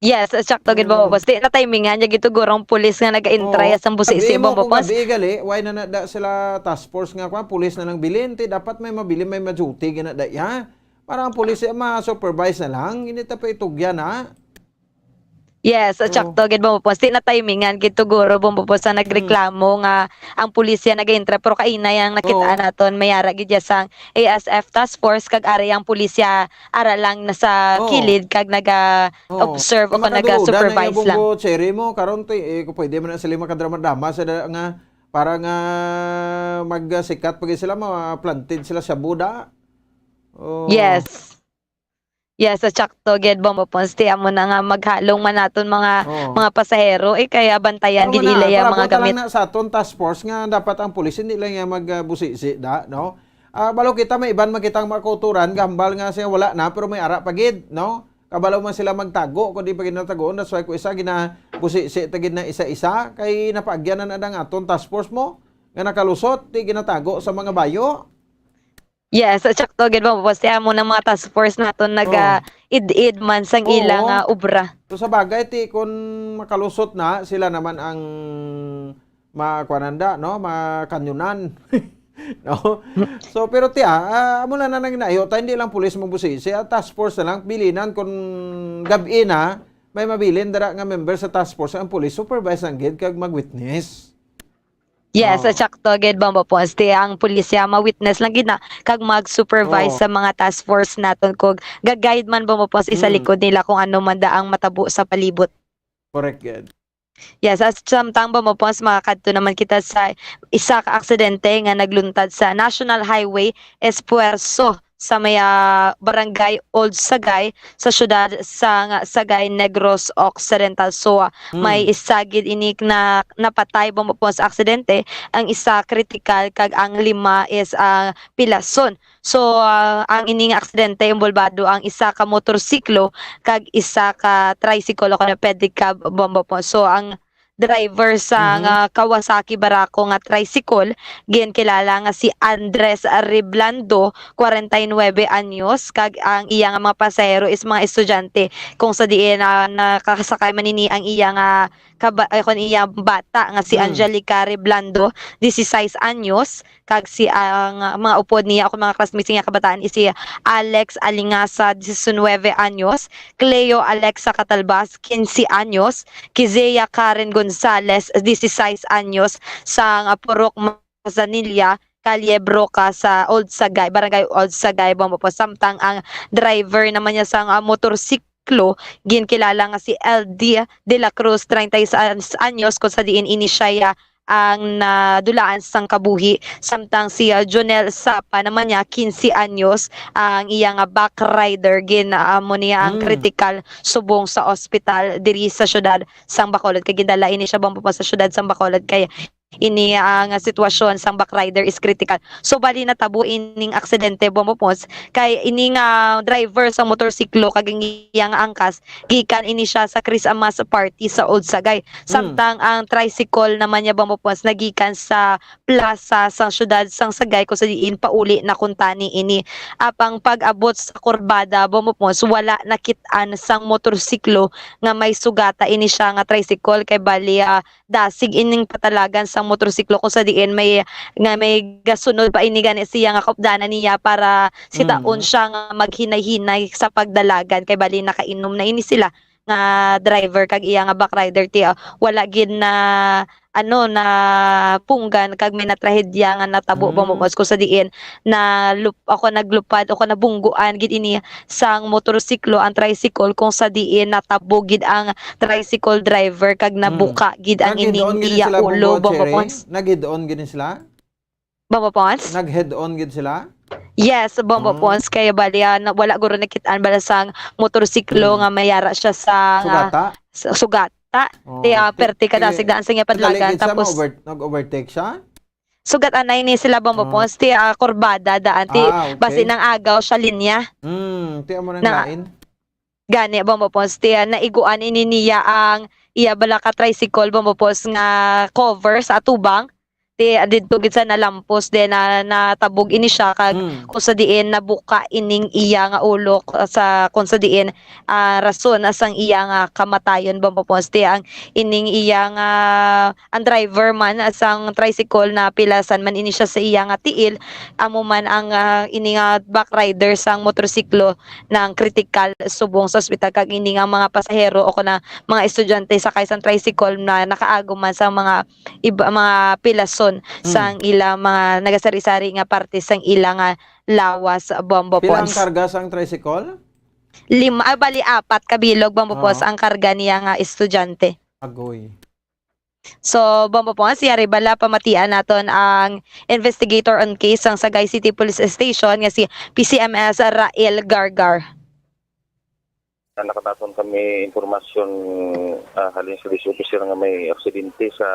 Yes, sakto gid, Bombo Pons. Ti, na-timingan niya gid to guro ang pulis nga nag-entry Oo. sang busi Sabi si mo Bombo kung Pons. Gabi gali, why na na da sila task force nga kwan, pulis na lang bilin, ti dapat may mabilin, may ma-duty gina da iya. Para ang pulis, eh, ma-supervise na lang, hindi ta pa itugyan, ha? Yes, Oo. sakto gid, Bombo Pons. Ti, na-timingan gid to guro, Bombo Pons, sa Mm. nagreklamo nga ang pulisya nag-entry, pero kaina yang nakit-an Oo. naton, may ara gid ya sang A S F task force, kag ari ang pulisya ara lang na sa Oo. kilid kag naga Oo. observe o Kung kung makaduda na naga-supervise yung lang. Bunggo Cherry mo, karon ti, eh, kung pwede man na sila makadrama-drama sa da-, nga, para nga magsikat pa gid sila, ma-planted sila sa buda. Oo. Yes. Yes, sa tsakto gid, Bombo Pons. Ti amo na nga maghalong man naton mga, Oo. mga pasahero, eh, kaya bantayan Pero gid man na, ila yung para mga buta lang gamit. Na sa aton task force nga dapat ang pulis hindi lang yung mag, ah, busisi da, no? Ah, balo kita, may iban man kitang mga kauturan, gambal nga siya wala na, pero may ara pa gid, no? Kabalo man sila magtago, kung di pa ginatagoon, that's why ko isa, ginabusisi ta gid na isa-isa, kay napaagyan na na ang aton task force mo, nga nakalusot, di ginatago sa mga bayo. Yes, tsakto gid, Bombo Pons. Ti amo nang mga task force naton Oo. naga-id-id man sang Oo. ilang, ah, obra. So, sa bagay, ti, kung makalusot na, sila naman ang makuananda, no? Makanyunan. No? So, pero tiya, ah, amo na na nang inayo, ta, hindi lang pulis mabusisi, ah, task force na lang, bilinan kung gab-i na, may mabilin dara nga member sa task force, ang pulis, supervise lang gid, kag mag-witness. Yes, Oh. Sakto gid, Bombo Pons. Ti ang pulisya ma-witness lang gid na kag mag-supervise Oo. sa mga task force naton kung ga-guide man, Bombo Pons, isa Mm. likod nila kung ano man da ang matabo sa palibot. Correct gid. Yes, at samtang, Bombo Pons, makakadto naman kita sa isa ka aksidente nga nagluntad sa National Highway Esfuerzo sa may, ah, barangay Old Sagay sa siyudad sang Sagay, Negros Occidental. So, ah, may Mm. isa gid ini na napatay, Bombo Pons, sa aksidente, ang isa kritikal kag ang lima is, ah, pilason. So, ah, ang ini nga aksidente, inbolbado ang isa ka motorsiklo kag isa ka tricycle o kuno pedicab, Bombo Pons. So, ang driver sang, Mhm. ah, Kawasaki Barako nga tricycle, ginkilala nga si Andres Reblando, kwarenta y nuebe anyos, kag ang iya nga mga pasahero is mga estudyante, kung sa diin, ah, nakasakay man ini ang iya nga kaba-, ay, kung iya bata nga si Mm. Angelica Reblando, dieciséis anyos, kag si, ang mga upod niya o mga classmates niya kabataan is si Alex Alingasa, diecinuebe anyos, Cleo Alexa Catalbas, quince anyos, Kizea Karen Gonzalez, dieciséis anyos, sang Purok Manzanilla, Calle Broca sa Old Sagay, Barangay Old Sagay, Bombo Pons. Samtang ang driver naman niya sang, ah, motorsiklo, ginkilala nga si L D de la Cruz, treinta y seis anyos, kung sa diin ini siya ya ang nadulaan sang kabuhi. Samtang si, ah, Jonel Sapa naman niya, quince anyos, ang iya nga back rider, gin, ah, amo niya ang Mm. kritikal subong sa ospital diri sa siyudad sang Bacolod. Kay gindala ini siya, Bombo Pons, sa siyudad sang Bacolod kay ini ang sitwasyon sang back rider is critical. So, bali natabo ining aksidente, Bombo Pons, kay ini nga driver sa motorsiklo kag ang iya nga angkas, gikan ini siya sa Christmas party sa Old Sagay. Mm. Samtang ang tricycle naman niya, Bombo Pons, nagikan sa plaza sang siyudad sang Sagay kung sa diin pauli na kuntani ini. Apang pag-abot sa kurbada, Bombo Pons, wala nakit-an sang motorsiklo nga may sugata ini siya nga tricycle kay bali, ah, dasig ining patalagan sang motorsiklo kung sa diin may, nga may gasunod pa ini gani siya nga kaupdanan niya para sitaon Mm. siya nga maghinay-hinay sa pagdalagan kay bali nakainom na ini sila nga driver kag iya nga back rider ti, ah, wala gid na ano, na punggan kag may natrahedya nga natabo, Bombo Mm. Pons, kung sa diin na lup-, ako naglupad, ako nabungguan gid ini sang motorsiklo ang tricycle kung sa diin natabo gid ang tricycle driver kag Mm. nabuka gid ang ining Nag-head-on gid iya sila, ulo, Bombo Bombo Cherry? Pons. Nag-head-on gid sila? Bombo Pons? Nag-head-on gid sila? Yes, Bombo Ah. Pons, kay bali, ah, na, wala guro nakit-an bala sang motorsiklo Mm. nga mayara siya sa, nga, Sugata? sa sugata. Oh, Kaya ti-, perte ka ti-, dasig daan sa iya kadali padalagan, gid siya, tapos ma-over-, nag-overtake siya? Sugat anay ni sila, Bombo Oh. Pons, ti, ah, kurbada daan, ti, Ah, basi okay. nang agaw siya linya. Hmm, ti amo nang Na, lain. Gani, Bombo Pons, ti, ah, naiguan ini niya ang iya bala ka tricycle, Bombo Pons, nga cover sa atubang. Ti, ah, didto gid sa nalampos din na natabog ini siya kag Hmm. kung sa diin nabuka ining iya nga ulo k-, sa kung sa diin, ah, rason na sang iya nga kamatayon, Bombo Pons. Ti, ang ining iya nga ang driver man sang tricycle na pilasan man ini siya sa iya nga tiil, amo man ang, ah, ini nga back rider sang motorsiklo nang kritikal subong sa ospital, kag ini nga mga pasahero o kuna mga estudyante sakay sang tricycle na nakaagom man sa mga iba, mga pilason Hmm. sang ila mga nagasari-sari nga parte sang ila nga lawas, Bombo Pons. Pila ang karga sang tricycle? Lima, ah, bali apat ka bilog, Bombo Pons, ang karga niya nga estudyante. Agoy. So, Bombo Pons, yari bala pamatian naton ang investigator on case sang Sagay City Police Station nga si P C M S Rael Gargar. Na nakataton kami impormasyon, ah, halin sa police officer nga may aksidente sa,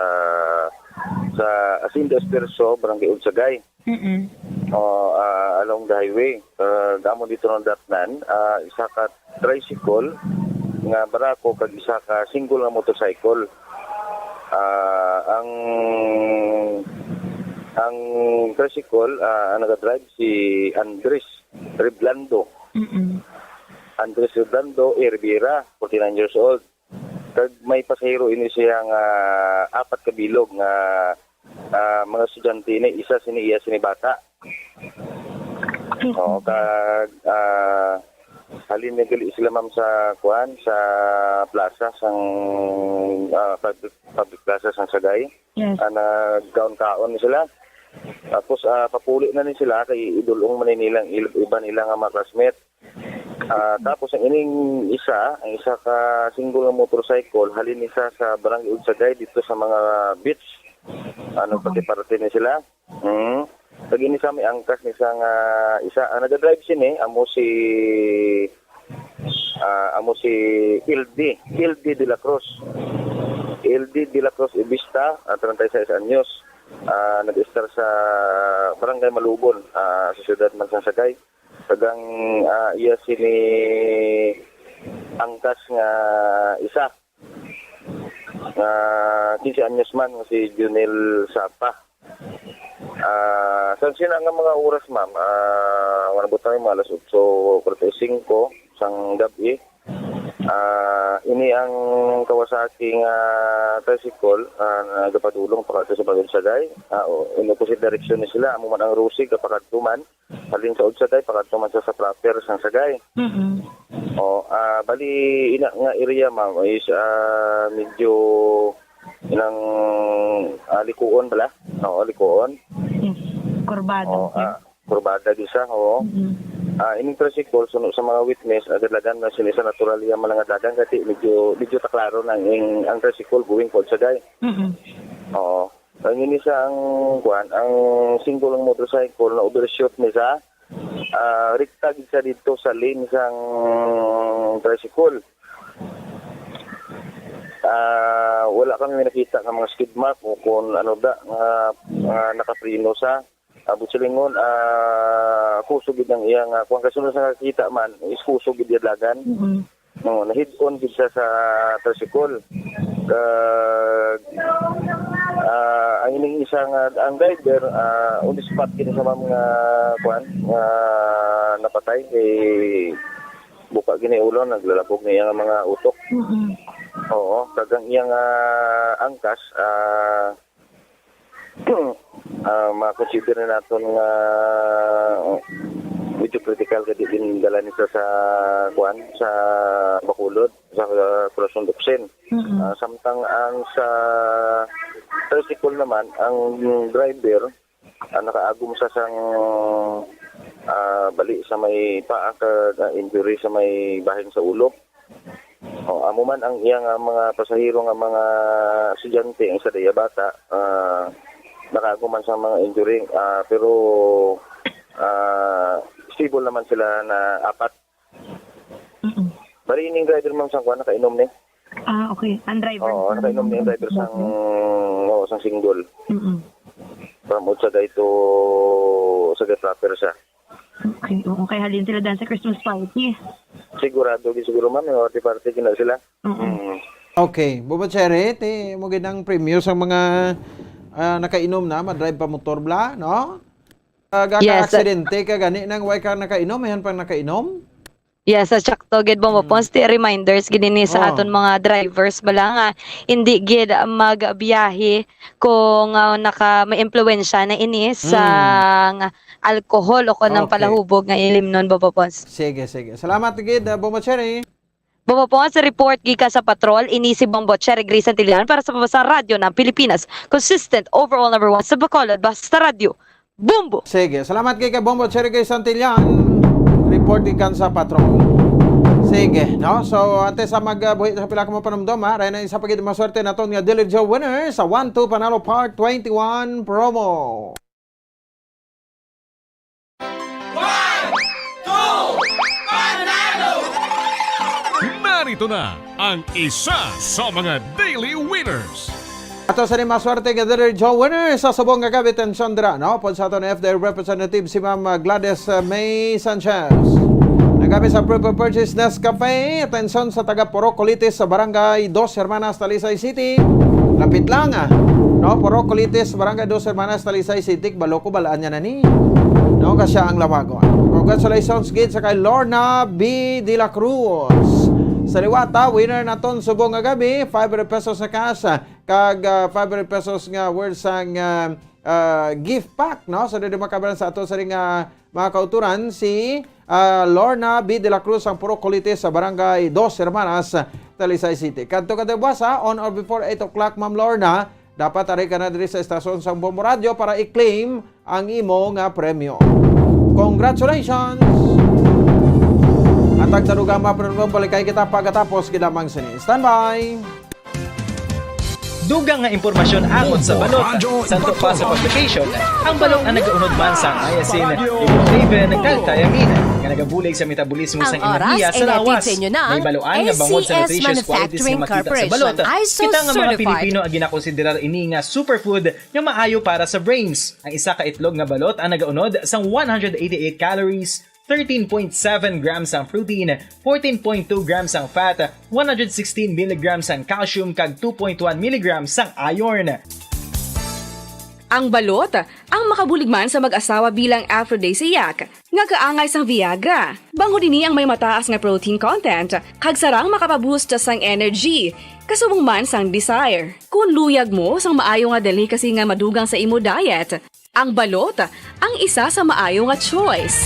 sa Hacienda Esfuerzo, Barangay Udsagay. Mm-mm. Oh, ah, along the highway. Ah, damo dito ng datnan, ah, isa ka tricycle nga barako kag isa ka single nga motorcycle. Ah, ang, ang tricycle, ah, ang nagadrive si Andres Reblando. Mm-mm. Andres Reblando A. Rivera, forty-nine years old. Kag may pasahero ini siya nga apat ka bilog nga, ah, mga estudyante ni, isa sini iya sini bata. Oo, kag, ah, Halin na gali sila, ma'am, sa kuan, sa plaza sang, ah, public, public plaza sang Sagay. Yes. Ah, nagkaon-kaon ni sila. Tapos, ah, papuli na ni sila kay idulong man ni nilang il-, iban nila nga mga classmate. Ah, tapos ang ining isa, ang isa ka single nga motorcycle, halin isa sa Barangay Udsagay dito sa mga beach. Ano, okay, pati-parte ni sila. Hmm. Lagi ni sa may angkas ni sa nga isa. Ang nagadrive sini, amo si, ah, amo si L D, L D de la Cruz. L D de la Cruz Ibista, ah, treinta y seis anyos. Ah, nag-estar sa Barangay Malubon, ah, sa siyudad man sang Sagay. Kag ang, ah, iya sini angkas nga isa nga quince anyos man, nga si Junel Sapa. Ah, sa sina nga mga oras, ma'am, ah, wala, butang mga alas otso kwarenta y cinco sang gab-i. Ah, ini ang Kawasaki nga tricycle, ah, nagapadulong pa kadto sa Pagod Sagay. Ah, o, in opposite direction ni sila. Amo man ang Rosig, kapakadto man. Halin sa Udsagay, pakadto man sa, sa proper sang Sagay. Mm-mm. O, ah, bali, ina nga area, ma'am, is, ah, medyo inang, ah, likuon bala. Oo, likuon. Yes. Kurbado, o, sir. Ah, kurbada gid siya, oo. Mm-mm. Ah, ining tricycle, suno sa mga witness, agad lagan na sini sa natural iya mga dagan, kasi medyo, medyo taklaro na ang, ang tricycle going po sa Sagay. Mm-mm. Oo. Ang ini sa ang, kuan, ang single nga motorcycle na overshoot ni sa, ah, rikta gid sa dito sa lane sang tricycle. Ah, wala kami may nakita nga mga skid mark o kung ano da nga, nga nakapreno sa, ah, buot silingon, ah, kusog gid ang iya nga, kung kasunod sa nakita man, is kusog gid iya dagan. Mm-mm. No, na-head-on gid siya sa tricycle. Kag, ah, ang ining isa nga, ang driver, ah, on the spot gid sa mga, kuan, nga napatay, kay buka gini ulo, naglalabog na iya nga mga utok. Mm-mm. Oo, kag ang iya nga angkas, ah, ah, ma-consider na naton nga medyo critical, kay di din dala ni sa, sa, kuan, sa Bacolod, sa, sa Corazon Docsen. Mm-mm. Ah, samtang ang sa tricycle naman, ang driver, ah, nakaagom sa sang, ah, bali sa may paa, kag, ah, injury sa may bahin sa ulo. O, amo man ang iya nga mga pasahero nga mga estudyante, ang isa diya bata, ah, nakaagom man sa mga injury, ah, pero, ah, stable naman sila na apat. Mm-mm. Bali, ining driver, ma'am, sang kuan, nakainom ni. Ah, okay. Ang driver Oo, sang nakainom ni ang driver sang, motorcycle. Oo, sang single. Mm-mm. From Udsagay to Sagay proper siya. Okay, oo. Kay halin sila dan sa Christmas party. Sigurado, di siguro, ma'am, yung party-party gina sila. Oo. Mm. Okay, Bobo Cherry, ti mo gid ang premyo sa mga, ah, nakainom na, madrive pa motor bla, no? Ah, gaka Yes, sir. aksidente ka gani nang way ka nakainom, ayan pang nakainom? Yes, sa sakto gid, Bombo Mm. Pons, ti reminders gid ini sa Oh. aton mga drivers bala nga hindi gid magbiyahe kung, ah, naka, may impluwensya na ini Mm. sang alcohol o kon ang Okay. palahubog nga ilimnon, Bombo Pons. Sige, sige. Salamat gid, ah, Bombo Cherry. Bombo Pons, report gikan sa patrol, ini si Bombo Cherry Gray Santillan para sa Pabasa Radyo ng Pilipinas. Consistent, overall number one sa Bacolod, Basta Radyo. Bombo! Sige, salamat kay ka Bombo Cherry kay Santillan. Report gikan sa patrol. Sige, no? So, antes sa magbuhi sa pila ka mo panumdom, ha? Raya na isa pa gid maswerte naton nga Daily Joe winner sa One Two Panalo Part twenty-one promo. One, two, panalo! Narito na ang isa sa mga daily winners. Ato sa ni maswerte nga Daily Joe winner sa subong nga gabi, tensyon dira, no? Pod sa aton F D A representative si Ma'am Gladys, uh, May Sanchez. Nagabi sa pre-purchase Nescafe, atensyon sa taga Purok Colites sa Barangay Dos Hermanas, Talisay City. Lapit lang, ah. No, Purok Colites, Barangay Dos Hermanas, Talisay City, balo ko, balaan niya na ni. No, kasya ang lawagon. Congratulations gid sa kay Lorna B de la Cruz. Sa liwat, ah, winner naton subong nga gabi, five hundred pesos na cash, ah, kag, ah, five hundred pesos nga worth sang, ah, ah, gift pack, no? So, diri makabaran sa ato sa ring, ah, mga kauturan, si, ah, Lorna B. de la Cruz, ang Purok Colite sa Barangay Dos Hermanas, Talisay City. Kadto ka buwas, ha, on or before eight o'clock, Ma'am Lorna, dapat ari ka na diri sa estasyon sang Bombo Radio para i-claim ang imo nga premyo. Congratulations! Ang tagtarugang mga panunod, balikay kita pagkatapos gid lamang sini. Standby! Dugang nga impormasyon angot sa balot. Radyo Santo Paso Publication, ang balot ang nagaunod man sang niacin, riboflavin, kag thiamine, nga nagabulig sa metabolismo sang enerhiya sa lawas. May baloan nga bangod sa nutritious qualities nga makita sa balot, kita nga mga Pilipino ang ginakonsiderar ini nga superfood nga maayo para sa brains. Ang isa ka itlog nga balot ang nagaunod sang one hundred eighty-eight calories, thirteen point seven grams ang protein, fourteen point two grams ang fat, one hundred sixteen milligrams ang calcium, kag two point one milligrams ang iron. Ang balot, ang makabulig man sa mag-asawa bilang aphrodisiac, nga kaangay sang Viagra. Bangod ini ang may mataas nga protein content, kag sarang makapaboost sang energy, kasubong man sang desire. Kung luyag mo sang maayo nga delicacy nga madugang sa imo diet, ang balot ang isa sa maayo nga choice.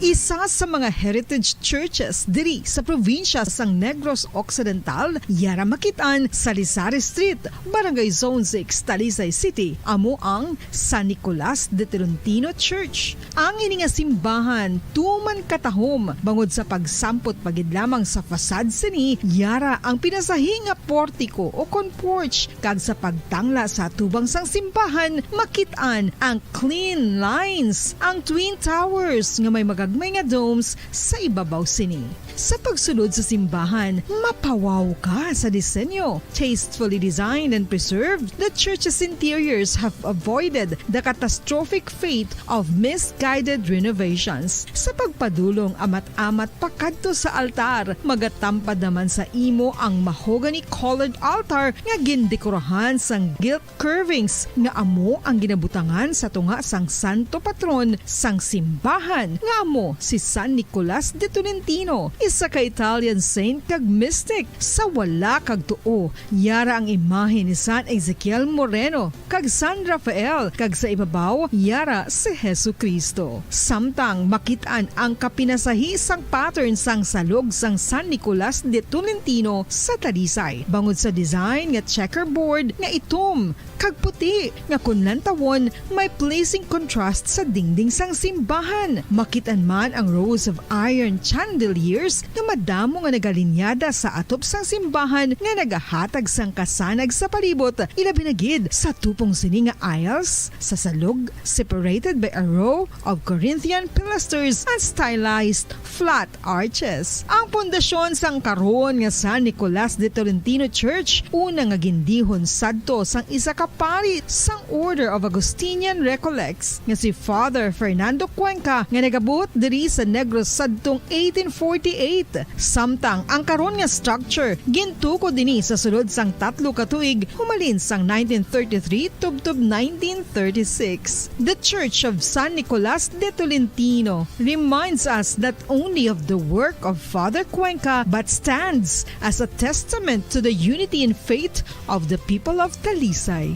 Isa sa mga heritage churches diri sa probinsya sang Negros Occidental, yara makit-an sa Lisari Street, Barangay Zone six, Talisay City, amo ang San Nicolas de Tolentino Church. Ang ini nga simbahan tuman katahom bangod sa pagsampot pa gid lamang sa facade sini, yara ang pinasahi nga portiko o kon porch, kag sa pagtangla sa atubang sang simbahan, makit-an ang clean lines, ang twin towers nga may magagmay nga domes sa ibabaw sini. Sa pagsulod sa simbahan, mapawaw ka sa disenyo. Tastefully designed and preserved, the church's interiors have avoided the catastrophic fate of misguided renovations. Sa pagpadulong amat-amat pakadto sa altar, magatampad naman sa imo ang mahogany-colored altar nga gindekorahan sang gilt curvings nga amo ang ginabutangan sa tunga sang santo patron sang simbahan, nga amo si San Nicolas de Tolentino, isa ka Italian saint kag mystic. Sa wala kag tuo, yara ang imahe ni San Ezekiel Moreno kag San Rafael, kag sa ibabaw, yara si Jesu-Cristo. Samtang makit-an ang kapinasahi sang pattern sang salog sang San Nicolas de Tolentino sa Talisay, bangod sa design nga checkerboard nga itom kag puti nga kon lantawon may pleasing contrast sa dingding sang simbahan. Makit-an man ang rows of iron chandeliers nga madamo nga nagalinyada sa atop sang simbahan nga nagahatag sang kasanag sa palibot, ilabi na gid sa tupong sini nga aisles sa salog, separated by a row of Corinthian pilasters and stylized flat arches. Ang pundasyon sang karon nga San Nicolas de Tolentino Church, una nga gindihon sadto sang isa ka pari sang Order of Augustinian Recollects nga si Father Fernando Cuenca, nga nagabuot diri sa Negros sadtong eighteen forty-eight. Samtang ang karon nga structure gintukod ini sa sulod sang tatlo ka tuig, humalin sang nineteen thirty-three tubtob nineteen thirty-six. The Church of San Nicolas de Tolentino reminds us not only of the work of Father Cuenca but stands as a testament to the unity in faith of the people of Talisay.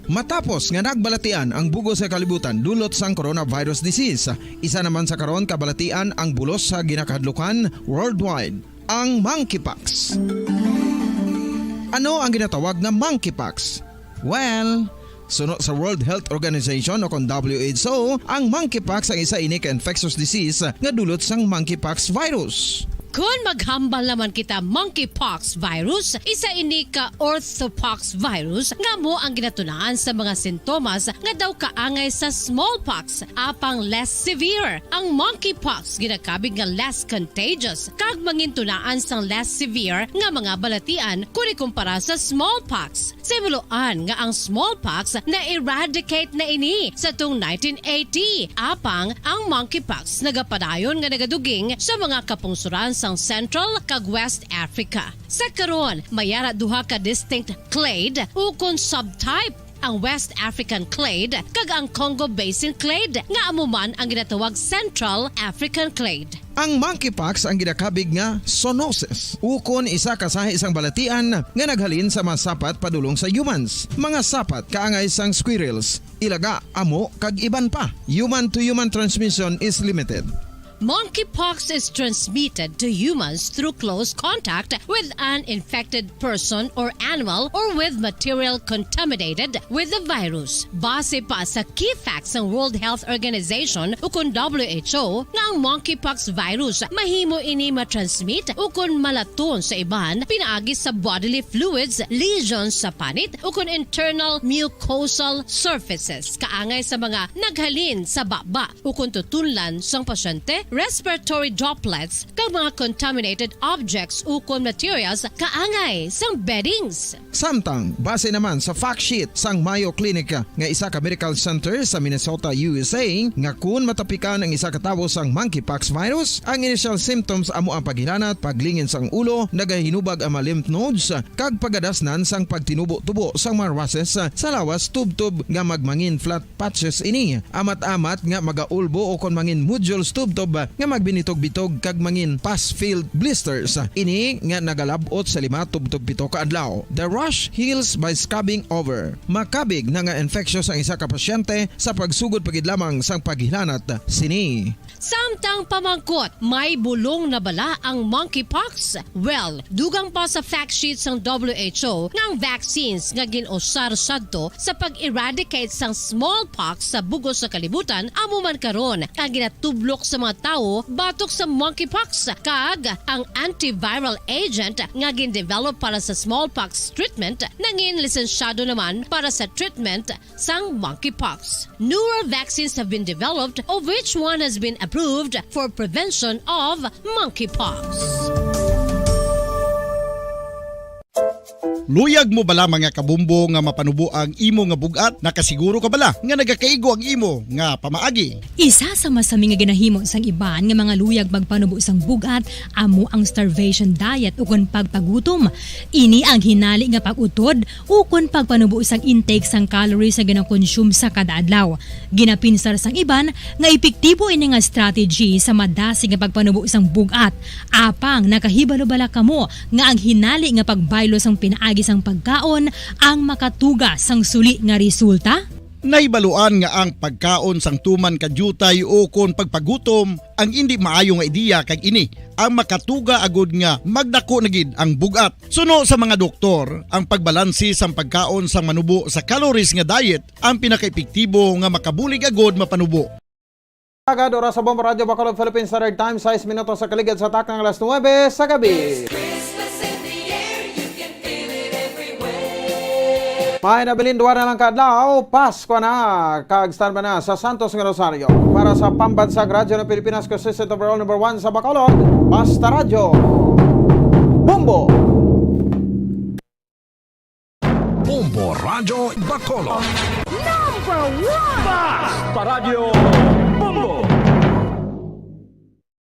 Matapos nga nagbalatian ang bug-os nga kalibutan dulot sang coronavirus disease, isa naman sa karon kabalatian ang bulos sa ginakahadlukan worldwide, ang monkeypox. Ano ang ginatawag nga monkeypox? Well, suno sa World Health Organization o kon W H O, ang monkeypox ang isa ini ka infectious disease nga dulot sang monkeypox virus. Kon maghambal naman kita monkeypox virus, isa ini ka orthopox virus nga amo ang ginatunaan sa mga sintomas nga daw kaangay sa smallpox, apang less severe. Ang monkeypox ginakabig nga less contagious kag mangintunaan sang less severe nga mga balatian kon ikumpara sa smallpox. Sa buloan nga ang smallpox na-eradicate na ini sa tung nineteen eighty, apang ang monkeypox nagapadayon nga nagaduging sa mga kapungsoran sang Central kag West Africa. Sa karon, may ara duha ka distinct clade ukon subtype ang West African clade, kag ang Congo Basin clade, nga amo man ang ginatawag Central African clade. Ang monkeypox ang ginakabig nga zoonosis, ukon isa ka sahi sang balatian nga naghalin sa mga sapat padulong sa humans, mga sapat kaangay sang squirrels, ilaga, amo, kag iban pa. Human to human transmission is limited. Monkeypox is transmitted to humans through close contact with an infected person or animal or with material contaminated with the virus. Base pa sa key facts sang World Health Organization ukon W H O nga ang monkeypox virus mahimo ini matransmit ukon malaton sa iban pinaagi sa bodily fluids, lesions sa panit ukon internal mucosal surfaces kaangay sa mga naghalin sa baba ukon tutunlan sang pasyente, respiratory droplets, kag mga contaminated objects ukon materials kaangay sang beddings. Samtang, base naman sa fact sheet sang Mayo Clinic nga isa ka medical center sa Minnesota, U S A, nga kun matapikan ang isa ka tawo sang monkeypox virus, ang initial symptoms amo ang paghilanat, paglingin sang ulo, nagahinubag ang mga lymph nodes, kag pagadasnan sang pagtinubo-tubo sang mga rushes sa lawas tubtob nga magmangin flat patches ini, amat-amat nga magaulbo ukon mangin nodules tubtob nga magbinitog-bitog kag mangin pus-filled blisters ini nga nagalab-ot sa lima tubtob pito ka adlaw. The rash heals by scabbing over. Makabig na nga infectious ang isa ka pasyente sa pagsugod pa gid lamang sang paghilanat sini. Samtang pamangkot, may bulong na bala ang monkeypox? Well, dugang pa sa fact sheet sang W H O nga ang vaccines nga gin-usar sadto sa pag-eradicate sang smallpox sa bug-os nga kalibutan amo man karon ang ginatublok sa mga tawo batok sa monkeypox, kag ang antiviral agent nga gin-develop para sa smallpox treatment nangin lisensyado naman para sa treatment sang monkeypox. Newer vaccines have been developed, of which one has been approved for prevention of monkeypox. Luyag mo bala, mga kabombo, nga mapanubo ang imo nga bug-at? Nakasiguro ka bala nga nagakaigo ang imo nga pamaagi? Isa sa masami nga ginahimo sang iban nga mga luyag magpanubo sang bug-at amo ang starvation diet ukon pagpagutom. Ini ang hinali nga pag-utod ukon pagpanubo sang intake sang calories nga ginakonsume sa kada adlaw. Ginapinsar sang iban nga epektibo ini nga strategy sa madasig nga pagpanubo sang bug-at. Apang nakahibalo bala kamo nga ang hinali nga pagbaylo sang pinaagi sang pagkaon ang makatuga sang suli nga resulta? Nahibaluan nga ang pagkaon sang tuman ka diutay ukon pagpagutom ang indi maayo nga ideya, kag ini ang makatuga agud nga magdako na gid ang bug-at. Suno sa mga doktor, ang pagbalansi sang pagkaon sang manubo sa calories nga diet ang pinakaepektibo nga makabulig agud mapanubo. Agad oras sa Bombo Radyo Bacolod, Philippine Standard Time, sais minutos sa kaligad sa takang alas nuwebe sa gabi. May nabilin duwa na lang ka adlaw, Pasko na, kag standby na sa Santos nga Rosario. Para sa Pambansang Radyo ng Pilipinas, consistent overall number one sa Bacolod, Basta Radyo. Bombo! Bombo Radyo Bacolod. Number one! Basta Radyo Bombo!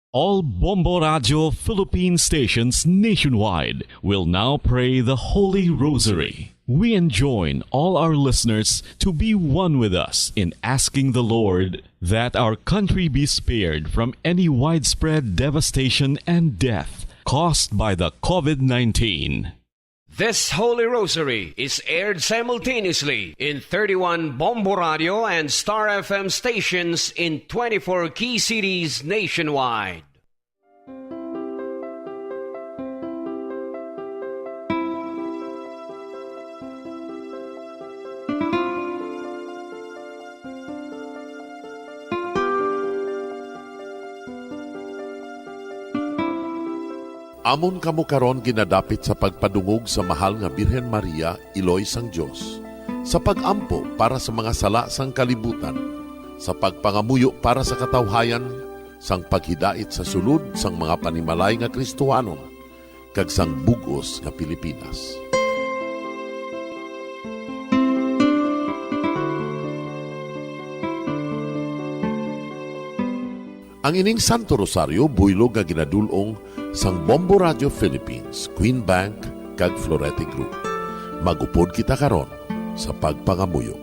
All Bombo Radyo Philippine stations nationwide will now pray the Holy Rosary. We enjoin all our listeners to be one with us in asking the Lord that our country be spared from any widespread devastation and death caused by the COVID nineteen. This Holy Rosary is aired simultaneously in thirty-one Bombo Radio and Star F M stations in twenty-four key cities nationwide. Amon kamo karon ginadapit sa pagpadungog sa mahal nga Birhen Maria, Iloy sang Dios, sa pag-ampo para sa mga sala sang kalibutan, sa pagpangamuyo para sa katawhayan, sang paghidait sa sulod sang mga panimalay nga Kristohanon, kag sang bug-os nga Pilipinas. Ang ining Santo Rosario buylog nga ginadul-ong sang Bombo Radio Philippines, Queen Bank, kag Florete Group. Mag-upod kita karon. sa pagpangamuyo.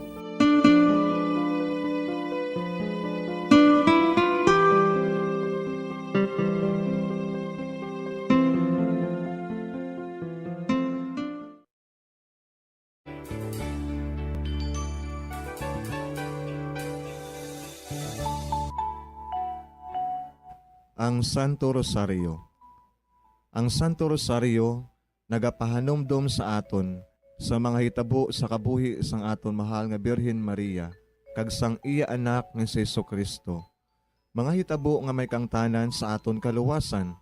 Ang Santo Rosario. Ang Santo Rosario nagapahanumdom sa aton sa mga hitabo sa kabuhi sang aton mahal nga Birhen Maria kag sang iya Anak nga si Jesu-Cristo, mga hitabo nga may kaangtanan sa aton kaluwasan.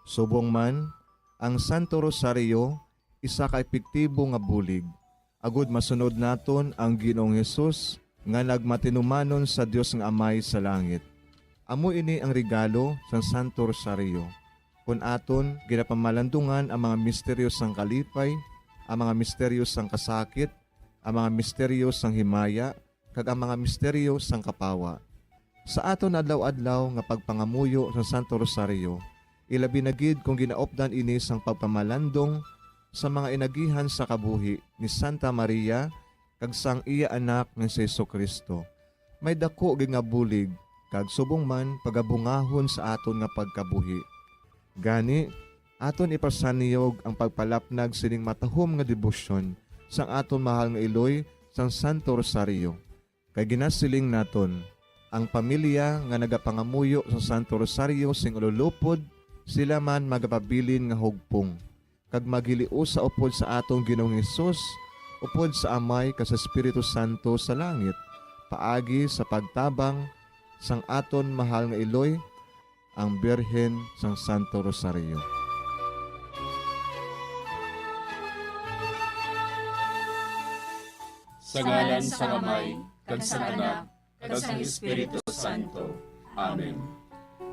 Subong man, ang Santo Rosario isa ka epektibo nga bulig agud masunod naton ang Ginoong Hesus nga nagmatinumanon sa Dios nga Amay sa langit. Amo ini ang regalo sang Santo Rosario. Kon aton ginapamalandungan ang mga misteryo sang kalipay, ang mga misteryo sang kasakit, ang mga misteryo sang himaya, kag ang mga misteryo sang kapawa. Sa aton adlaw-adlaw nga pagpangamuyo sang Santo Rosario, ilabi na gid kon ginaupdan ini sang pagpamalandong sa mga inagihan sa kabuhi ni Santa Maria kag sang iya Anak nga si Jesu-Cristo, may daku gid nga bulig kag subong man pagabungahon sa aton nga pagkabuhi. Gani, aton ipasanyog ang pagpalapnag sining matahom nga debosyon sang aton mahal nga iloy sang Santo Rosario. Kay ginasiling naton, ang pamilya nga nagapangamuyo sang Santo Rosario sing ululupod, sila man magapabilin nga hugpong, kag maghiliusa upod sa aton Ginoong Hesus, upod sa Amay kag sa Espiritu Santo sa langit, paagi sa pagtabang sang aton mahal nga iloy, ang Birhen sang Santo Rosario. Sa ngalan sang Amay, kag sang Anak, kag sang Espiritu Santo. Amen.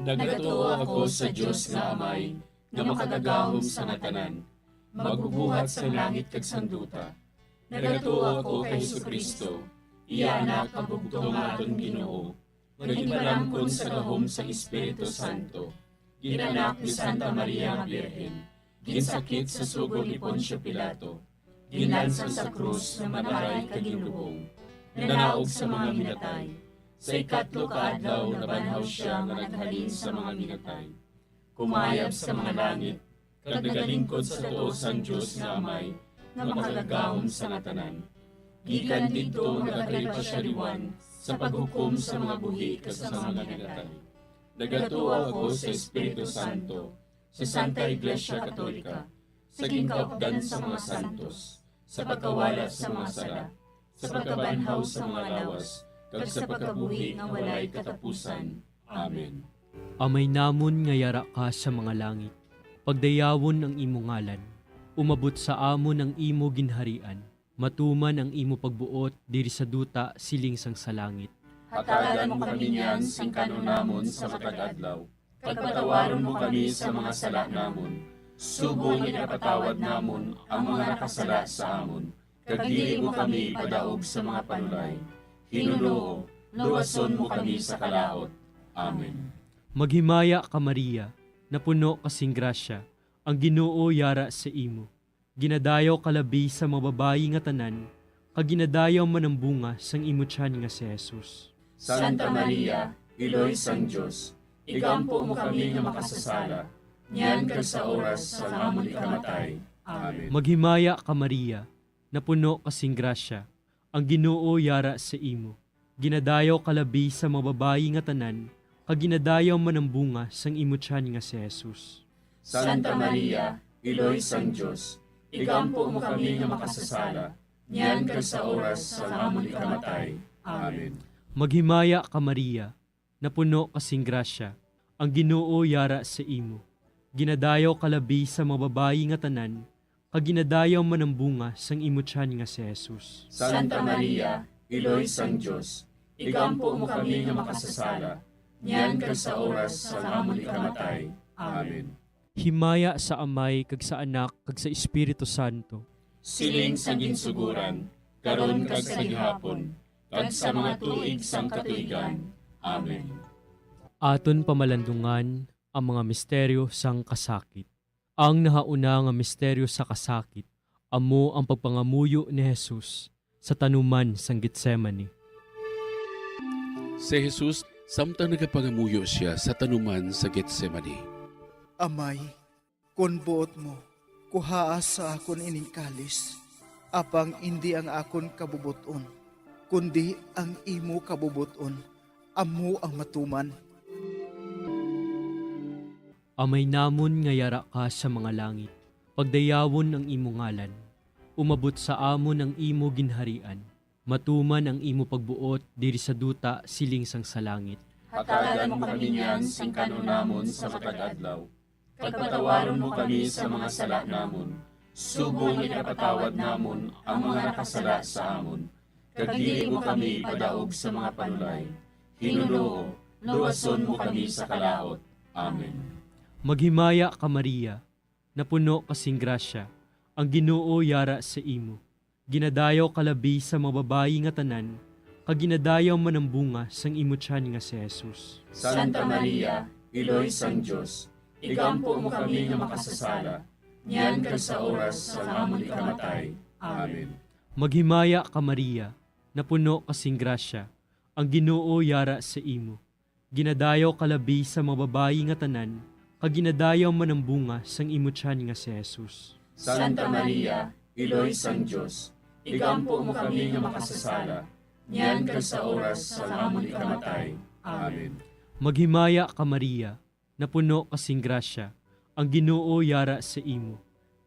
Nagatuo ako sa Dios nga Amay, nga makagagahom sa nga tanan, magbubuhat sang langit kag sang duta. Nagatuo ako kay Jesu-Cristo, iya Anak nga bugtong nga aton Ginoo, nga ginpalamkon sa gahom sang Espiritu Santo, ginanak ni Santa Maria nga Birhen, ginsakit sa sugo ni Poncio Pilato, ginlansang sa krus, namatay kag ginlubong, nanaog sa mga minatay. Sa ikatlo ka adlaw nabanhaw sia nga naghalin sa mga minatay. Kumayab sa mga langit, kag nagalingkod sa tuo sang Dios nga Amay, nga makagagahom sa nga tanan. Gikan didto nagakalipa sia liwan sa paghukom sa mga buhi kag sa mga minatay. Nagatuo ako sa Espiritu Santo, sa Santa Iglesia Katolika, sa ginkaupdan sa mga santos, sa pagkawala sa mga sala, sa pagkabanhaw sa mga lawas, kag sa pagkabuhi nga walay katapusan. Amen. Amay namon nga yara ka sa mga langit, pagdayawon ang imo ngalan. Umabot sa amon ang imo ginharian. Matuman ang imo pagbuot diri sa duta siling sang sa langit. Hatagan mo kami niyan sing kan-on namon sa matag adlaw, kag patawaron mo kami sa mga sala namon, subong nga ginapatawad namon ang mga nakasala sa amon, kag dili mo kami ipadaog sa mga panulay. Hinunoo, luwason mo kami sa kalaut. Amen. Maghimaya ka, Maria, napuno ka sing grasya, ang Ginoo yara sa imo. Ginadayaw ka labi sa mga babayi nga tanan, kag ginadayaw man ang bunga sang imo tiyan nga si Jesus. Santa Maria, Iloy sang Dios, igampo mo kami nga makasasala, niyan kag sa oras sang amon ikamatay. Amen. Maghimaya ka, Maria, napuno ka sing grasya, ang Ginoo yara sa imo. Ginadayaw ka labi sa mga babayi nga tanan, kag ginadayaw man ang bunga sang imo tiyan nga si Jesus. Santa Maria, Iloy sang Dios, igampo mo kami nga makasasala, niyan kag sa oras sang amon ikamatay. Amen. Maghimaya ka, Maria, napuno ka sing grasya, ang Ginoo yara sa imo. Ginadayaw ka labi sa mga babayi nga tanan, kag ginadayaw man ang bunga sang imo tiyan nga si Jesus. Santa Maria, Iloy sang Dios, igampo mo kami nga makasasala, niyan kag sa oras sang amon ikamatay. Amen. Himaya sa Amay, kag sa Anak, kag sa Espiritu Santo. Siling sa ginsugoran, karon kag sa gihapon, kag sa mga tuig sang katuigan. Amen. Aton pamalandungan ang mga misteryo sang kasakit. Ang nahauna nga misteryo sa kasakit amo ang pagpangamuyo ni Jesus sa tanuman sang Getsemani. Si Jesus, samtang nagapangamuyo sia sa tanuman sa Getsemani. Amay, kon buot mo, kuhaa sa akon ining kalis, apang indi ang akon kabubot-on, kundi ang imo kabubot-on amo ang matuman. Amay namon nga yara ka sa mga langit, pagdayawon ang imo ngalan. Umabot sa amon ang imo ginharian. Matuman ang imo pagbuot diri sa duta siling sang sa langit. Hatagan mo kami niyan sing kan-on namon sa matag adlaw, kag patawaron mo kami sa mga sala namon, subong nga ginapatawad namon ang mga nakasala sa amon, kag dili mo kami ipadaog sa mga panulay. Ginoo, luwason mo kami sa kalaut. Amen. Maghimaya ka, Maria, napuno ka sing grasya, ang Ginoo yara sa imo. Ginadayaw ka labi sa mga babayi nga tanan, kag ginadayaw man ang bunga sang imo tiyan nga si Jesus. Santa Maria, Iloy sang Dios, igampo mo kami nga makasasala, niyan kag sa oras sang amon ikamatay. Amen. Maghimaya ka, Maria, napuno ka sing grasya, ang Ginoo yara sa imo. Ginadayaw ka labi sa mga babayi nga tanan, kag ginadayaw man ang bunga sang imo tiyan nga si Jesus. Santa Maria, Iloy sang Dios, igampo mo kami nga makasasala, niyan kag sa oras sang amon ikamatay. Amen. Maghimaya ka, Maria, napuno ka sing grasya, ang Ginoo yara sa imo.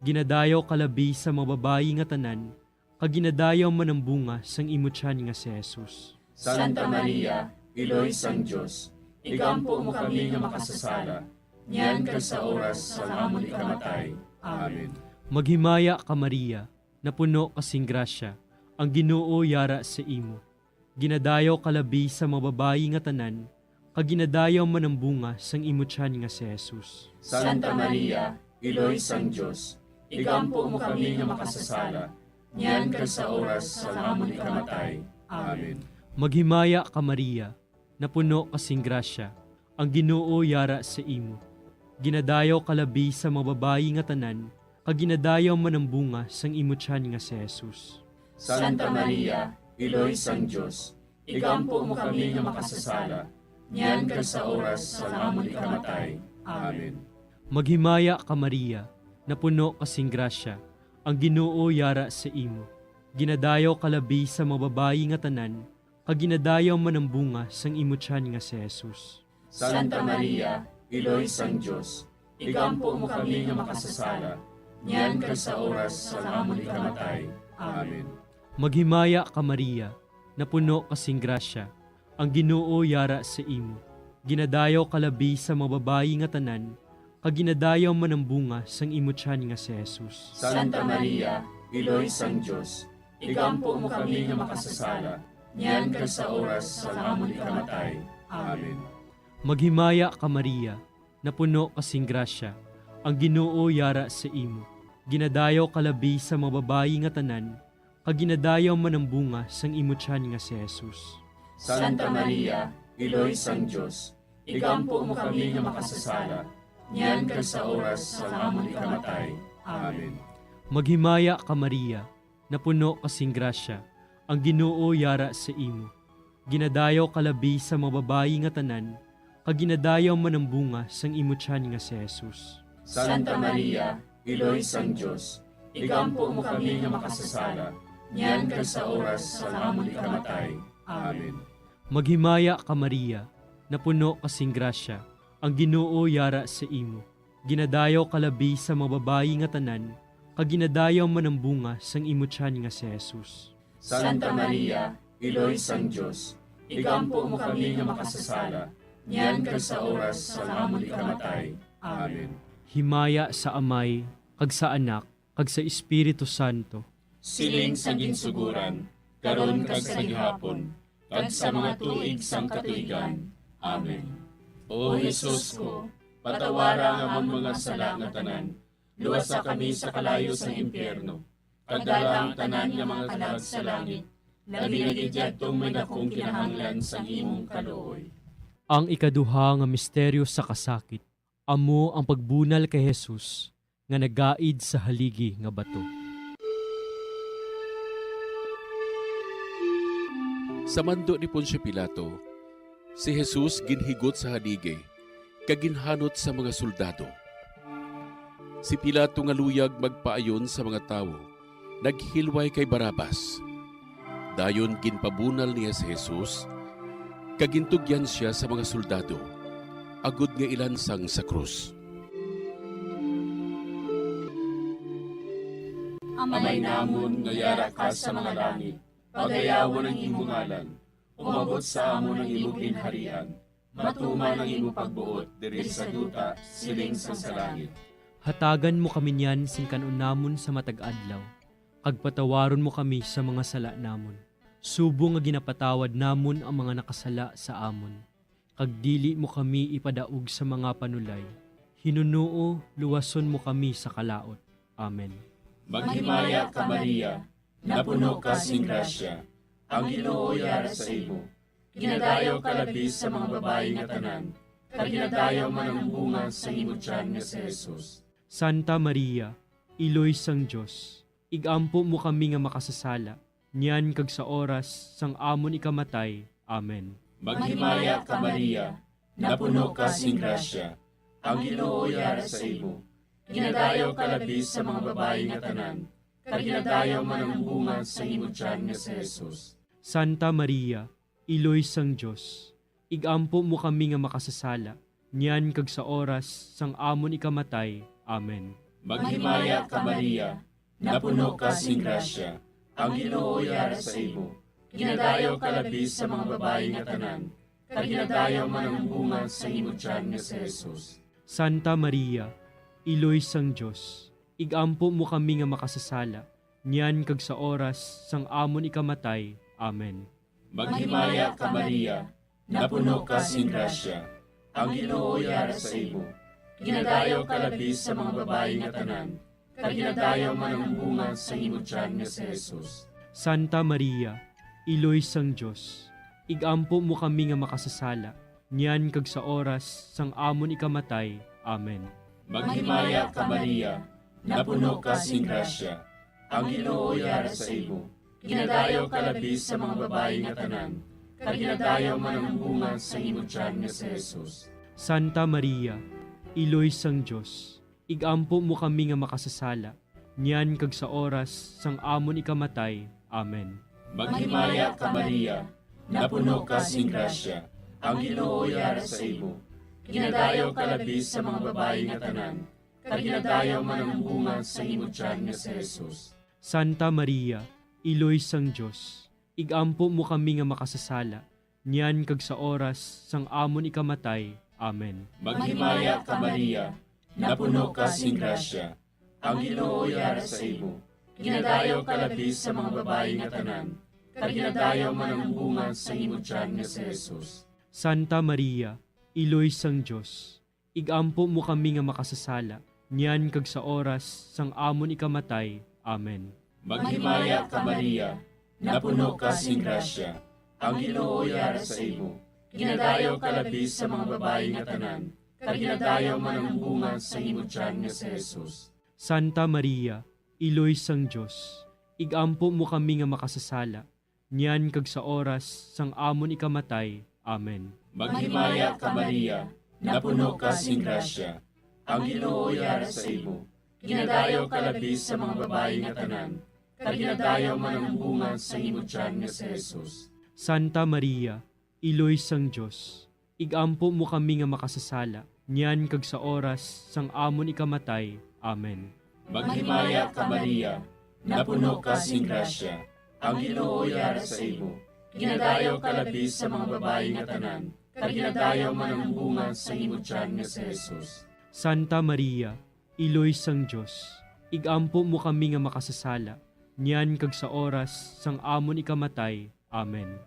Ginadayaw ka labi sa mga babayi nga tanan, kag ginadayaw man ang bunga sang imo tiyan nga si Jesus. Santa Maria, Iloy sang Dios, igampo mo kami nga makasasala, niyan kag sa oras sang amon ikamatay. Amen. Maghimaya ka, Maria, napuno ka sing grasya, ang Ginoo yara sa imo. Ginadayaw ka labi sa mga babayi nga tanan, kag ginadayaw man ang bunga sang imo tiyan nga si Jesus. Santa Maria, Iloy sang Dios, igampo mo kami nga makasasala, niyan kag sa oras sang amon ikamatay. Amen. Maghimaya ka, Maria, napuno ka sing grasya, ang Ginoo yara sa imo. Ginadayaw ka labi sa mga babayi nga tanan, kag ginadayaw man ang bunga sang imo tiyan nga si Jesus. Santa Maria, Iloy sang Dios, igampo mo kami nga makasasala, niyan kag sa oras sang amon ikamatay. Amen. Maghimaya ka, Maria, napuno ka sing grasya, ang Ginoo yara sa imo. Ginadayaw ka labi sa mga babayi nga tanan, kag ginadayaw man ang bunga sang imo tiyan nga si Jesus. Santa Maria, Iloy sang Dios, igampo mo kami nga makasasala, niyan kag sa oras sang amon ikamatay. Amen. Maghimaya ka, Maria, napuno ka sing grasya, ang Ginoo yara sa imo. Ginadayaw ka labi sa mga babayi nga tanan, kag ginadayaw man ang bunga sang imo tiyan nga si Jesus. Santa Maria, Iloy sang Dios, igampo mo kami nga makasasala, niyan kag sa oras sang amon ikamatay. Amen. Maghimaya ka, Maria, napuno ka sing grasya, ang Ginoo yara sa imo. Ginadayaw ka labi sa mga babayi nga tanan, kag ginadayaw man ang bunga sang imo tiyan nga si Jesus. Santa Maria, Iloy sang Dios, igampo mo kami nga makasasala, niyan kag sa oras sang amon ikamatay. Amen. Maghimaya ka, Maria, napuno ka sing grasya, ang Ginoo yara sa imo. Ginadayaw ka labi sa mga babayi nga tanan, kag ginadayaw man ang bunga sang imo tiyan nga si Jesus. Santa Maria, Iloy sang Dios, igampo mo kami nga makasasala, niyan kag sa oras sang amon ikamatay. Amen. Maghimaya ka, Maria, napuno ka sing grasya, ang Ginoo yara sa imo. Ginadayaw ka labi sa mga babayi nga tanan, kag ginadayaw man ang bunga sang imo tiyan nga si Jesus. Santa Maria, Iloy sang Dios, igampo mo kami nga makasasala, niyan kag sa oras sang amon ikamatay. Amen. Himaya sa Amay, kag sa Anak, kag sa Espiritu Santo. Siling sa ginsuguran, karon kag sa gihapon, kag sa mga tuig sang katuigan. Amen. O Jesus ko, patawara ang amon mga sala nga tanan, luwasa kami sa kalayo sang impyerno, kag dala ang tanan nga mga kalag sa langit, labi na gid yadtong may dakong kinahanglan sang imong kaluoy. Ang ikaduha nga misteryo sa kasakit, amo ang pagbunal kay Jesus nga nagaid sa haligi nga bato. Sa mando ni Poncio Pilato, si Jesus ginhigot sa haligi kag ginhanot sa mga soldado. Si Pilato nga luyag magpaayon sa mga tawo, naghilway kay Barabas. Dayon ginpabunal niya si Jesus, kag gintugyan sia sa mga soldado, agod nga ilansang sa krus. Amay namon nga yara ka sa mga langit, pagayawon ang imo ngalan. Umabot sa amon ang imo ginharian. Matuman ang imo pagbuot diri sa duta, siling sang sa langit. Hatagan mo kami niyan sing kan-on namon sa matag adlaw, kag patawaron mo kami sa mga sala namon, subong nga ginapatawad namon ang mga nakasala sa amon, kag dili mo kami ipadaog sa mga panulay. Hinunoo, luwason mo kami sa kalaut. Amen. Maghimaya ka, Maria, napuno ka sing grasya, ang Ginoo yara sa imo. Ginadayaw ka labi sa mga babayi nga tanan, kag ginadayaw man ang bunga sang imo tiyan nga si Jesus. Santa Maria, Iloy sang Dios, ig-ampo mo kami nga makasasala, niyan kag sa oras sang amon ikamatay. Amen. Maghimaya ka, Maria, napuno ka sing grasya, ang Ginoo yara sa imo. Ginadayaw ka labi sa mga babayi nga tanan, kag ginadayaw man ang bunga sang imo tiyan nga si Jesus. Santa Maria, Iloy sang Dios, ig-ampo mo kami nga makasasala, niyan kag sa oras sang amon ikamatay. Amen. Maghimaya ka, Maria, napuno ka sing grasya, ang Ginoo yara sa imo. Ginadayaw ka labi sa mga babayi nga tanan, kag ginadayaw man ang bunga sang imo tiyan nga si Jesus. Santa Maria, Iloy sang Dios, ig-ampo mo kami nga makasasala, niyan kag sa oras sang amon ikamatay. Amen. Maghimaya ka, Maria, napuno ka sing grasya, ang Ginoo yara sa imo. Ginadayaw ka labi sa mga babayi nga tanan, kag ginadayaw man ang bunga sang imo tiyan nga si Jesus. Santa Maria, Iloy sang Dios, ig-ampo mo kami nga makasasala, niyan kag sa oras sang amon ikamatay. Amen. Maghimaya ka, Maria, napuno ka sing grasya, ang Ginoo yara sa imo. Ginadayaw ka labi sa mga babayi nga tanan, kag ginadayaw man ang bunga sang imo tiyan nga si Jesus. Santa Maria, Iloy sang Dios, ig-ampo mo kami nga makasasala, niyan kag sa oras sang amon ikamatay. Amen. Maghimaya ka, Maria, napuno ka sing grasya, ang Ginoo yara sa imo. Ginadayaw ka labi sa mga babayi nga tanan, kag ginadayaw man ang bunga sang imo tiyan nga si Jesus. Santa Maria, Iloy sang Dios, ig-ampo mo kami nga makasasala, niyan kag sa oras sang amon ikamatay. Amen. Maghimaya ka, Maria, napuno ka sing grasya, ang Ginoo yara sa imo. Ginadayaw ka labi sa mga babayi nga tanan, kag ginadayaw man ang bunga sang imo tiyan nga si Jesus. Santa Maria, Iloy sang Dios, ig-ampo mo kami nga makasasala, niyan kag sa oras sang amon ikamatay. Amen. Maghimaya ka, Maria, napuno ka sing grasya, ang Ginoo yara sa imo. Ginadayaw ka labi sa mga babayi nga tanan, kag ginadayaw man ang bunga sang imo tiyan nga si Jesus. Santa Maria, Iloy sang Dios, ig-ampo mo kami nga makasasala, niyan kag sa oras sang amon ikamatay. Amen. Maghimaya ka, Maria, napuno ka sing grasya, ang Ginoo yara sa imo. Ginadayaw ka labi sa mga babayi nga tanan, kag ginadayaw man ang bunga sang imo tiyan nga si Jesus. Santa Maria, Iloy sang Dios, ig-ampo mo kami nga makasasala, niyan kag sa oras sang amon ikamatay. Amen. Maghimaya ka, Maria, napuno ka sing grasya, ang Ginoo yara sa imo. Ginadayaw ka labi sa mga babayi nga tanan, kag ginadayaw man ang bunga sang imo tiyan nga si Jesus. Santa Maria, Iloy sang Dios, ig-ampo mo kami nga makasasala, niyan kag sa oras sang amon ikamatay. Amen.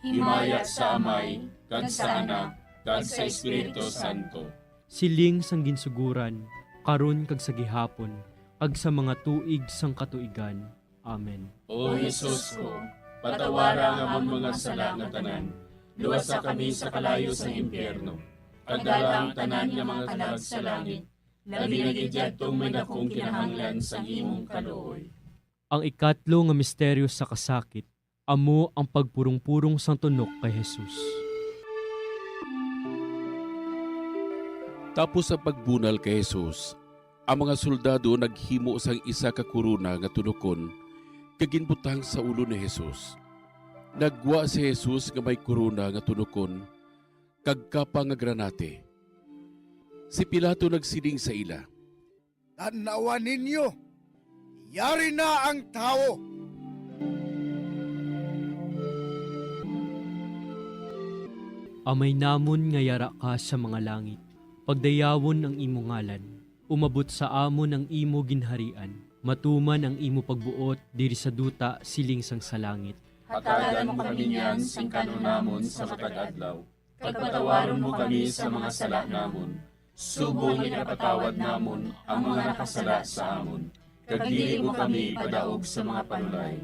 Himaya sa Amay, kag sa Anak, kag sa Espiritu Santo. Siling sang ginsugoran, karon kag sa gihapon, kag sa mga tuig sang katuigan. Amen. O Jesus ko, patawara ang amon mga sala nga tanan, luwasa kami sa kalayo sang impyerno, kag dala ang tanan nga mga kalag sa langit, labi na gid yadtong may dakong kinahanglan sang imong kaluoy. Ang ikatlo nga misteryo sa kasakit, Amo ang pagpurong-purong sang tunok kay Jesus. Tapos sa pagbunal kay Jesus, ang mga soldado naghimo sang isa ka korona nga tunokon kag ginbutang sa ulo ni Jesus. Naggwa si Jesus nga may korona nga tunokon kag kapa nga granate. Si Pilato nagsiling sa ila, "Tan-awa ninyo, yari na ang tawo." Amay namon nga yara ka sa mga langit, pagdayawon ang imo ngalan. Umabot sa amon ang imo ginharian. Matuman ang imo pagbuot diri sa duta siling sang sa langit. Hatagan mo kami niyan sing kan-on namon sa matag adlaw, kag patawaron mo kami sa mga sala namon, subong nga ginapatawad namon ang mga nakasala sa amon, kag dili mo kami ipadaog sa mga panulay.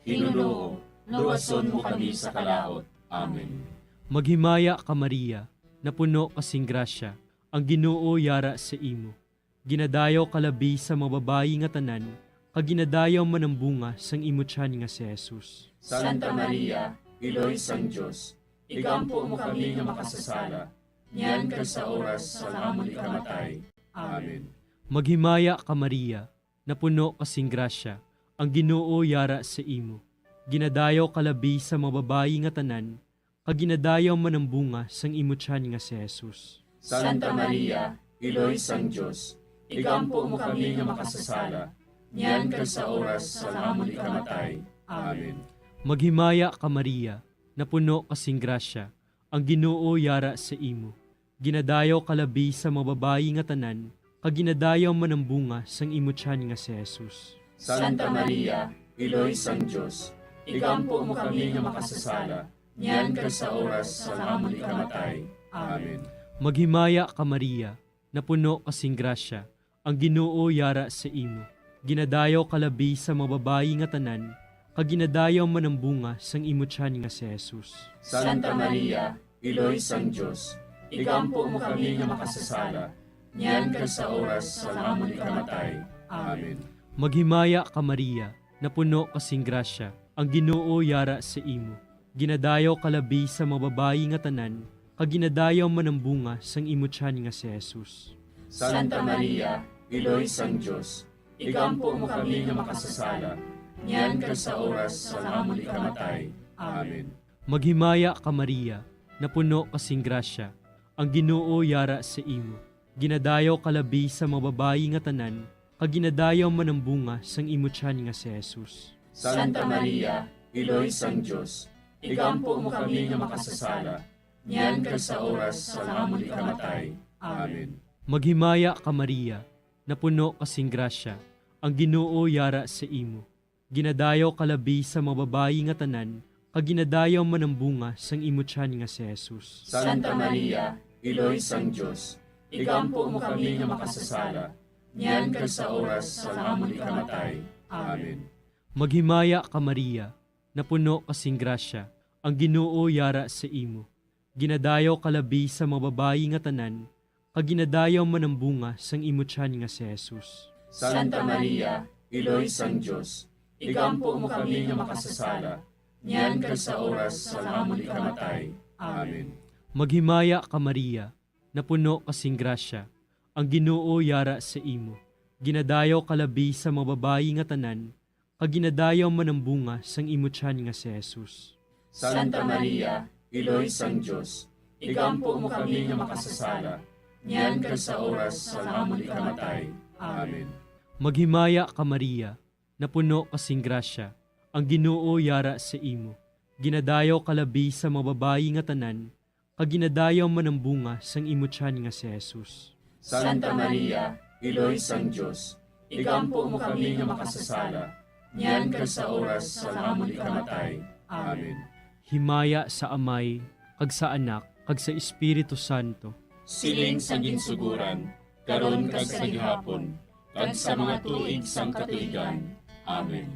Hinunoo, luwason mo kami sa kalaut. Amen. Maghimaya ka, Maria, napuno ka sing grasya, ang Ginoo yara sa imo. Ginadayaw ka labi sa mga babayi nga tanan, kag ginadayaw man ang bunga sang imo tiyan nga si Jesus. Santa Maria, Iloy sang Dios, igampo mo kami nga makasasala, niyan kag sa oras sang amon ikamatay. Amen. Maghimaya ka, Maria, napuno ka sing grasya, ang Ginoo yara sa imo. Ginadayaw ka labi sa mga babayi nga tanan, kag ginadayaw man ang bunga sang imo tiyan nga si Jesus. Santa Maria, Iloy sang Dios, igampo mo kami nga makasasala, niyan kag sa oras sang amon ikamatay. Amen. Maghimaya ka, Maria, napuno ka sing grasya, ang Ginoo yara sa imo. Ginadayaw ka labi sa mga babayi nga tanan, kag ginadayaw man ang bunga sang imo tiyan nga si Jesus. Santa Maria, Iloy sang Dios, igampo mo kami nga makasasala, niyan kag sa oras sang amon ikamatay. Amen. Maghimaya ka, Maria, napuno ka sing grasya, ang Ginoo yara sa imo. Ginadayaw ka labi sa mga babayi nga tanan, kag ginadayaw man ang bunga sang imo tiyan nga si Jesus. Santa Maria, Iloy sang Dios, igampo mo kami nga makasasala, niyan kag sa oras sang amon ikamatay. Amen. Maghimaya ka, Maria, napuno ka sing grasya, ang Ginoo yara sa imo. Ginadayaw ka labi sa mga babayi nga tanan, kag ginadayaw man ang bunga sang imo tiyan nga si Jesus. Santa Maria, Iloy sang Dios, igampo mo kami nga makasasala, niyan kag sa oras sang amon ikamatay. Amen. Maghimaya ka, Maria, napuno ka sing grasya, ang Ginoo yara sa imo. Ginadayaw ka labi sa mga babayi nga tanan, kag ginadayaw man ang bunga sang imo tiyan nga si Jesus. Santa Maria, Iloy sang Dios, igampo mo kami nga makasasala, niyan kag sa oras sang amon ikamatay. Amen. Maghimaya ka, Maria, napuno ka sing grasya, ang Ginoo yara sa imo. Ginadayaw ka labi sa mga babayi nga tanan, kag ginadayaw man ang bunga sang imo tiyan nga si Jesus. Santa Maria, Iloy sang Dios, igampo mo kami nga makasasala, niyan kag sa oras sang amon ikamatay. Amen. Maghimaya ka, Maria, napuno ka sing grasya, ang Ginoo yara sa imo. Ginadayaw ka labi sa mga babayi nga tanan, kag ginadayaw man ang bunga sang imo tiyan nga si Jesus. Santa Maria, Iloy sang Dios, igampo mo kami nga makasasala, niyan kag sa oras sang amon ikamatay. Amen. Maghimaya ka, Maria, napuno ka sing grasya, ang Ginoo yara sa imo. Ginadayaw ka labi sa mga babayi nga tanan, kag ginadayaw man ang bunga sang imo tiyan nga si Jesus. Santa Maria, Iloy sang Dios, igampo mo kami nga makasasala, niyan kag sa oras sang amon ikamatay. Amen. Maghimaya ka, Maria, napuno ka sing grasya, ang Ginoo yara sa imo. Ginadayaw ka labi sa mga babayi nga tanan, kag ginadayaw man ang bunga sang imo tiyan nga si Jesus. Santa Maria, Iloy sang Dios, igampo mo kami nga makasasala, niyan kag sa oras sang amon ikamatay. Amen. Himaya sa Amay, kag sa Anak, kag sa Espiritu Santo. Siling sa ginsugoran, karon kag sa gihapon, kag sa mga tuig sang katuigan. Amen.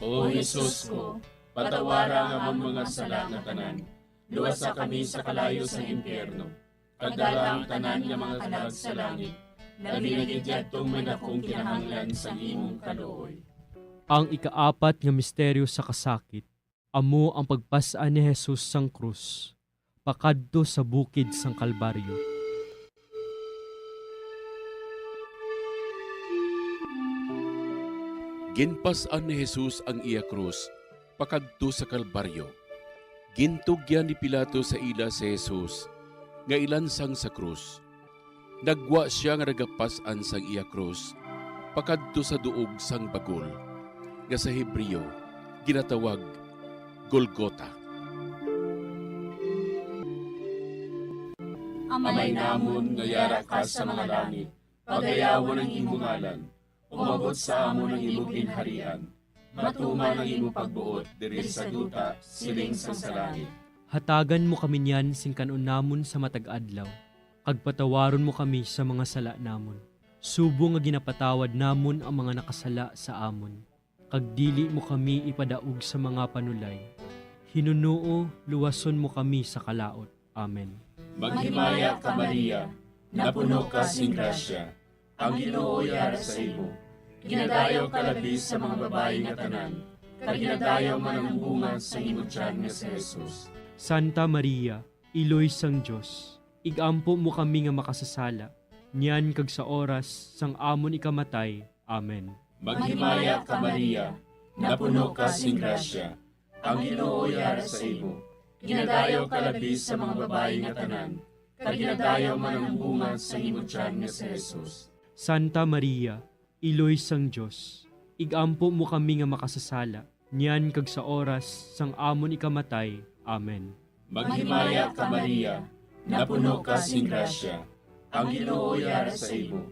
O Jesus ko, patawara ang amon mga sala nga tanan, luwasa kami sa kalayo sang impyerno, kag dala ang tanan nga mga kalag sa langit, labi na gid yadtong may dakong kinahanglan sang imong kaluoy. Ang ikaapat nga misteryo sa kasakit, Amo ang pagpas-an ni Jesus sang krus pakadto sa bukid sang Kalbaryo. Ginpas-an ni Jesus ang iya krus pakadto sa Kalbaryo. Gintugyan ni Pilato sa ila si Jesus nga ilansang sa krus. Nagwa sia nga nagapas-an sang iya krus pakadto sa duog sang bagol, nga sa Hebreo ginatawag Golgota. Amay namon nga yara ka sa mga langit, pagayawon ang imo ngalan. Umabot sa amon ang imo ginharian. Matuman ang imo pagbuot diri sa duta, siling sang sa langit. Hatagan mo kami niyan sing kan-on namon sa matag adlaw, kag patawaron mo kami sa mga sala namon, subong nga ginapatawad namon ang mga nakasala sa amon. Kag dili mo kami ipadaog sa mga panulay. Hinunoo, luwason mo kami sa kalaut. Amen. Maghimaya ka, Maria, napuno ka sing grasya, ang Ginoo yara sa imo. Ginadayaw ka labi sa mga babayi nga tanan, kag ginadayaw man ang bunga sang imo tiyan nga si Jesus. Santa Maria, Iloy sang Dios, ig-ampo mo kami nga makasasala, niyan kag sa oras sang amon ikamatay. Amen. Maghimaya ka, Maria, napuno ka sing grasya, ang Ginoo yara sa imo. Ginadayaw ka labi sa mga babayi nga tanan, kag ginadayaw man ang bunga sang imo tiyan nga si Jesus. Santa Maria, Iloy sang Dios, ig-ampo mo kami nga makasasala, niyan kag sa oras sang amon ikamatay. Amen. Maghimaya ka, Maria, napuno ka sing grasya, ang Ginoo yara sa imo.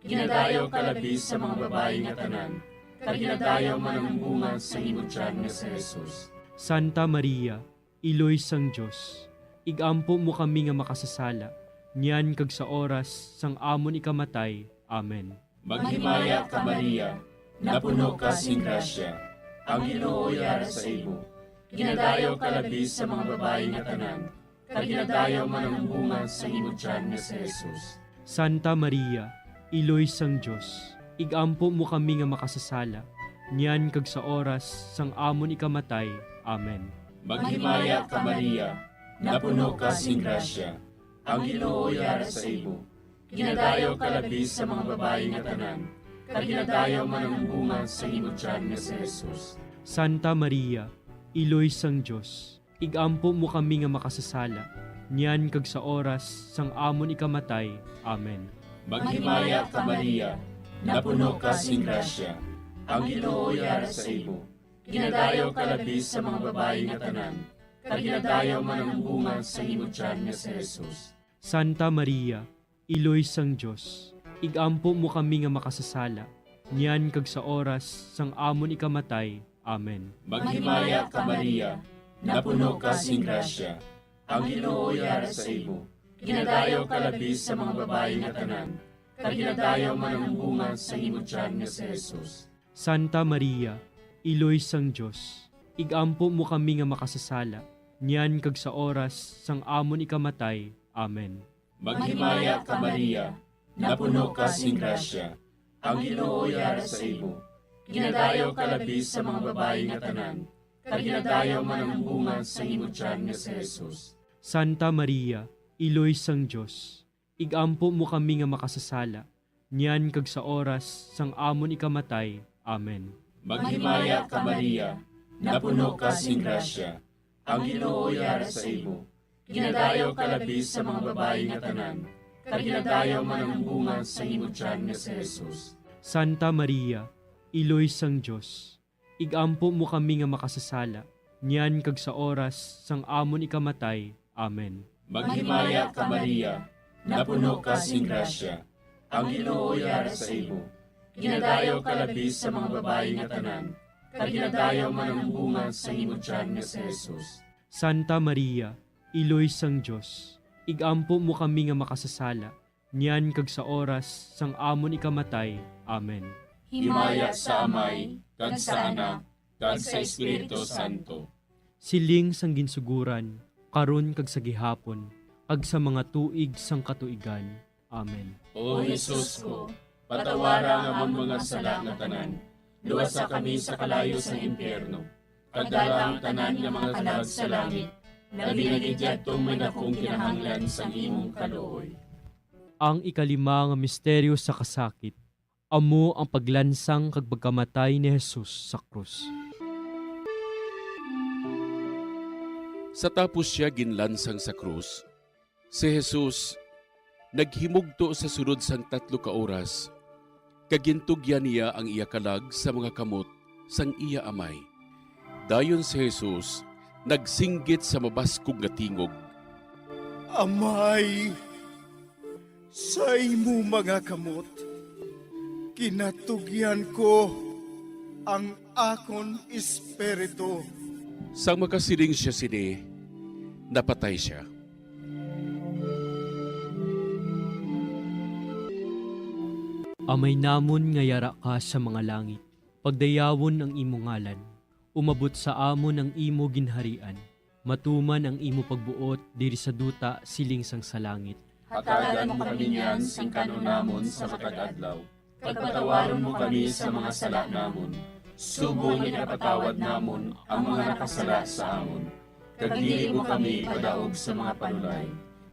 Ginadayaw ka labi sa mga babayi nga tanan, kag ginadayaw man ang bunga sang imo tiyan nga si Jesus. Santa Maria, Iloy sang Dios, ig-ampo mo kami nga makasasala, niyan kag sa oras sang amon ikamatay. Amen. Maghimaya ka, Maria, napuno ka sing grasya, ang Ginoo yara sa imo. Ginadayaw ka labi sa mga babayi nga tanan, kag ginadayaw man ang bunga sang imo tiyan nga si Jesus. Santa Maria, Iloy sang Dios, ig-ampo mo kami nga makasasala, niyan kag sa oras sang amon ikamatay. Amen. Maghimaya ka, Maria, napuno ka sing grasya, ang Ginoo yara sa imo. Ginadayaw ka labi sa mga babayi nga tanan, kag ginadayaw man ang bunga sang imo tiyan nga si Jesus. Santa Maria, Iloy sang Dios, ig-ampo mo kami nga makasasala, niyan kag sa oras sang amon ikamatay. Amen. Maghimaya ka, Maria, napuno ka sing grasya, ang Ginoo yara sa imo. Ginadayaw ka labi sa mga babayi nga tanan, kag ginadayaw man ang bunga sang imo tiyan nga si Jesus. Santa Maria, Iloy sang Dios, ig-ampo mo kami nga makasasala, niyan kag sa oras sang amon ikamatay. Amen. Maghimaya ka, Maria, napuno ka sing grasya, ang Ginoo yara sa imo. Ginadayaw ka labi sa mga babayi nga tanan, kag ginadayaw man ang bunga sang imo tiyan nga si Jesus. Santa Maria, Iloy sang Dios, ig-ampo mo kami nga makasasala, niyan kag sa oras sang amon ikamatay. Amen. Maghimaya ka, Maria, napuno ka sing grasya, ang Ginoo yara sa imo. Ginadayaw ka labi sa mga babayi nga tanan, kag ginadayaw man ang bunga sang imo tiyan nga si Jesus. Santa Maria, Iloy sang Dios, ig-ampo mo kami nga makasasala, niyan kag sa oras sang amon ikamatay. Amen. Maghimaya ka, Maria, napuno ka sing grasya, ang Ginoo yara sa imo. Ginadayaw ka labi sa mga babayi nga tanan, kag ginadayaw man ang bunga sang imo tiyan nga si Jesus. Santa Maria, Iloy sang Dios, ig-ampo mo kami nga makasasala, niyan kag sa oras sang amon ikamatay. Amen. Maghimaya ka, Maria, napuno ka sing grasya, ang Ginoo yara sa imo. Ginadayaw ka labi sa mga babayi nga tanan, kag ginadayaw man ang bunga sang imo tiyan nga si Jesus. Santa Maria, Iloy sang Dios, ig-ampo mo kami nga makasasala, niyan kag sa oras sang amon ikamatay. Amen. Himaya sa Amay, kag sa Anak, kag sa Espiritu Santo. Siling sang ginsugoran, karon kag sa gihapon, kag sa mga tuig sang katuigan. Amen. O Jesus ko, patawara ang amon mga sala nga tanan, luwasa kami sa kalayo sang impyerno, Kag dala ang tanan nga mga kalag sa langit, labi na gid yadtong may dakong kinahanglan sang imong kaluoy. Ang ikalima nga misteryo sa kasakit, amo ang paglansang kag pagkamatay ni Jesus sa krus. Sa tapos sia ginlansang sa krus, si Jesus naghimugto sa sulod sang tatlo ka oras, kag gintugyan niya ang iya kalag sa mga kamot sang iya Amay. Dayon si Jesus nagsinggit sa mabaskog nga tingog, "Amay, sa imo mga kamot ginatugyan ko ang akon espiritu." Sang makasiling sia sini, napatay sia. Amay namon nga yara ka sa mga langit, pagdayawon ang imo ngalan. Umabot sa amon ang imo ginharian. Matuman ang imo pagbuot diri sa duta siling sang sa langit. Hatagan mo kami niyan sing kan-on namon sa matag adlaw. Kag patawaron mo kami sa mga sala namon, subong nga ginapatawad namon ang mga nakasala sa amon. Kag dili mo kami ipadaog sa mga panulay.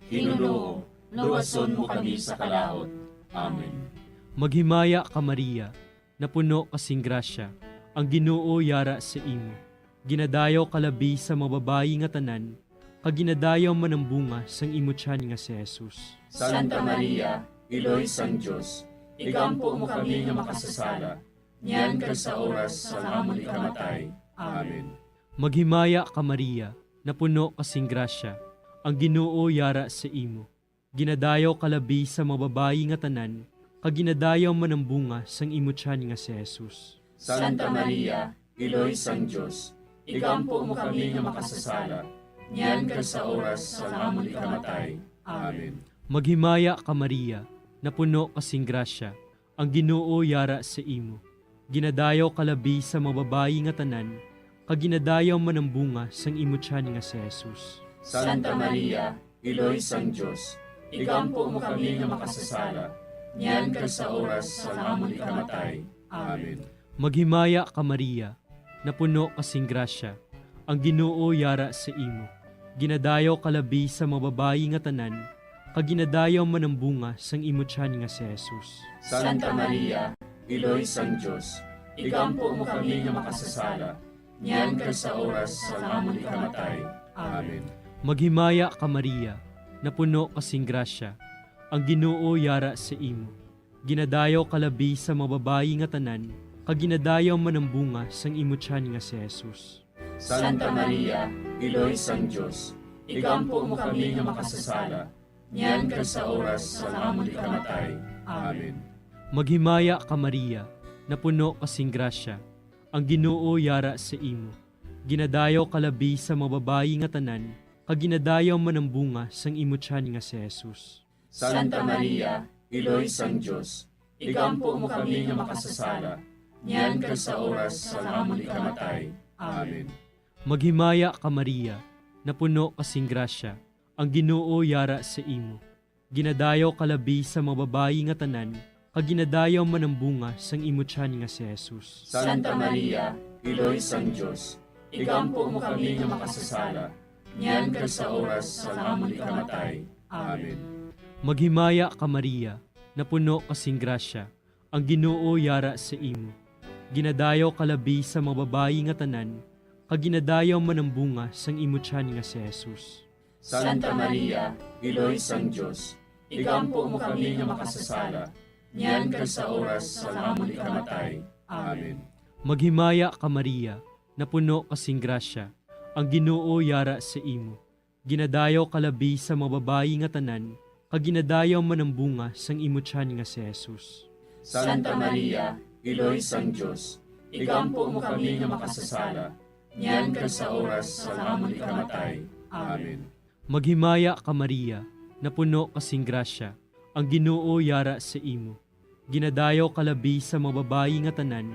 Hinunoo, luwason mo kami sa kalaut. Amen. Maghimaya ka, Maria, napuno ka sing grasya, ang Ginoo yara sa imo. Ginadayaw ka labi sa mga babayi nga tanan, kag ginadayaw man ang bunga sang imo tiyan nga si Jesus. Santa Maria, Iloy sang Dios, igampo mo kami nga makasasala, niyan kag sa oras sang amon ikamatay. Amen. Maghimaya ka, Maria, napuno ka sing grasya, ang Ginoo yara sa imo. Ginadayaw ka labi sa mga babayi nga tanan, kag ginadayaw man ang bunga sang imo tiyan nga si Jesus. Santa Maria, Iloy sang Dios, igampo mo kami nga makasasala, niyan kag sa oras sang amon ikamatay. Amen. Maghimaya ka, Maria, napuno ka sing grasya, ang Ginoo yara sa imo. Ginadayaw ka labi sa mga babayi nga tanan, kag ginadayaw man ang bunga sang imo tiyan nga si Jesus. Santa Maria, Iloy sang Dios, igampo mo kami nga makasasala, niyan kag sa oras sang amon ikamatay. Amen. Maghimaya ka, Maria, napuno ka sing grasya, ang Ginoo yara sa imo. Ginadayaw ka labi sa mga babayi nga tanan, kag ginadayaw man ang bunga sang imo tiyan nga si Jesus. Santa Maria, Iloy sang Dios, igampo mo kami nga makasasala, niyan kag sa oras sang amon ikamatay. Amen. Maghimaya ka, Maria, napuno ka sing grasya, ang Ginoo yara sa imo. Ginadayaw ka labi sa mga babayi nga tanan, kag ginadayaw man ang bunga sang imo tiyan nga si Jesus. Santa Maria, Iloy sang Dios, igampo mo kami nga makasasala, niyan kag sa oras sang amon ikamatay. Amen. Maghimaya ka, Maria, napuno ka sing grasya, ang Ginoo yara sa imo. Ginadayaw ka labi sa mga babayi nga tanan, kag ginadayaw man ang bunga sang imo tiyan nga si Jesus. Santa Maria, Iloy sang Dios, igampo mo kami nga makasasala, niyan kag sa oras sang amon ikamatay. Amen. Maghimaya ka, Maria, napuno ka sing grasya, ang Ginoo yara sa imo. Ginadayaw ka labi sa mga babayi nga tanan, kag ginadayaw man ang bunga sang imo tiyan nga si Jesus. Santa Maria, Iloy sang Dios, igampo mo kami nga makasasala, niyan kag sa oras sang amon ikamatay. Amen. Maghimaya ka, Maria, napuno ka sing grasya, ang Ginoo yara sa imo. Ginadayaw ka labi sa mga babayi nga tanan, kag ginadayaw man ang bunga sang imo tiyan nga si Jesus. Santa Maria, Iloy sang Dios, igampo mo kami nga makasasala, niyan kag sa oras sang amon ikamatay. Amen. Maghimaya ka, Maria, napuno ka sing grasya, ang Ginoo yara sa imo. Ginadayaw ka labi sa mga babayi nga tanan, kag ginadayaw man ang bunga sang imo tiyan nga si Jesus. Santa Maria, Iloy sang Dios, igampo mo kami nga makasasala, niyan kag sa oras sang amon ikamatay. Amen. Maghimaya ka, Maria, napuno ka sing grasya, ang Ginoo yara sa imo. Ginadayaw ka labi sa mga babayi nga tanan,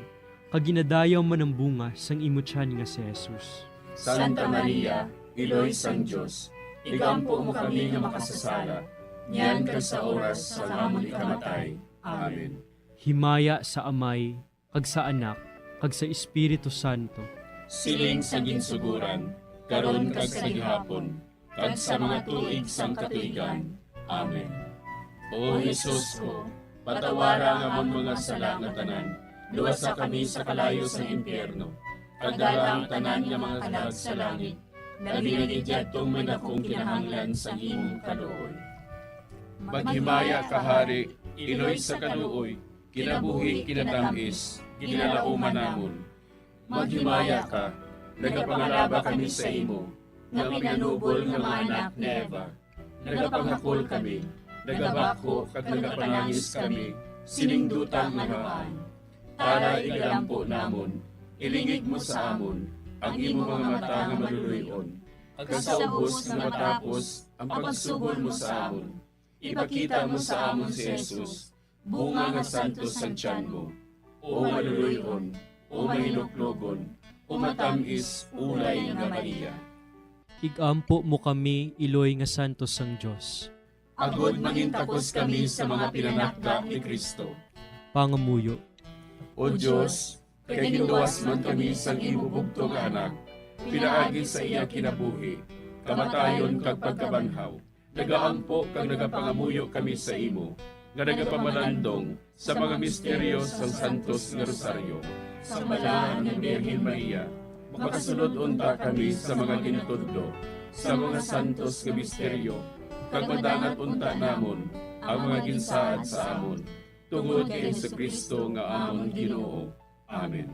kag ginadayaw man ang bunga sang imo tiyan nga si Jesus. Santa Maria, Iloy sang Dios, igampo mo kami nga makasasala, niyan kag sa oras sang amon ikamatay. Amen. Himaya sa Amay, kag sa Anak, kag sa Espiritu Santo, siling sa ginsuguran, karon kag sa gihapon, kag sa mga tuig sang katuigan. Amen. O Jesus ko, patawara ang amon mga sala nga tanan, luwasa kami sa kalayo sang impyerno, kag dala ang tanan nga mga kalag sa langit, labi na gid yadtong may dakong kinahanglan sang imong kaluoy. Maghimaya ka, Hari, iloy sa kaluoy, kinabuhi, kinatamis, ginalauman namon. Maghimaya ka, nagapangalaba kami sa imo, nga pinanubol nga mga anak ni Eva. Nagapangakol kami, nagabakho kag nagapanangis kami sining duta nga namaan. Tara, igalampo namon, ilingig mo sa amon ang imo mga mata nga maluloy-on, kag sa ubos nga matapos ang pagsugol mo sa amon, ipakita mo sa amon si Jesus, bunga nga santos sang tiyan mo, o maluloy-on, o mahinuklogon, o matam-is ulay nga Maria. Igampo mo kami, iloy nga santos sang Dios. Agod mangintakos kami sa mga pinanakda ni Cristo. Pangamuyo. O Dios, kay ginluwas man kami sang imo bugtong nga Anak, pinaagi sa iya kinabuhi, kamatayon kag pagkabanhaw, nagaampo kag nagapangamuyo kami sa imo, nga nagapamalandong sa mga misteryo sang Santos nga Rosaryo. Sang Balaan nga Birhen Maria, makasulod unta kami sa mga ginatudlo sa mga santos nga misteryo, kag madangat unta namon ang mga ginsaad sa amon, tungod kay Jesu-Cristo nga amon Ginoo. Amen.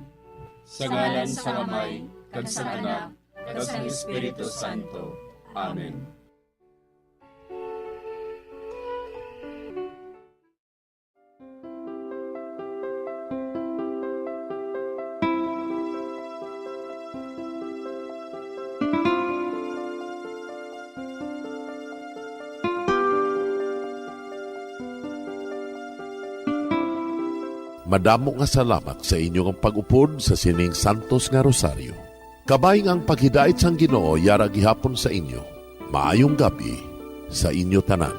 Sa ngalan sang Amay, kag sang Anak, kag sang Espiritu Santo. Amen. Madamo nga salamat sa inyo nga pag-upod sa sining santos nga rosaryo. Kabay nga ang paghidait sang Ginoo yara gihapon sa inyo. Maayong gab-i sa inyo tanan.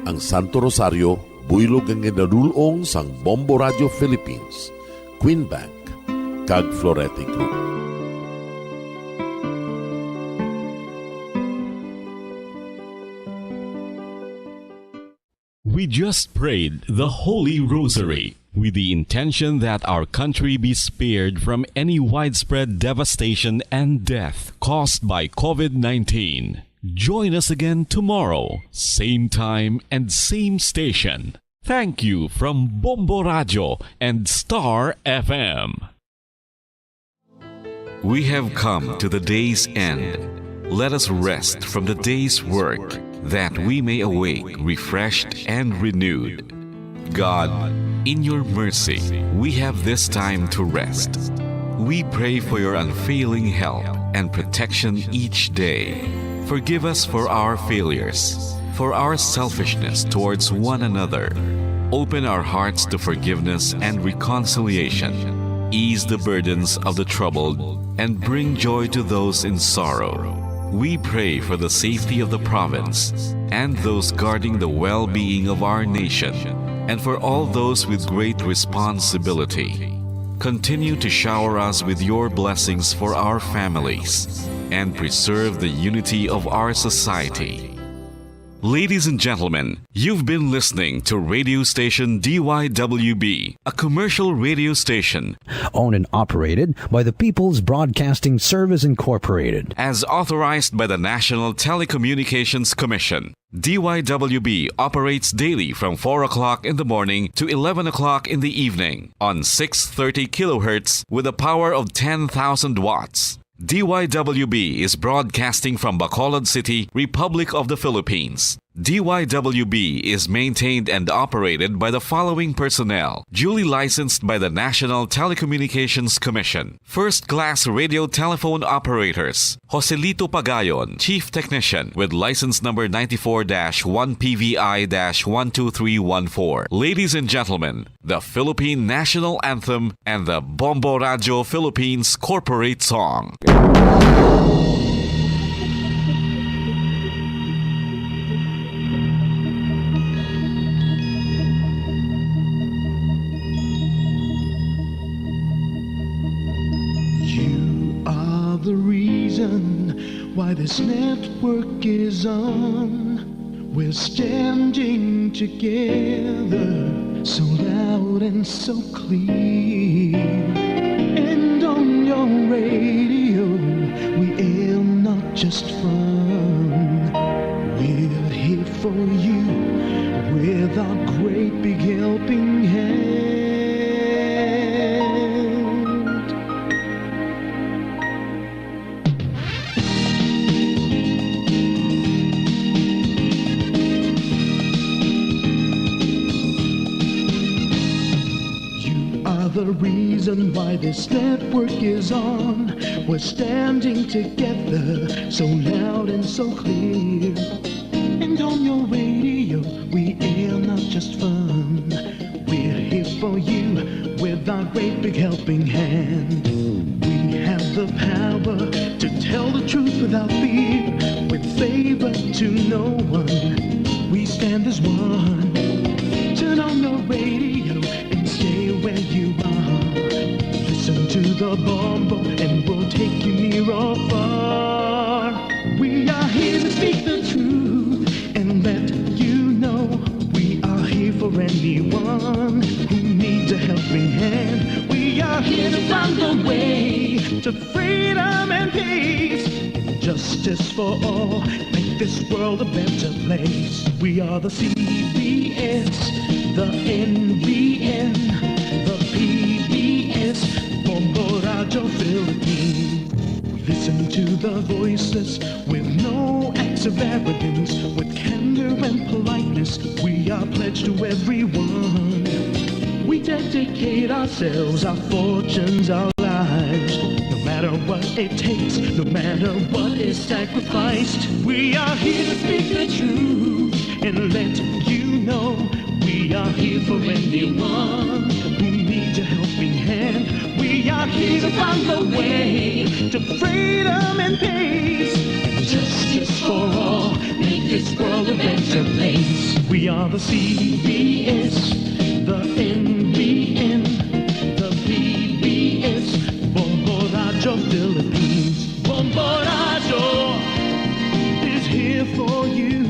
Ang Santo Rosario, buylog nga ginadul-ong sang Bombo Radio Philippines, Queen Bank, kag Florete Group. We just prayed the Holy Rosary with the intention that our country be spared from any widespread devastation and death caused by covid nineteen. Join us again tomorrow, same time and same station. Thank you from Bombo Radio and Star F M. We have come to the day's end. Let us rest from the day's work, that we may awake refreshed and renewed. God, in your mercy, we have this time to rest. We pray for your unfailing help and protection each day. Forgive us for our failures, for our selfishness towards one another. Open our hearts to forgiveness and reconciliation. Ease the burdens of the troubled and bring joy to those in sorrow. We pray for the safety of the province and those guarding the well-being of our nation, and for all those with great responsibility. Continue to shower us with your blessings for our families and preserve the unity of our society. Ladies and gentlemen, you've been listening to radio station D Y W B, a commercial radio station owned and operated by the People's Broadcasting Service Incorporated, as authorized by the National Telecommunications Commission. D Y W B operates daily from four o'clock in the morning to eleven o'clock in the evening on six thirty kilohertz with a power of ten thousand watts. D Y W B is broadcasting from Bacolod City, Republic of the Philippines. D Y W B is maintained and operated by the following personnel, duly licensed by the National Telecommunications Commission. First class radio telephone operators, Joselito Pagayon, Chief Technician, with license number ninety-four dash one P V I dash one two three one four. Ladies and gentlemen, the Philippine National Anthem, and the Bombo Radio Philippines Corporate Song. Network is on. We're standing together, so loud and so clear. And on your radio, we aim not just fun. We're here for you with our great big helping hand. You are the reason why this network is on. We're standing together, so loud and so clear. And on your radio, we air not just fun. We're here for you with our great big helping hand. We have the power to tell the truth without fear, with favor to no one. We stand as one. Turn on the radio and stay where you are. Listen to the Bombo and we'll take you near or far. We are here to speak the truth and let you know we are here for anyone who needs a helping hand. We are here to find the way to freedom and peace, justice for all, make this world a better place. We are the C B S, the N B N, the P B S, Bombo Radyo Philippines. Listen to the voices with no acts of arrogance, with candor and politeness. We are pledged to everyone. We dedicate ourselves, our fortunes, our lives. No matter what it takes, no matter what is sacrificed, we are here to speak the truth and let you know we are here for anyone who needs a helping hand. We are here to find the way to freedom and peace and justice for all. Make this world a better place. We are the C B S, the N B N, the P B S, Bombo Radyo Philippines. Bombo Radyo is here for you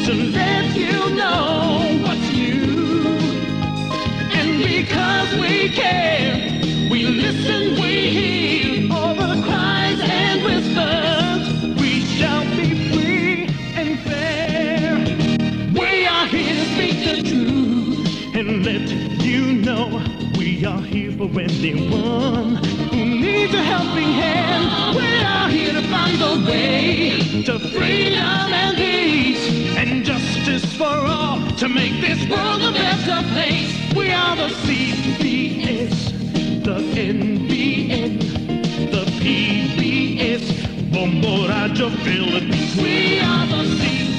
to let you know what's new. And because we care, we listen, we hear all the cries and whispers. We shall be free and fair. We are here to speak the truth and let you know we are here for anyone who needs a helping hand. We are here to find the way to freedom and peace and justice for all to make this world a better place. We are the C B S, the N B N, the P B S, Bombo Radyo Philippines. We are the C B S.